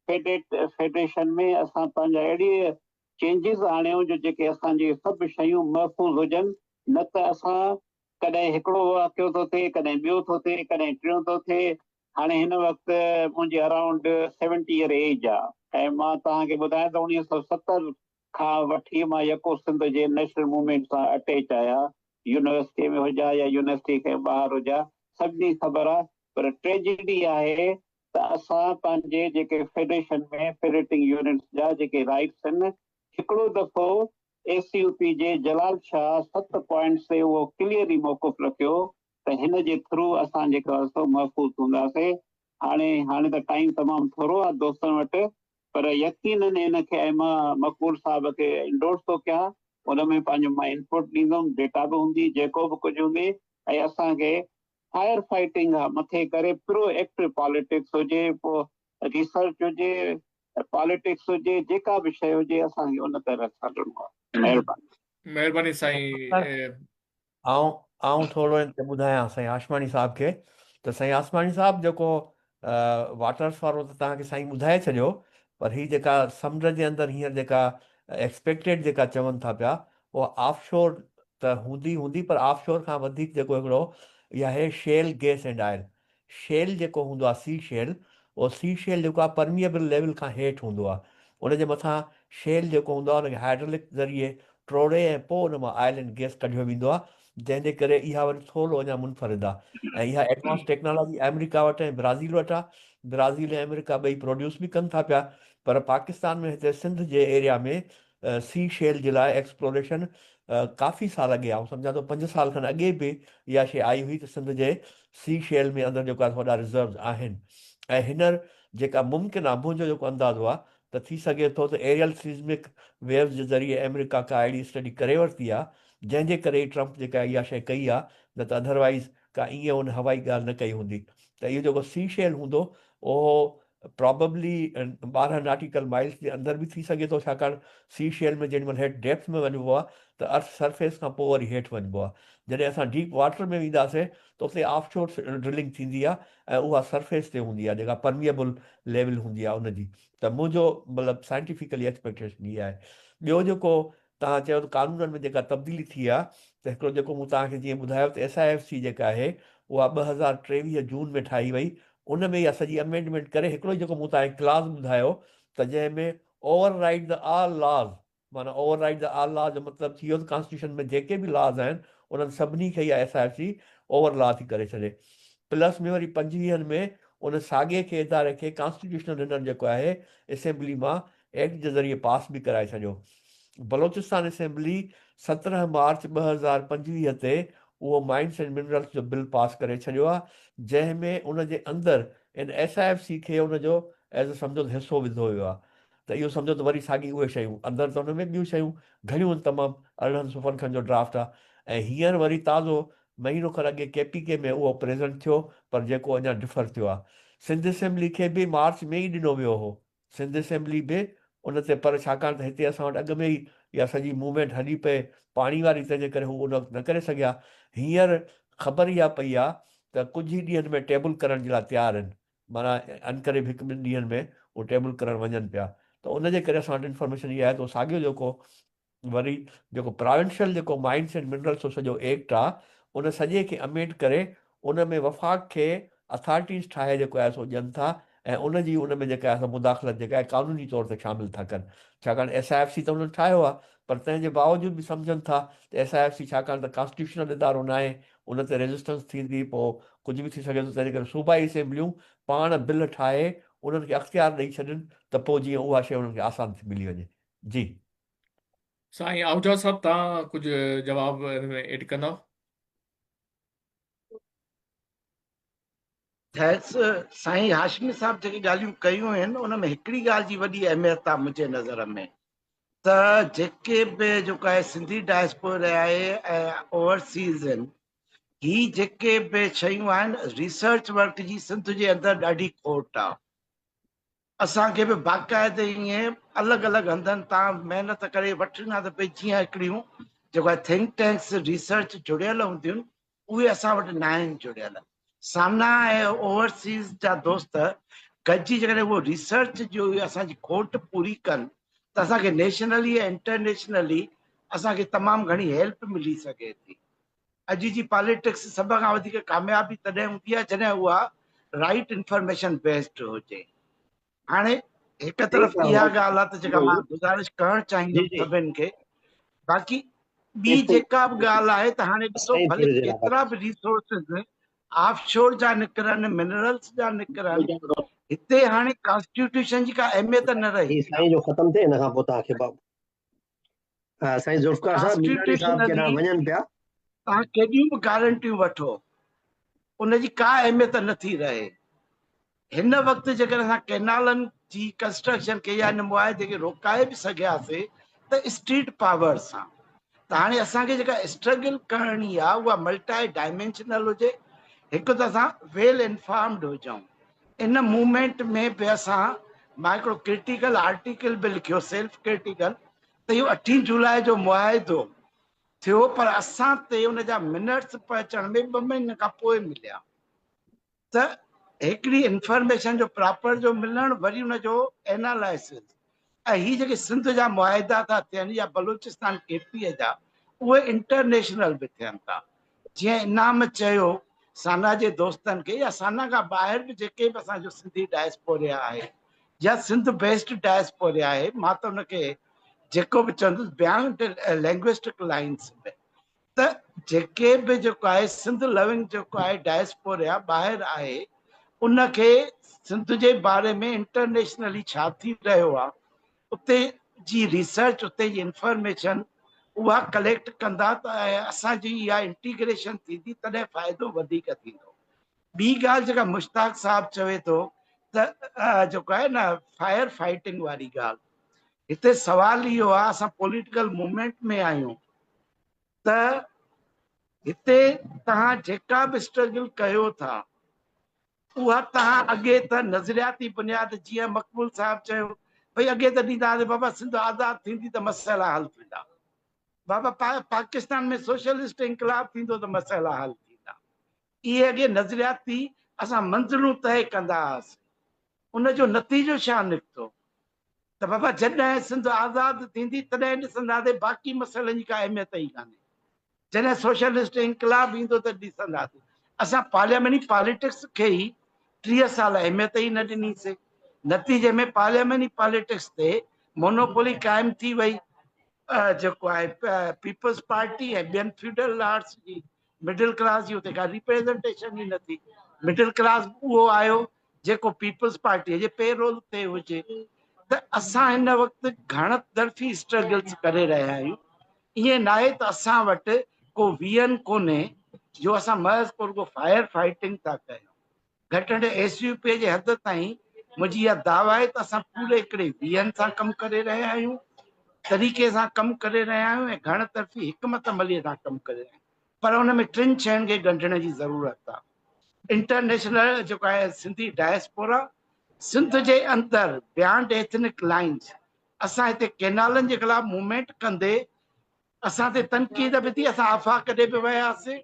فيڊريٽ فيڊريشن ۾ اسان پنهنجا اهڙي چينجز آڻيون جو جيڪي اسان جي سڀ شيون محفوظ هجن نه ته اسان ڪڏهن هڪڙو واقعو ٿو ٿئي، ڪڏهن ٻيو ٿو ٿئي، ڪڏهن ٽيون ٿو ٿئي. هاڻي هن وقت منهنجي اراؤنڊ سيونٽي ايئر ايج آ ۽ مان توهان کي ٻڌايان ته 1970 کان وٺي مان يڪو سنڌ جي نيشنل موومينٽ سان اٽيچ آهيان. يونيورسٽي ۾ هجان يا يونيورسٽي کان ٻاهر هجان سڀني خبر آ پر ٽريجڊي آهي ته اسان پنهنجي جيڪي فيڊريشن ۾ فيڊريٽنگ يونٽس جا جيڪي رائٽس آهن هڪڙو دفعو اي سي يو پي جي جلال شاهه 7 پوائنٽس تي اهو ڪليئرلي موقف رکيو ته هن جي ٿرو اسان جيڪو آهي سو محفوظ هونداسي. هاڻي هاڻي ته ٽائيم تمام ٿورو آهي دوستن وٽ پر يقينن ان کي ۽ مان مقبول صاحب کي انڊورس ٿو ڪيان ان ۾ پنهنجو مان انپوٽ ڏيندم ڊيٽا به هوندي جيڪو به ڪجهه هوندي ۽ اسان کي فائر فائٽنگ کان مٿي ڪري پرو ايڪٽو پاليٽڪس هجي پو ريسرچ هجي پاليٽڪس هجي جيڪا به شيء هجي اسان کي ان طرح سان هلڻو آهي. مهرباني. مهرباني سائين. آئون آئون ٿورو ان تي ٻڌايان سائين هاشماڻي صاحب کي ته سائين هاشماڻي صاحب جيڪو واٽرس وارو ته توهان کي سائين ٻڌائي ڇڏيو پر هي جيڪا سمنڊ جي اندر هينئر جيڪا ايڪسپيڪٽيڊ جيڪا چون ٿا پيا اها آف شور ته هوندي هوندي پر آف شور کان وڌيڪ جيڪو هڪڙو اها آهي Shell gas and oil Shell جيڪو هوندو آهي سي شيل اهو سي شيل جيڪو آهي پرميئبل ليول کان هيٺ هوندو آهي ان جي مٿان شيل جيڪو هوندو آهي ان کي هائيڊرولڪ ذريعي ٽوڙي ۽ پوء ان مان آئل اينڊ گيس ڪڍيو ويندو آهي جنهن جي ڪري اها وري ٿورو اڃا منفرد آهي ۽ اها ايڊوانس ٽيڪنالاجي آمريڪا وٽ ۽ برازيل وٽ آهي برازيل ۽ آمريڪا ٻئي پروڊيوس به ڪن ٿا پيا پر پاڪستان ۾ هتي سنڌ جي ايريا ۾ سي شيل جي لاء ايڪسپلوريشن ڪافي سال اڳي آئون سمجهان ٿو 5 سال کن اڳي به اها شيء آئي هئي ته سنڌ جي سي شيل ۾ اندر جيڪو آهي وڏا رزروز آهن ۽ هينئر جيڪا ممڪن آهي منهنجو جيڪو اندازو آهي ته ٿي سگهي ٿو ته ايريل سيزمڪ ويوز جي ذريعي آمريڪا ڪا اهڙي اسٽڊي ڪري ورتي آهي جنهن جي ڪري ئي ٽرمپ جيڪا اها شيء ڪئي آهي نه ته اڌروائيز ڪا ائين ان هوائي ڳالهه نه ڪئي هوندي ته اهو جيڪو سي شيل هوندو اهو پراببلي 12 ناٽيڪل مائلز جي اندر به ٿي سگهي ٿو ڇاڪاڻ سي شيل ۾ جيڏي مهل هيٺ ڊيپٿ ۾ وڃبو آهي ته ارٿ سرفيس کان پوء وري هيٺ وڃبو آهي جڏهن اسان ڊيپ واٽر ۾ وينداسين ته اتي آف شور ڊرلنگ ٿيندي آهي ۽ اها سرفيس تي هوندي آهي جيڪا پرميئبل ليول هوندي آهي ان جي ته منهنجو مطلب سائنٽيفڪلي ايڪسپيڪٽيشن هي آهي ٻيو جيڪو توهان چيو ته قانونن ۾ جيڪا تبديلي ٿي آهي ته هڪڙو جيڪو مون توهان کي جيئن ٻڌايو ته ايس I F C جيڪا آهي اها 2023 جون ۾ ٺاهي وئي ان ۾ اها سڄي امينڊمينٽ ڪري هڪڙو ئي جيڪو مون توهان کي ڪلاز ٻڌايو ته جنهن ۾ over ride the all laws معنيٰ اوور رائيڊ دا آل لاز جو مطلب ٿي ويو ته ڪانسٽيٽيوشن ۾ جيڪي به لاز آهن انهن سڀني کي اها S I F C over law ٿي ڪري ڇڏي پلس ۾ وري پنجويهن ۾ ان ساڳئي کي اداري کي ڪانسٽيٽيوشنل هنن جيڪو آهي اسيمبلي مان ايڪٽ جي ذريعي پاس به ڪرائي ڇڏيو. بلوچستان اسيمبلي 17 مارچ 2025 تي اهو مائنس اينڊ منرلس جو بل پاس ڪري ڇڏيو آهي جنهن ۾ ان جي اندر ان ايس I F C کي ان جو ايز اي سمجهو ته حصو وڌو ويو آهي ته اهو سمجهو ته وري ساڳي اهي شيون اندر ته ان ۾ ٻيون شيون گهڻيون آهن تمام 18 صفحن کن جو ڊرافٽ آهي ۽ هينئر وري تازو مهينو کن اڳي ڪي پي ڪي ۾ اهو پريزنٽ ٿيو پر جيڪو اڃا ڊفر ٿيو آهي سنڌ اسيمبلي کي به مارچ ۾ ئي ڏنو ويو هو سنڌ اسيمبلي به ان تي پر ڇاڪاڻ ته هتي اسان وٽ اڳ ۾ ئي اها سڄي موومينٽ هلي پئي پاڻي واري تنهن جي ڪري هو ان وقت نه ڪري سگهيا. هينئر خبر اها پئي آ ته ڪجهه ئي ڏينهن ۾ ٽيبل ڪرڻ جي لاء تيار آهن معنيٰ انقريب هڪ ٻن ڏينهن ۾ هو ٽيبل ڪرڻ وڃن پيا ته ان جي ڪري اسان وٽ انفارميشن اها آهي ته اهو ساڳيو جيڪو وري جيڪو پراونشل جيڪو مائنس اينڊ منرلس جو سڄو ايڪٽ آ ان سڄي کي امينڊ ڪري ان ۾ وفاق کي اٿارٽيز ٺاهي جيڪو آهي سو ڏين ٿا ۽ ان جي ان ۾ جيڪا آهي سا مداخلت جيڪا آهي قانوني طور تي شامل ٿا ڪن ڇاڪاڻ ايس I F C ته انهن ٺاهيو آ پر تنهن جي باوجود به سمجهن ٿا ته ايس I F C ڇاڪاڻ ته ڪانسٽيٽيوشنل ادارو ناهي ان تي ريزسٽنس ٿيندي پوء ڪجهه به ٿي سگهي ٿو تنهن جي ڪري صوبائي اسيمبليون پاڻ بل ٺاهي انهن کي اختيار ڏئي ڇڏين ته پوء جيئن اها شيء انهن کي آسان ٿي ملي وڃي جي. سائين آهوجا صاحب توهان ڪجهه جواب ان ۾ ايڊ ڪندؤ؟ ٿيس سائين هاشمي صاحب جيڪي ڳالهيون ڪيون آهن ان ۾ هڪڙي ڳالهه جي وڏي اهميت آهي منهنجي نظر ۾ ته جيڪي به جيڪو آهي سنڌي ڊائسپورا آهي ۽ اوورسيز آهن هي جيڪي به شيون آهن ريسرچ ورڪ جي سنڌ جي اندر ڏاڍي کوٽ آهي اسان کي به باقاعده ائين الڳ الڳ هنڌن تان محنت ڪري وٺڻا ته پئي جيئن هڪڙيون جيڪو آهي ٿنڪ ٽينڪس ريسرچ جڙيل هونديون اهي اسان وٽ ناهن جڙيل. سانا ۽ اوورسيز جا دوست گڏجي جيڪڏهن اهو ريسرچ جو اسان جي کوٽ پوري ڪن ته اسان کي نيشنلي ۽ انٽرنيشنلي اسان کي تمام گهڻي هيلپ ملي سگهي ٿي. اڄ جي پاليٽڪس سڀ کان وڌيڪ ڪاميابي تڏهن هوندي آهي جڏهن اها رائيٽ انفارميشن بيسڊ هجي. هاڻي هڪ طرف اها ڳالهه آهي ته جيڪا مان گذارش ڪرڻ چاهيندم سڀن کي، باقي ٻي جيڪا به ڳالهه آهي ته هاڻي ڏسو ڀلي ڪيترا به ريسورسز آف شور جا نڪرن، منرلز جا نڪرن، هتي هاڻي ڪانسٽيٽيوشن جي ڪا اهميت نه رهي. سائين جو ختم ٿئي ان کان پوء توهان کي باب ها سائين ذوالفقار صاحب ميراڻي صاحب ڪيڏانهن وڃن پيا. توهان ڪيڏيون به گارنٽيون وٺو ان جي ڪا اهميت نه ٿي رهي. هن وقت جيڪڏهن اسان ڪئنالن جي ڪنسٽرڪشن کي يا ان معاهدي کي روڪائي به سگهياسي ته اسٽريٽ پاور سان. ته هاڻي اسان کي جيڪا اسٽرگل ڪرڻي آهي اها ملٽائي ڊائمينشنل هجي. هڪ ته اسان ويل انفارمڊ هجون. ان موومينٽ ۾ به اسان مان هڪڙو ڪرٽيڪل آرٽيڪل به لکيو سيلف ڪرٽيڪل ته اهو اٺين جولاء جو معاهدو ٿيو پر اسان تي ان جا منٽس پهچڻ ۾ ٻه مهينن کان پوء مليا ته هڪڙي انفارميشن جو پراپر جو ملڻ وري ان جو اينالائسز ۽ هي جيڪي سنڌ جا معاهدا ٿا ٿين يا بلوچستان ڪي پي جا اهي انٽرنيشنل به ٿين ٿا جيئن انعام چيو سانا جي دوستن کي يا سانا کان ٻاهر به جيڪي به اسان جو سنڌي ڊائسپوريا آهي يا سنڌ بيسڊ ڊائسپوريا آهي مان ته ان کي جيڪو به چوندس بيانڊ لينگوسٽڪ لائنس ۾ ته جيڪي به جيڪو آهي سنڌ لونگ جيڪو آهي ڊائسپوريا ٻاهر آهي ان کي سنڌ جي باري ۾ انٽرنيشنلي ڇا ٿي رهيو آهي اتي جي ريسرچ اتي جي انفارميشن اها ڪليڪٽ ڪندا ته اسان جي اها انٽيگريشن ٿيندي تڏهن فائدو وڌيڪ ٿيندو. ٻي ڳالهه جيڪا مشتاق صاحب چوي ٿو ته جيڪو آهي نه فائر فائٽنگ واري ڳالهه هتي سوال اهو آهي اسان پوليٽيڪل موومينٽ ۾ آهيون ته هتي توهان جيڪا به اسٽرگل ڪيو ٿا اها توهان اڳي ته نظرياتي بنياد جيئن مقبول صاحب چيو ڀئي اڳي ته ڏيندا هئاسين بابا سنڌ آزاد ٿيندي ته مسئلا حل ٿيندا بابا پاڪستان ۾ سوشلسٽ انقلاب ٿيندو ته مسئلا حل ٿيندا اهي اڳي نظرياتي اسان منزلون طئي ڪندا هئاسين ان جو نتيجو ڇا نڪتو ته بابا جڏهن سنڌ آزاد ٿيندي تڏهن ڏسنداسين باقي مسئلن جي ڪا اهميت ئي ڪانهي. جڏهن سوشلسٽ انقلاب ايندو ته ڏسنداسين. اسان پارلياماني پاليٽڪس کي ئي 30 سال اهميت ئي نه ڏني سي. نتيجي ۾ پارلياماني پاليٽڪس تي مونوپولي قائم ٿي وئي جيڪو آهي پيپلز پارٽي ۽ ٻين فيوڊل لارڊس جي مڊل ڪلاس جي اتي ڪا ريپريزنٽيشن ئي نه ٿي. مڊل ڪلاس اهو آيو جيڪو پيپلز پارٽيء جي پي رول تي هجي ته اسان هن وقت گهڻ طرفي اسٽرگلز ڪري رهيا آهيون. ائين ناهي ته اسان وٽ ڪو ويئن ڪونهي جو اسان محض ڪو رڳو فائر فائٽنگ ٿا ڪيون. گهٽ ۾ گهٽ ايس يو پي جي حد تائين منهنجي اها دعويٰ آهي ته اسان پوري هڪڙي ويهن سان ڪم ڪري رهيا آهيون، طريقي سان ڪم ڪري رهيا آهيون ۽ گهڻ طرفي حڪمت عملي سان ڪم ڪري رهيا آهيون پر ان ۾ ٽن شين کي ڳنڍڻ جي ضرورت آهي. انٽرنيشنل جيڪو آهي سنڌي ڊائسپورا، سنڌ جي اندر بيانڊ ايٿنڪ لائنز اسان هتي ڪينالن جي خلاف موومينٽ ڪندي اسان تي تنقيد به ٿي، اسان آفاق ڏي به وياسين،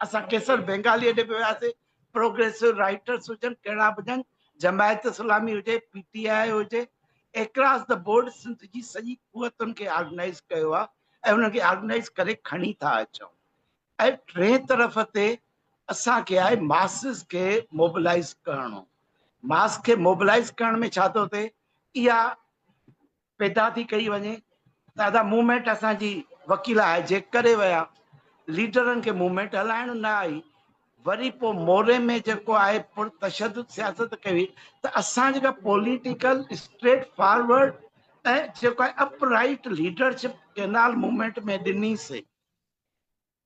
اسان قيصر بينگاليء ڏي به وياسين، پروگريسو رائيٽرس هجن، ڪهڙا به هجن، جماعت اسلامي هجي، پي ٽي آء هجي، اڪراس the board Sindh جي سڄي قوتن کي آرگنائيز ڪيو آهي ۽ انهن کي آرگنائيز ڪري کڻي ٿا اچون ۽ ٽئين طرف تي اسان کي آهي ماسز کي موبلائيز ڪرڻو. ماس کي موبلائيز ڪرڻ ۾ ڇا ٿو ٿئي، اها پيدا ٿي ڪئي وڃي ته ادا موومينٽ اسان جي وڪيل هاء جيڪ ڪري ويا ليڊرن کي موومينٽ هلائڻ نه آئي وري پو موري ۾ جيڪو آهي پر تشدد سياست ڪئي وئي ته اسان جيڪا پوليٽيڪل اسٽريٽ فارورڊ ۽ جيڪو آهي up right leadership canal movement ۾ ڏني سي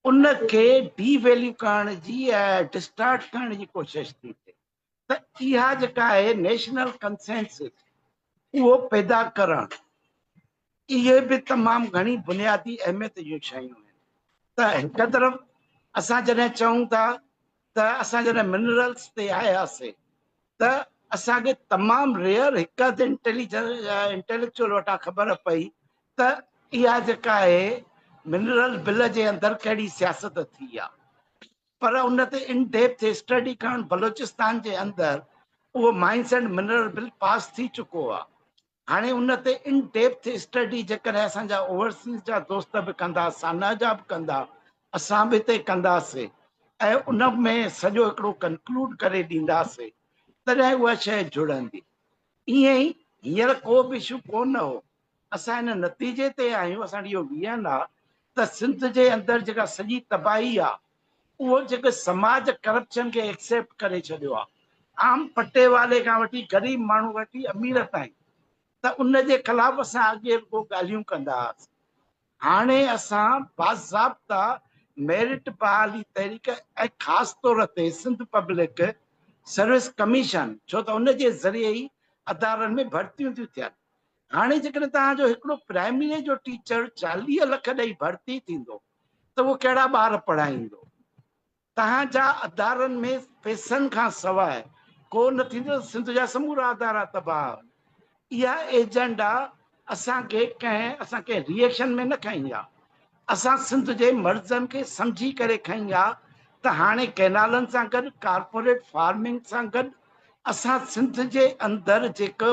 ان کي ڊي ويليو ڪرڻ جي ۽ ڊسٽارٽ ڪرڻ جي ڪوشش ٿي ٿئي ته اها جيڪا آهي نيشنل ڪنسينسس اهو پيدا ڪرڻ اهي به تمام گهڻي بنيادي اهميت جون شيون آهن ته هڪ طرف اسان جڏهن چئون ٿا ته اسان جڏهن منرلس تي آياسي ته اسان کي تمام ريئر هڪ اڌ انٽيليڪچوئل وٽان خبر پئي ته اها جيڪا آهي منرل بل جي اندر ڪهڙي سياست ٿي آهي پر ان تي ان ڊيپٿ اسٽڊي ڪرڻ بلوچستان جي اندر اهو mines and mineral bill pass ٿي چڪو آهي هاڻي ان تي ان ڊيپٿ اسٽڊي جيڪڏهن اسان جا اوورسيز جا دوست به ڪندا، سانا جا به ڪندا، اسان به هتي ڪنداسي ۽ ان ۾ سڄو هڪڙو ڪنڪلوڊ ڪري ڏينداسي تڏهن اها شيء جڙندي. ائين ئي هينئر ڪو به اشو ڪونه هو. اسان ان نتيجي تي آهيون، اسان وٽ اهو ويهن آ ته سنڌ جي اندر جيڪا سڄي تباهي آ اهو جيڪو سماج ڪرپشن کي ايڪسيپٽ ڪري ڇڏيو آهي عام پٽيوالي کان وٺي غريب ماڻهو کان وٺي امير تائين ته ان جي خلاف اسان اڳي رڳو ڳالهيون ڪندا هئاسين هاڻي اسان باضابطا ميرٽ بحالي تحريڪ ۽ خاص طور تي سنڌ پبلڪ سروس ڪميشن ڇو ته ان جي ذريعي ئي ادارن ۾ ڀرتيون ٿيون ٿين هاڻي جيڪڏهن توهان جو هڪڙو پرائمري جو ٽيچر 40 لک ڏئي ڀرتي ٿيندو ته اهو ڪهڙا ٻار پڙهائيندو؟ توهان جا ادارن ۾ پئسن کان سواء ڪو نه ٿيندو ته سنڌ جا سمورا ادارا تباهه. اها ايجنڊا اسان کي ڪنهن اسان ڪنهن ري ايڪشن ۾ نه کنئي آ. اسان سنڌ جي مرضن کي سمجهي ڪري کنئي آ ته هاڻي ڪئنالن سان گڏ ڪارپوريٽ فارمنگ سان گڏ اسان سنڌ جي اندر جيڪو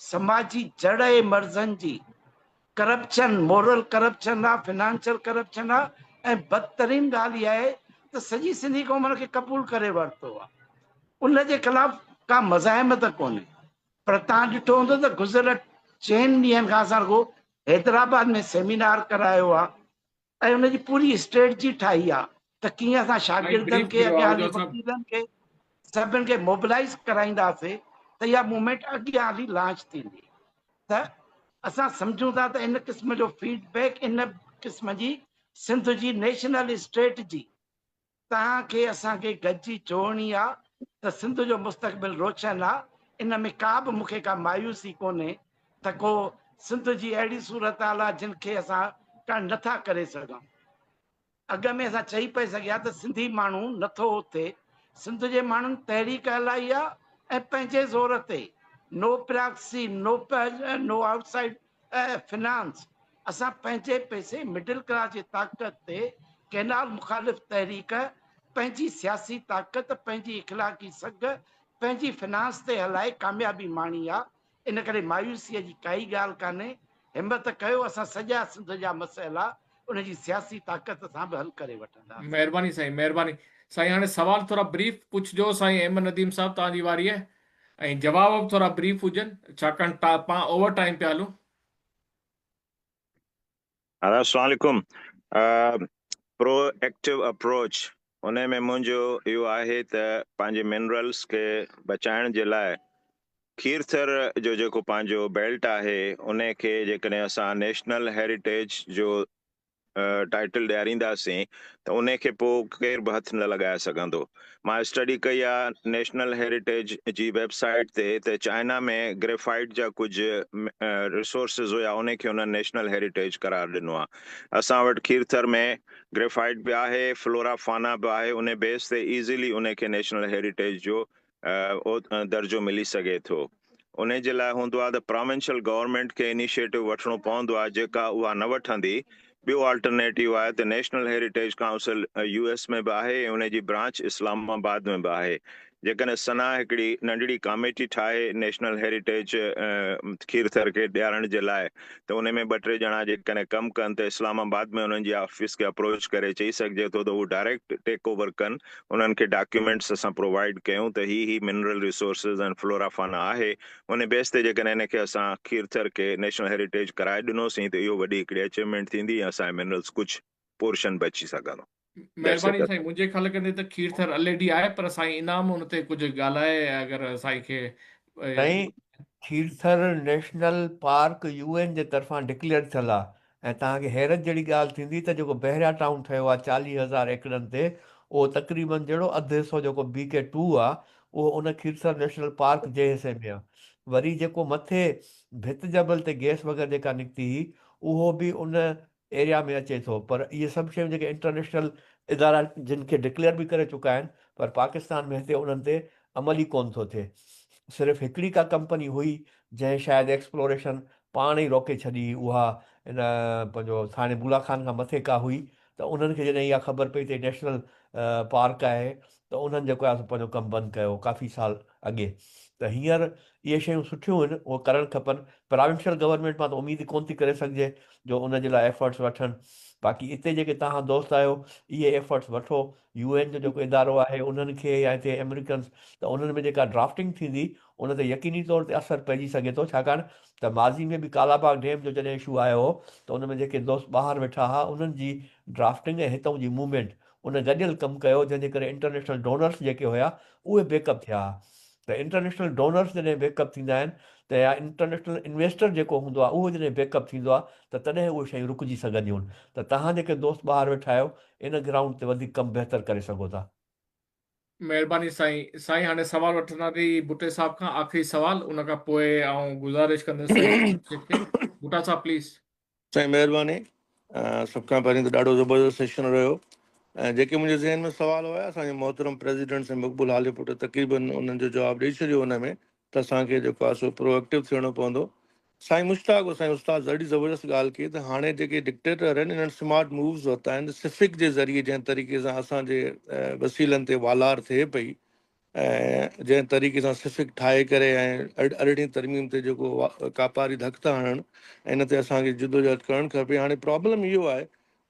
سماجي جڙ اهي مرضن جي ڪرپشن مورل ڪرپشن آ فنانشل ڪرپشن آ ۽ بدترين ڳالهه اها آهي ته سڄي سنڌي قوم ان کي قبول ڪري ورتو آ ان جي خلاف ڪا مزاحمت ڪونهي پر توهان ڏٺو هوندو ته گذريل چئن ڏينهن کان اسان رڳو حيدرآباد ۾ سيمينار ڪرايو آ ۽ ان جي پوري اسٽريٽجي ٺاهي آ ته ڪيئن اسان شاگردن کي اڳيان هلي وڪيلن کي سڀن کي موبلائيز ڪرائينداسي ته اها موومينٽ اڳيان هلي لانچ ٿيندي ته اسان سمجهون ٿا ته ان قسم جو فيڊ بيڪ ان قسم جي سنڌ جي نيشنل اسٽريٽجي توهان کي اسان کي گڏجي جوڙڻي آ ته سنڌ جو مستقبل روشن آ ان ۾ ڪا به مون کي ڪا مايوسي ڪونهي ته ڪو سنڌ جي اهڙي صورتحال آ جن کي اسان ڪا نه ٿا ڪري سگهون اڳ ۾ اسان چئي پئي سگهيا ته سنڌي ماڻهو نه ٿو اٿي سنڌ جي ماڻهن تحريڪ هلائي آ ۽ پنهنجي زور تي no proxy no no outside finance اسان پنهنجي پئسي مڊل ڪلاس جي طاقت تي ڪئنال مخالف تحريڪ پنهنجي سياسي طاقت پنهنجي اخلاقي سگهه پنهنجي فنانس تي هلائي ڪاميابي ماڻي آ ان ڪري مايوسي جي ڪائي ڳالهه ڪانهي همت ڪيو اسان سڄا سنڌ جا مسئلا ان جي سياسي طاقت سان به حل ڪري وٺنداسين. مهرباني سائين مهرباني سائين هاڻي سوال ٿورا بريف پڇجو سائين احمد نديم صاحب توهان جي واري آهي ۽ جواب به ٿورا بريف هجن ڇاڪاڻ پاڻ اوور ٽائيم پيا هلون. السلام عليڪم پرو ايڪٽو اپروچ ان ۾ منهنجو اهو آهي ته پنهنجي منرلس کي بچائڻ جي لاء کيرٿر جو جيڪو پنهنجو بيلٽ آهي ان کي جيڪڏهن اسان نيشنل هيريٽيج جو ٽائيٽل ڏيارينداسين ته انهي کي پوء ڪير به هٿ نه لڳائي سگهندو. مان اسٽڊي ڪئي آ نيشنل هيريٽيج جي ويب سائيٽ تي ته چائنا ۾ گريفائيٽ جا ڪجهه ريسورسز هيا انهي کي انهن نيشنل هيريٽيج قرار ڏنو آ. اسان وٽ کيرٿر ۾ گريفائيٽ به آهي فلورا فانا به آهي انهي بيس تي ايزيلي انهي کي نيشنل هيريٽيج جو درجو ملي سگهي ٿو. انهي جي لاء هوندو آهي ته پراونشل گورنمينٽ کي انيشيٽو وٺڻو پوندو آهي جيڪا اها نه وٺندي. ٻيو آلٽرنيٽيو آهي ته national heritage council U S ۾ به آهي ۽ انهي جي برانچ اسلام آباد ۾ به آهي. جيڪڏهن سنا هڪڙي ننڍڙي ڪاميٽي ٺاهي نيشنل هيريٽيج کيرٿر کي ڏيارڻ جي لاء ته انهي ۾ ٻه ٽي ڄڻا جيڪڏهن ڪم ڪن ته اسلام آباد ۾ انهن جي آفيس کي اپروچ ڪري چئي سگهجي ٿو ته هو ڊائريڪٽ ٽيڪ اوور ڪن انهن کي ڊاڪيومينٽس اسان پرووائيڊ ڪيون ته هي هي منرل ريسورسز ۽ فلورا فانا آهي ان بيس تي جيڪڏهن ان کي اسان کيرٿر کي نيشنل هيريٽيج ڪرائي ڏنوسين ته اهو وڏي هڪڙي اچيومينٽ ٿيندي ۽ اسان جي منرلس ڪجهه پورشن بچي سگهندو. That's مهرباني it. سائين منهنجي خيال ڪندي ته کيرٿر اليڊي آهي پر سائين انعام ان تي ڪجهه ڳالهائي اگر سائين کي سائين Kirthar national park U N جي طرفان ڊڪليئر ٿيل آ ۽ توهان کي حيرت جهڙي ڳالهه ٿيندي ته جيڪو بحريا ٽائون ٺهيو آهي 40 هزار ايڪڙن تي اهو تقريبن جهڙو اڌ حصو جيڪو بي ڪي ٽو آهي اهو ان کيرٿر نيشنل پارڪ جي حصي ۾ آهي وري جيڪو مٿي ڀت جبل تي گئس وغيره جيڪا نڪتي هئي اهو به ان ايريا ۾ اچي ٿو پر اهي سڀ شيون جيڪي انٽرنيشنل ادارا جن کي ڊڪليئر به ڪري چڪا آهن پر پاڪستان ۾ هتي انهن تي عمل ئي ڪونه ٿو ٿئي صرف هڪڙي ڪا ڪمپني هئي جنهن شايد ايڪسپلوريشن پاڻ ئي روڪي ڇڏي هئي اها ان پنهنجو ٿاڻي بولا خان کان مٿي ڪا هئي ته انهن کي جڏهن اها خبر پئي ته هي نيشنل پارڪ آهي ته انهن جيڪو آهي سو پنهنجو ڪم بند ڪيو ڪافي سال اڳي ته هينئر اهي شيون سٺيون آهن اهي ڪرڻ کپن پراونشل گورنمينٽ مان ته اميد ئي ڪونه ٿي ڪري سگهجي جو ان جي لاء ايفرٽس وٺن باقي اتي جيڪي توهان دوست آهيو اهي ايفرٽس وٺو يو اين جو جيڪو ادارو آهي انهن کي يا هتي آمريڪنس ته انهن ۾ جيڪا ڊرافٽنگ ٿيندي ان تي يقيني طور تي اثر پئجي سگهي ٿو ڇاڪاڻ ته ماضي ۾ به ڪالاباغ ڊيم جو جڏهن اشو آيو هو ته ان ۾ جيڪي دوست ٻاهر ويٺا ها انهن جي ڊرافٽنگ ۽ هتئون جي موومينٽ ان گڏيل ڪم ڪيو جنهن جي ڪري انٽرنيشنل ڊونرس جيڪي هيا اهي بيڪ اپ ٿيا ها ته انٽرنيشنل ڊونرس جڏهن بيڪ اپ ٿيندا آهن ته يا انٽرنيشنل انويسٽر جيڪو هوندو آهي اهو جڏهن بيڪ اپ ٿيندو آهي ته تڏهن اهي شيون رڪجي سگهنديون آهن ته توهان جيڪي دوست ٻاهر ويٺا آهيو ان گرائونڊ تي وڌيڪ ڪم بهتر ڪري سگهو ٿا. مهرباني سائين. سائين هاڻي سوال وٺنداسين ڀٽي صاحب کان آخري سوال ان کان پوء آئون گذارش ڪندس سائين شيخ کي. ڀٽا صاحب پليز. سائين مهرباني سڀ کان پهرين ته ڏاڍو زبردست سيشن رهيو ۽ جيڪي منهنجي ذهن ۾ سوال هيا اسان جي محترم پريزيڊنٽ سائين مقبول هاليپوٽ تقريبن انهن جو جواب ڏئي ڇڏيو ان ۾ ته اسان کي جيڪو آهي سو پرو ايڪٽو ٿيڻو پوندو سائين مشتاق سائين استاد ڏاڍي زبردست ڳالهه ڪئي ته هاڻي جيڪي ڊڪٽيٽر آهن انهن سمارٽ مووز ورتا آهن ته سفڪ جي ذريعي جنهن طريقي سان اسان جي وسيلن تي والار ٿئي پئي ۽ جنهن طريقي سان سفڪ ٺاهي ڪري ۽ ارڙهين ترميم تي جيڪو ڪاپاري ڌڪ ٿا هڻن ان تي اسان کي جدوجهد ڪرڻ کپي هاڻي پرابلم اهو آهي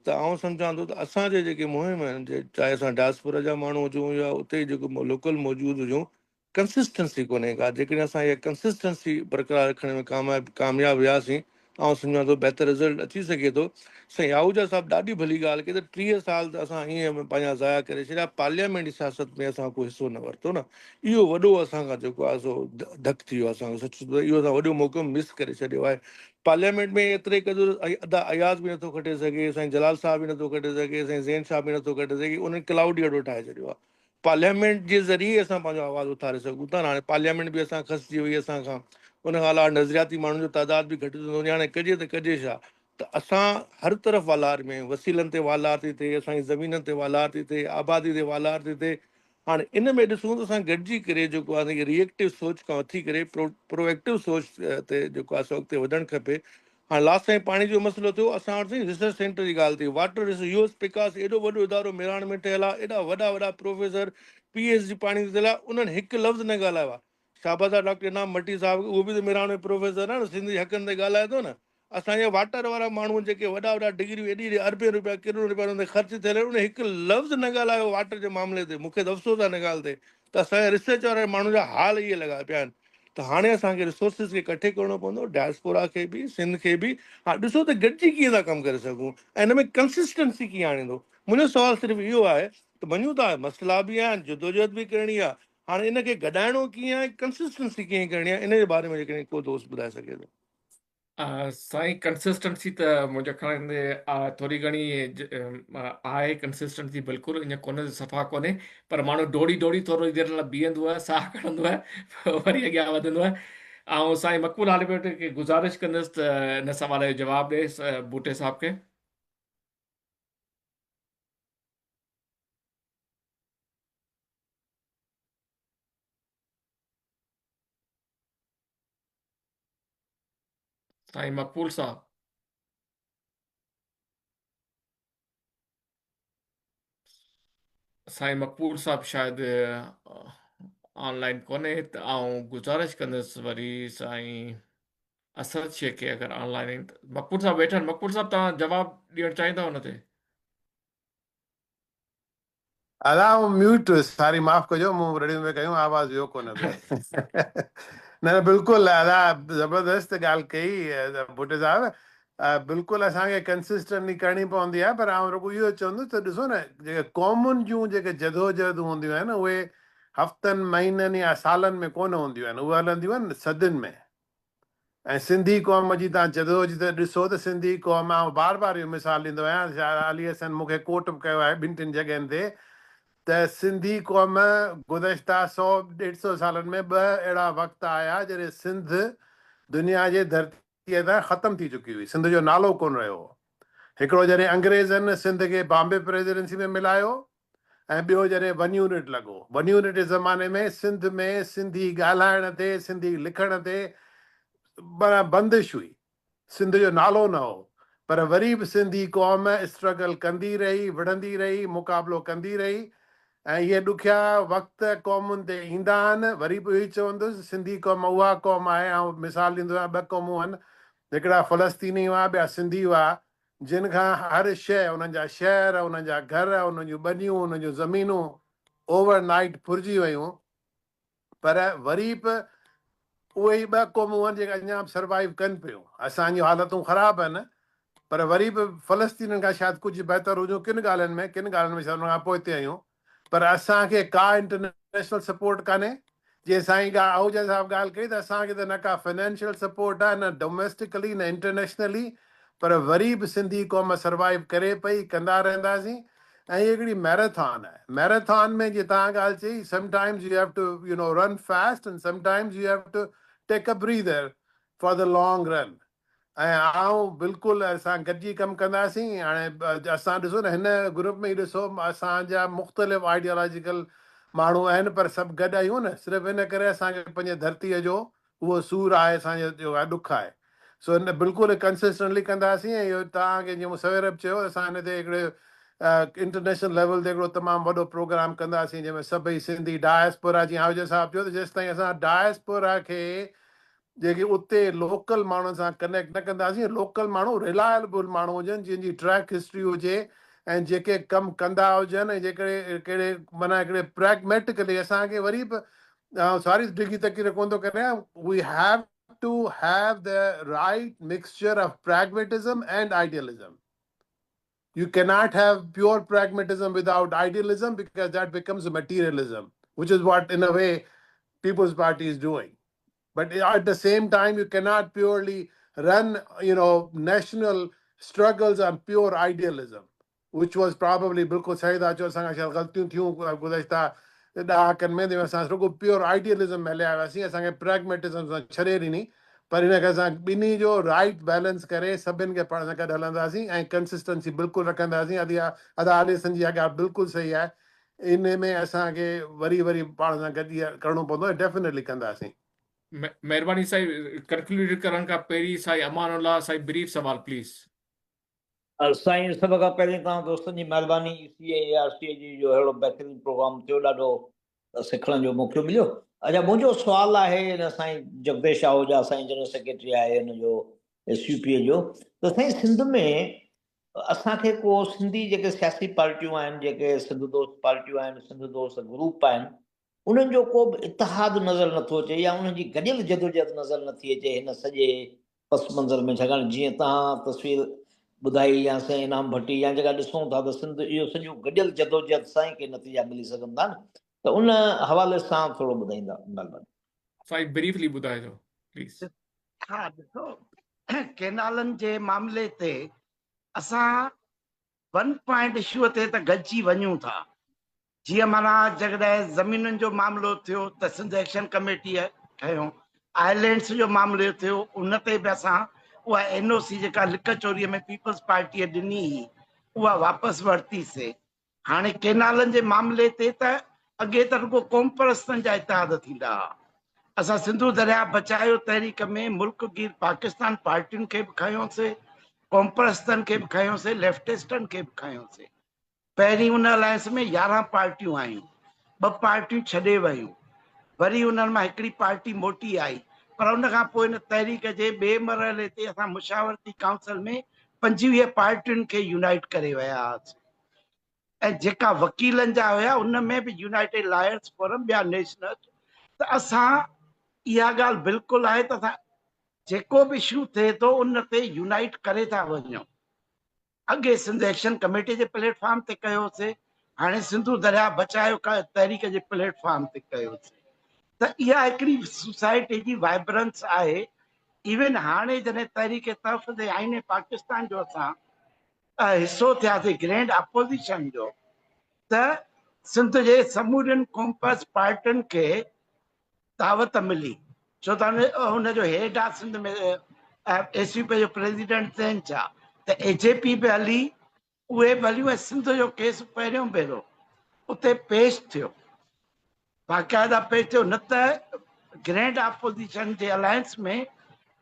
ته آئون سمجهان ٿو ته اسان جي جيڪي مهم آهن چاهي اسان ڊائسپورا جا ماڻهو هجون يا اتي جيڪو لوڪل موجود هجون ڪنسسٽنسي ڪونهي ڪا، جيڪڏهن اسان اها ڪنسسٽنسي برقرار رکڻ ۾ ڪامياب ڪامياب وياسين ته آئون سمجهان ٿو بهتر رزلٽ اچي سگهي ٿو. سائين آهوجا صاحب ڏاڍي ڀلي ڳالهه ڪئي ته 30 سال ته اسان ائين پنهنجا ضايع ڪري ڇڏيا، پارليامينٽ جي سياست ۾ اسان ڪو حصو نه ورتو نه، اهو وڏو اسان کان جيڪو آهي سو ڌڪ ٿي ويو اسان کي، سچ ته اهو اسان وڏو موقعو مس ڪري ڇڏيو آهي. پارليامينٽ ۾ ايتري قدر ادا اياز به نٿو کٽي سگهي، سائين جلال صاحب به نٿو کٽي سگهي، سائين زين شاهه به نٿو کٽي سگهي، انهن ڪلائوڊ ئي اهڙو ٺاهي ڇڏيو آهي. پارليامينٽ جي ذريعي اسان پنهنجو آواز اٿاري سگهون ٿا نه هاڻي پارليامينٽ به اسان کسجي وئي اسان کان ان کان علاوه نظرياتي ماڻهن جو تعداد به گهٽ ٿيندو وڃي هاڻي ڪجي ته ڪجي ڇا ته اسان هر طرف والار ۾ آهيون وسيلن تي والار ٿي ٿئي اسان جي زمينن تي والار ٿي ٿئي آبادي تي والار ٿي ٿئي هاڻي ان ۾ ڏسون ته اسان گڏجي ڪري جيڪو آهي ري ايڪٽو سوچ کان اٿي ڪري پرو ايڪٽو سوچ تي جيڪو آهي سو اڳتي وڌڻ کپي هاڻ لاسٽ ٽائيم پاڻي جو مسئلو ٿيو اسان وٽ سائين ريسرچ سينٽر جي ڳالهه ٿي واٽر ريسرچ يو ايس پڪاس ايڏو وڏو ادارو ميراڻ ۾ ٺهيل آهي ايڏا وڏا وڏا پروفيسر پي ايڇ ڊي پاڻي تي ٿيل آهي انهن هڪ لفظ نه ڳالهايو آهي شاباس آهي ڊاڪٽر انعام مٽي صاحب کي اهو به ته ميراڻ ۾ پروفيسر آهي نه سنڌ جي حقن تي ڳالهائي ٿو نه اسان جا واٽر وارا ماڻهو جيڪي وڏا وڏا ڊگريون ايڏي ايڏي اربين روپيا ڪروڙين روپيا انهن تي خرچ ٿيل آهن انهن هڪ لفظ نه ڳالهايو واٽر جي معاملي تي مون کي ته افسوس آهي ان ڳالهه تي ته اسان جا ريسرچ وارا ماڻهن جا حال اهي لڳا پيا آهن ته هاڻي اسان کي ريسورسز کي ڪٺي ڪرڻو پوندو ڊائسپورا کي به سنڌ کي به هاڻي ڏسو ته گڏجي ڪيئن ٿا ڪم ڪري سگهون ۽ ان ۾ ڪنسسٽنسي ڪيئن آڻيندو منهنجو سوال صرف اهو آهي ته مڃون ٿا مسئلا به آهن جدوجهد به ڪرڻي آهي هاڻي ان کي گڏائڻو ڪيئن آهي ڪنسسٽنسي ڪيئن ڪرڻي آهي ان جي باري ۾ جيڪڏهن ڪو دوست ٻڌائي سگهي ٿو. سائين ڪنسسٽنسي ته منهنجي خيال ۾ ٿوري گهڻي آهي ڪنسسٽنسي بلڪل ائين ڪونهي ته صفا ڪونهي پر ماڻهو ڊوڙي ڊوڙي ٿوري دير لاء بيهندو آهي ساهه کڻندو آهي وري اڳيان وڌندو آهي. آئون سائين مقبول هاليپوٽي کي گذارش ڪندس ته ان سوال جو جواب ڏي ڀٽي صاحب کي. سائين مقبول صاحب. سائين مقبول صاحب شايد آن لائن ڪونهي ته آئون گذارش ڪندس وري سائين اسد شيخ کي اگر آن لائن آهن ته مقبول صاحب ويٺا آهن مقبول صاحب توهان جواب ڏيڻ چاهيندا ان تي؟ ادا آئون ميوٽ هيس ساري معاف ڪجو مون رڙيون پئي ڪيون آواز ويو ڪونه پئي نه نه بلڪل ادا زبردست ڳالهه ڪئي ڀٽي صاحب بلڪل اسان کي ڪنسسٽنٽلي ڪرڻي پوندي آهي پر آئون رڳو اهو چوندس ته ڏسو نه جيڪي قومن جون جيڪي جدوجهدون هونديون آهن اهي هفتن مهينن يا سالن ۾ ڪونه هونديون آهن اهي هلنديون آهن صدين ۾ ۽ سنڌي قوم جي تان جدوجھد ڏسو ته سنڌي قوم آئون بار بار اهو مثال ڏيندو آهيان شايد علي حسن مون کي ڪوٽ به ڪيو آهي ٻن ٽن جڳهين تي ته سنڌي قوم گذشته سو ڏيڍ سو سالن ۾ ٻه اهڙا وقت آيا جڏهن سنڌ دنيا جي ڌرتيء تان ختم ٿي چڪي هئي سنڌ جو نالو ڪونه رهيو هو هڪڙو جڏهن انگريزن سنڌ کي بامبي پريزيڊنسي ۾ ملايو ۽ ٻيو جڏهن ون يونٽ لڳو. ون يونٽ جي زماني ۾ سنڌ ۾ سنڌي ڳالهائڻ تي، سنڌي لکڻ تي معنيٰ بندش هئي. سنڌ جو نالو نه هو. پر وري به سنڌي قوم اسٽرگل ڪندي رهي، وڙهندي رهي، مقابلو ڪندي رهي ۽ اهي ڏکيا وقت قومن تي ايندا آهن. وري به اهو ئي چوندس سنڌي قوم اها قوم آهي، آئون مثال ڏيندو آهيان ٻه قومون آهن، هڪڙا فلسطيني هئا، ٻيا سنڌي هئا. جن کان هر شيء، انهن جا شهر، انهن جا گهر، انهن جون ٻنيون، انهن جون زمينون اوور نائيٽ ڦرجي ويون پر وري به اهي ئي ٻه قومون آهن جيڪي اڃا به سروائيو ڪن پيون. اسان جون حالتون خراب آهن پر وري به فلسطينين کان شايد ڪجهه بهتر هجون ڪن ڳالهين ۾، ڪن ڳالهين ۾ شايد انهن کان پوئتي آهيون. پر اسان کي ڪا انٽرنيشنل سپورٽ ڪانهي جيئن سائين ڳا آهوجا صاحب ڳالهه ڪئي ته اسان کي ته نه ڪا فنانشل سپورٽ آهي نه ڊوميسٽڪلي نه انٽرنيشنلي پر وري به سنڌي قوم سروائيو ڪري پئي ڪندا رهنداسين ۽ هي هڪڙي ميراٿان آهي ميراٿان ۾ جيئن توهان ڳالهه چئي سم times you have to you know run fast and some times you have to take a breather for the long run ۽ آئون بلڪل اسان گڏجي ڪم ڪنداسين هاڻي اسان ڏسو نه هن گروپ ۾ ئي ڏسو اسان جا مختلف آئيڊيالاجيڪل ماڻهو آهن پر سڀ گڏ آهيون نه صرف ان ڪري اسان کي پنهنجي ڌرتيء جو اهو سور آهي اسان جو جو آهي ڏک آهي سو ان بلڪل ڪنسسٽنٽلي ڪنداسين ۽ اهو توهان کي جيئن مون سوير به چيو اسان هن تي هڪڙي انٽرنيشنل ليول تي هڪڙو تمام وڏو پروگرام ڪنداسين جنهن ۾ سڀئي سنڌي ڊائسپورا جيئن آهوجا صاحب چيو ته جيستائين اسان ڊائسپورا کي جيڪي اتي لوڪل ماڻهن سان ڪنيڪٽ نه ڪنداسين، لوڪل ماڻهو ريلائبل ماڻهو هجن جن جي ٽريڪ هسٽري هجي ۽ جيڪي ڪم ڪندا هجن ۽ جيڪڏهن ڪهڙي معنيٰ هڪڙي پريگميٽڪلي اسان کي وري به آئون ساري ڊگهي تقرير ڪونه ٿو ڪريان we have to have the right mixture of pragmatism and idealism. You cannot have pure pragmatism without idealism because that becomes materialism, which is what in a way People's Party is doing. But at the same time, you cannot purely run, you know, national struggles on pure idealism, which was probably بلڪل صحيح ٿا چئو اسان کان شايد غلطيون ٿيون گذشته ڏهاڪن ۾ جنهن ۾ اسان رڳو پيور آئيڊيلزم ۾ هليا وياسين اسان کي پريگميٽزم سان ڇڏي ڏني پر ان کي اسان ٻنهي جو رائيٽ بيلنس ڪري سڀن کي پاڻ سان گڏ هلنداسين ۽ ڪنسسٽنسي بلڪل رکنداسين ادي ادا علي حسن جي اها ڳالهه بلڪل صحيح آهي ان ۾ اسان کي وري وري پاڻ سان گڏ ڪرڻو پوندو ۽ ڊيفنيٽلي ڪنداسين. مهرباني سائين ڪنڪلوڊ ڪرڻ کان پهرين سائين امان الله سائين بريف سوال پليز. سائين سڀ کان پهرين توهان دوستن جي مهرباني اي سي ۽ اي آر سي جي جو اهڙو بهترين پروگرام ٿيو ڏاڍو سکڻ جو موقعو مليو اچا منهنجو سوال آهي ان سائين جگديش آهوجا سائين جنرل سيڪريٽري آهي ان جو ايس يو پي جو ته سائين سنڌ ۾ اسان کي ڪو سنڌي جيڪي سياسي پارٽيون آهن جيڪي سنڌ دوست پارٽيون آهن سنڌ دوست گروپ آهن انهن جو ڪو به اتحاد نظر نٿو اچي يا انهن جي گڏيل جدوجهد نظر نٿي اچي هن سڄي پس منظر ۾ ڇاڪاڻ جيئن توهان تصوير ٻڌائي يا سائين انعام ڀٽي يا جيڪا ڏسون ٿا ته سنڌ اهو سڄو گڏيل جدوجهد سان ئي ڪي نتيجا ملي سگهن ٿا نه ته ان حوالي سان ٿورو ٻڌائيندا مهرباني. سائين بريفلي ٻڌائجو پليز. ها ڏسو ڪينالن جي معاملي تي اسان ون پوائنٽ اشو تي ته گڏجي وڃون ٿا. جيئن معنيٰ جيڪڏهن زمينن جو معاملو ٿيو ته سنڌ ايڪشن ڪميٽيء کنيو، آئلينڊس جو معاملو ٿيو ان تي به اسان اها اين او سي جيڪا لڪ چوريء ۾ پيپلز پارٽيء ڏني هئي اها واپس ورتي سي. هاڻي ڪينالن جي معاملي تي ته اڳي ته رڳو قومپرستن جا اتحاد ٿيندا ها. اسان سنڌو درياء بچايو تحريڪ ۾ ملڪ گير پاڪستان پارٽين کي به کنيوسي، قومپرستن کي به کنيوسي، ليفٽسٽن کي به کنيوسي. پهرين ان الائنس ۾ 11 پارٽيون آيون، ٻه پارٽيون ڇڏي ويون، وري انهن مان هڪڙي پارٽي موٽي آئي، پر ان کان پوء ان تحريڪ جي ٻئي مرحلي تي اسان مشاورتي ڪائونسل ۾ 25 پارٽين کي يونائيٽ ڪري ويا هئاسين ۽ جيڪا وڪيلن جا هيا ان ۾ به يونائيٽيڊ لائرس فورم ٻيا نيشنلسٽ ته اسان اها ڳالهه بلڪل آهي ته اسان جيڪو به اشو ٿئي ٿو ان تي يونائيٽ ڪري ٿا وڃون. اڳي سنڌ ايڪشن ڪميٽي جي پليٽ فارم تي ڪيوسي، هاڻي سنڌو درياء بچايو تحريڪ جي پليٽ فارم تي ڪيوسي ته اها هڪڙي سوسائٽي جي وائبرنس آهي. ايون هاڻي جڏهن تحريڪ تحفظ آئين پاڪستان جو اسان حصو ٿياسي گرينڊ اپوزيشن جو ته سنڌ جي سمورين قومپرست پارٽين کي دعوت ملي ڇو ته ان جو هيڊ آ سنڌ ۾ ايس يو پي جو پريزيڊنٽ زين شاهه ته اي جي پي به هلي اهي به هليون ۽ سنڌ جو ڪيس پهريون ڀيرو اتي پيش ٿيو باقاعده پيش ٿيو نه ته گرينڊ اپوزيشن جي الائنس ۾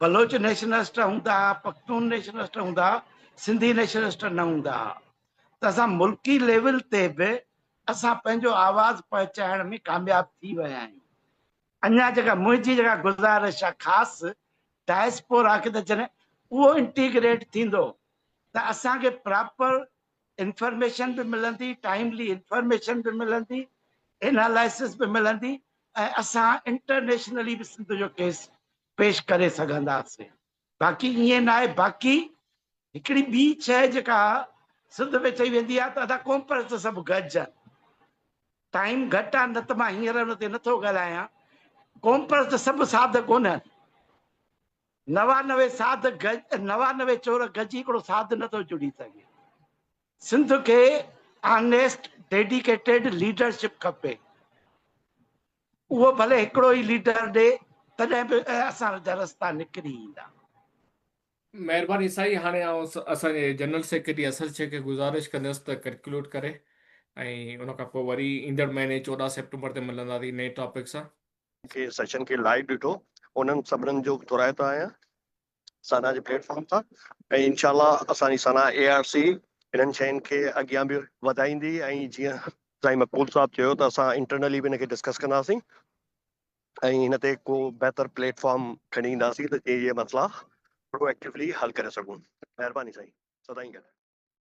بلوچ نيشنلسٽ هوندا ها پختون نيشنلسٽ هوندا ها سنڌي نيشنلسٽ نه هوندا ها ته اسان ملڪي ليول تي به اسان پنهنجو آواز پهچائڻ ۾ ڪامياب ٿي ويا آهيون. اڃا جيڪا منهنجي جيڪا گذارش آهي خاص ڊائسپورا کي ته جڏهن اهو انٽيگريٽ ٿيندو ته اسان کي پراپر انفارميشن به ملندي، ٽائيملي انفارميشن به ملندي، انالائسس به ملندي ۽ اسان انٽرنيشنلي به سنڌ جو ڪيس پيش ڪري سگهنداسين. باقي ائين ناهي. باقي هڪڙي ٻي شيء جيڪا سنڌ ۾ چئي ويندي آهي ته ادا قومپرست سڀ گڏجن. ٽائيم گهٽ آهي نه ته مان هينئر ان تي نٿو ڳالهايان. قومپرست سڀ ساڌ ڪونهن. 99 ساڌ 99 چور گڏجي هڪڙو ساڌ نٿو جڙي سگهي. سنڌ کي آنيسٽ ڊيڊيڪيٽيڊ ليڊرشپ کپي. اهو ڀلي هڪڙو ئي ليڊر ڏي تڏهن به اسان جا رستا نڪري ايندا. مهرباني سائين هاڻي آئون اسان جي جنرل سيڪريٽري اسد شيخ کي گذارش ڪندس ته ڪنڪلوڊ ڪري ۽ ان کان پوء وري ايندڙ مهيني 14 سيپٽمبر تي ملنداسين نئين ٽاپڪ سان. کي سيشن کي لائيو ڏٺو انهن سڀنن جو به ٿورائتو آهيان سانا جي پليٽ فارم تان ۽ انشاء الله اسان جي سانا اي آر سي انهن شين کي اڳيان به وڌائيندي ۽ جيئن سائين مقبول صاحب چيو ته اسان انٽرنلي به ان کي ڊسڪس ڪنداسين ۽ هن تي ڪو بهتر پليٽ فارم کڻي اينداسين ته جيئن اهي مسئلا پرو ايڪٽيولي حل ڪري سگهون. مهرباني سائين سدائين گڏ.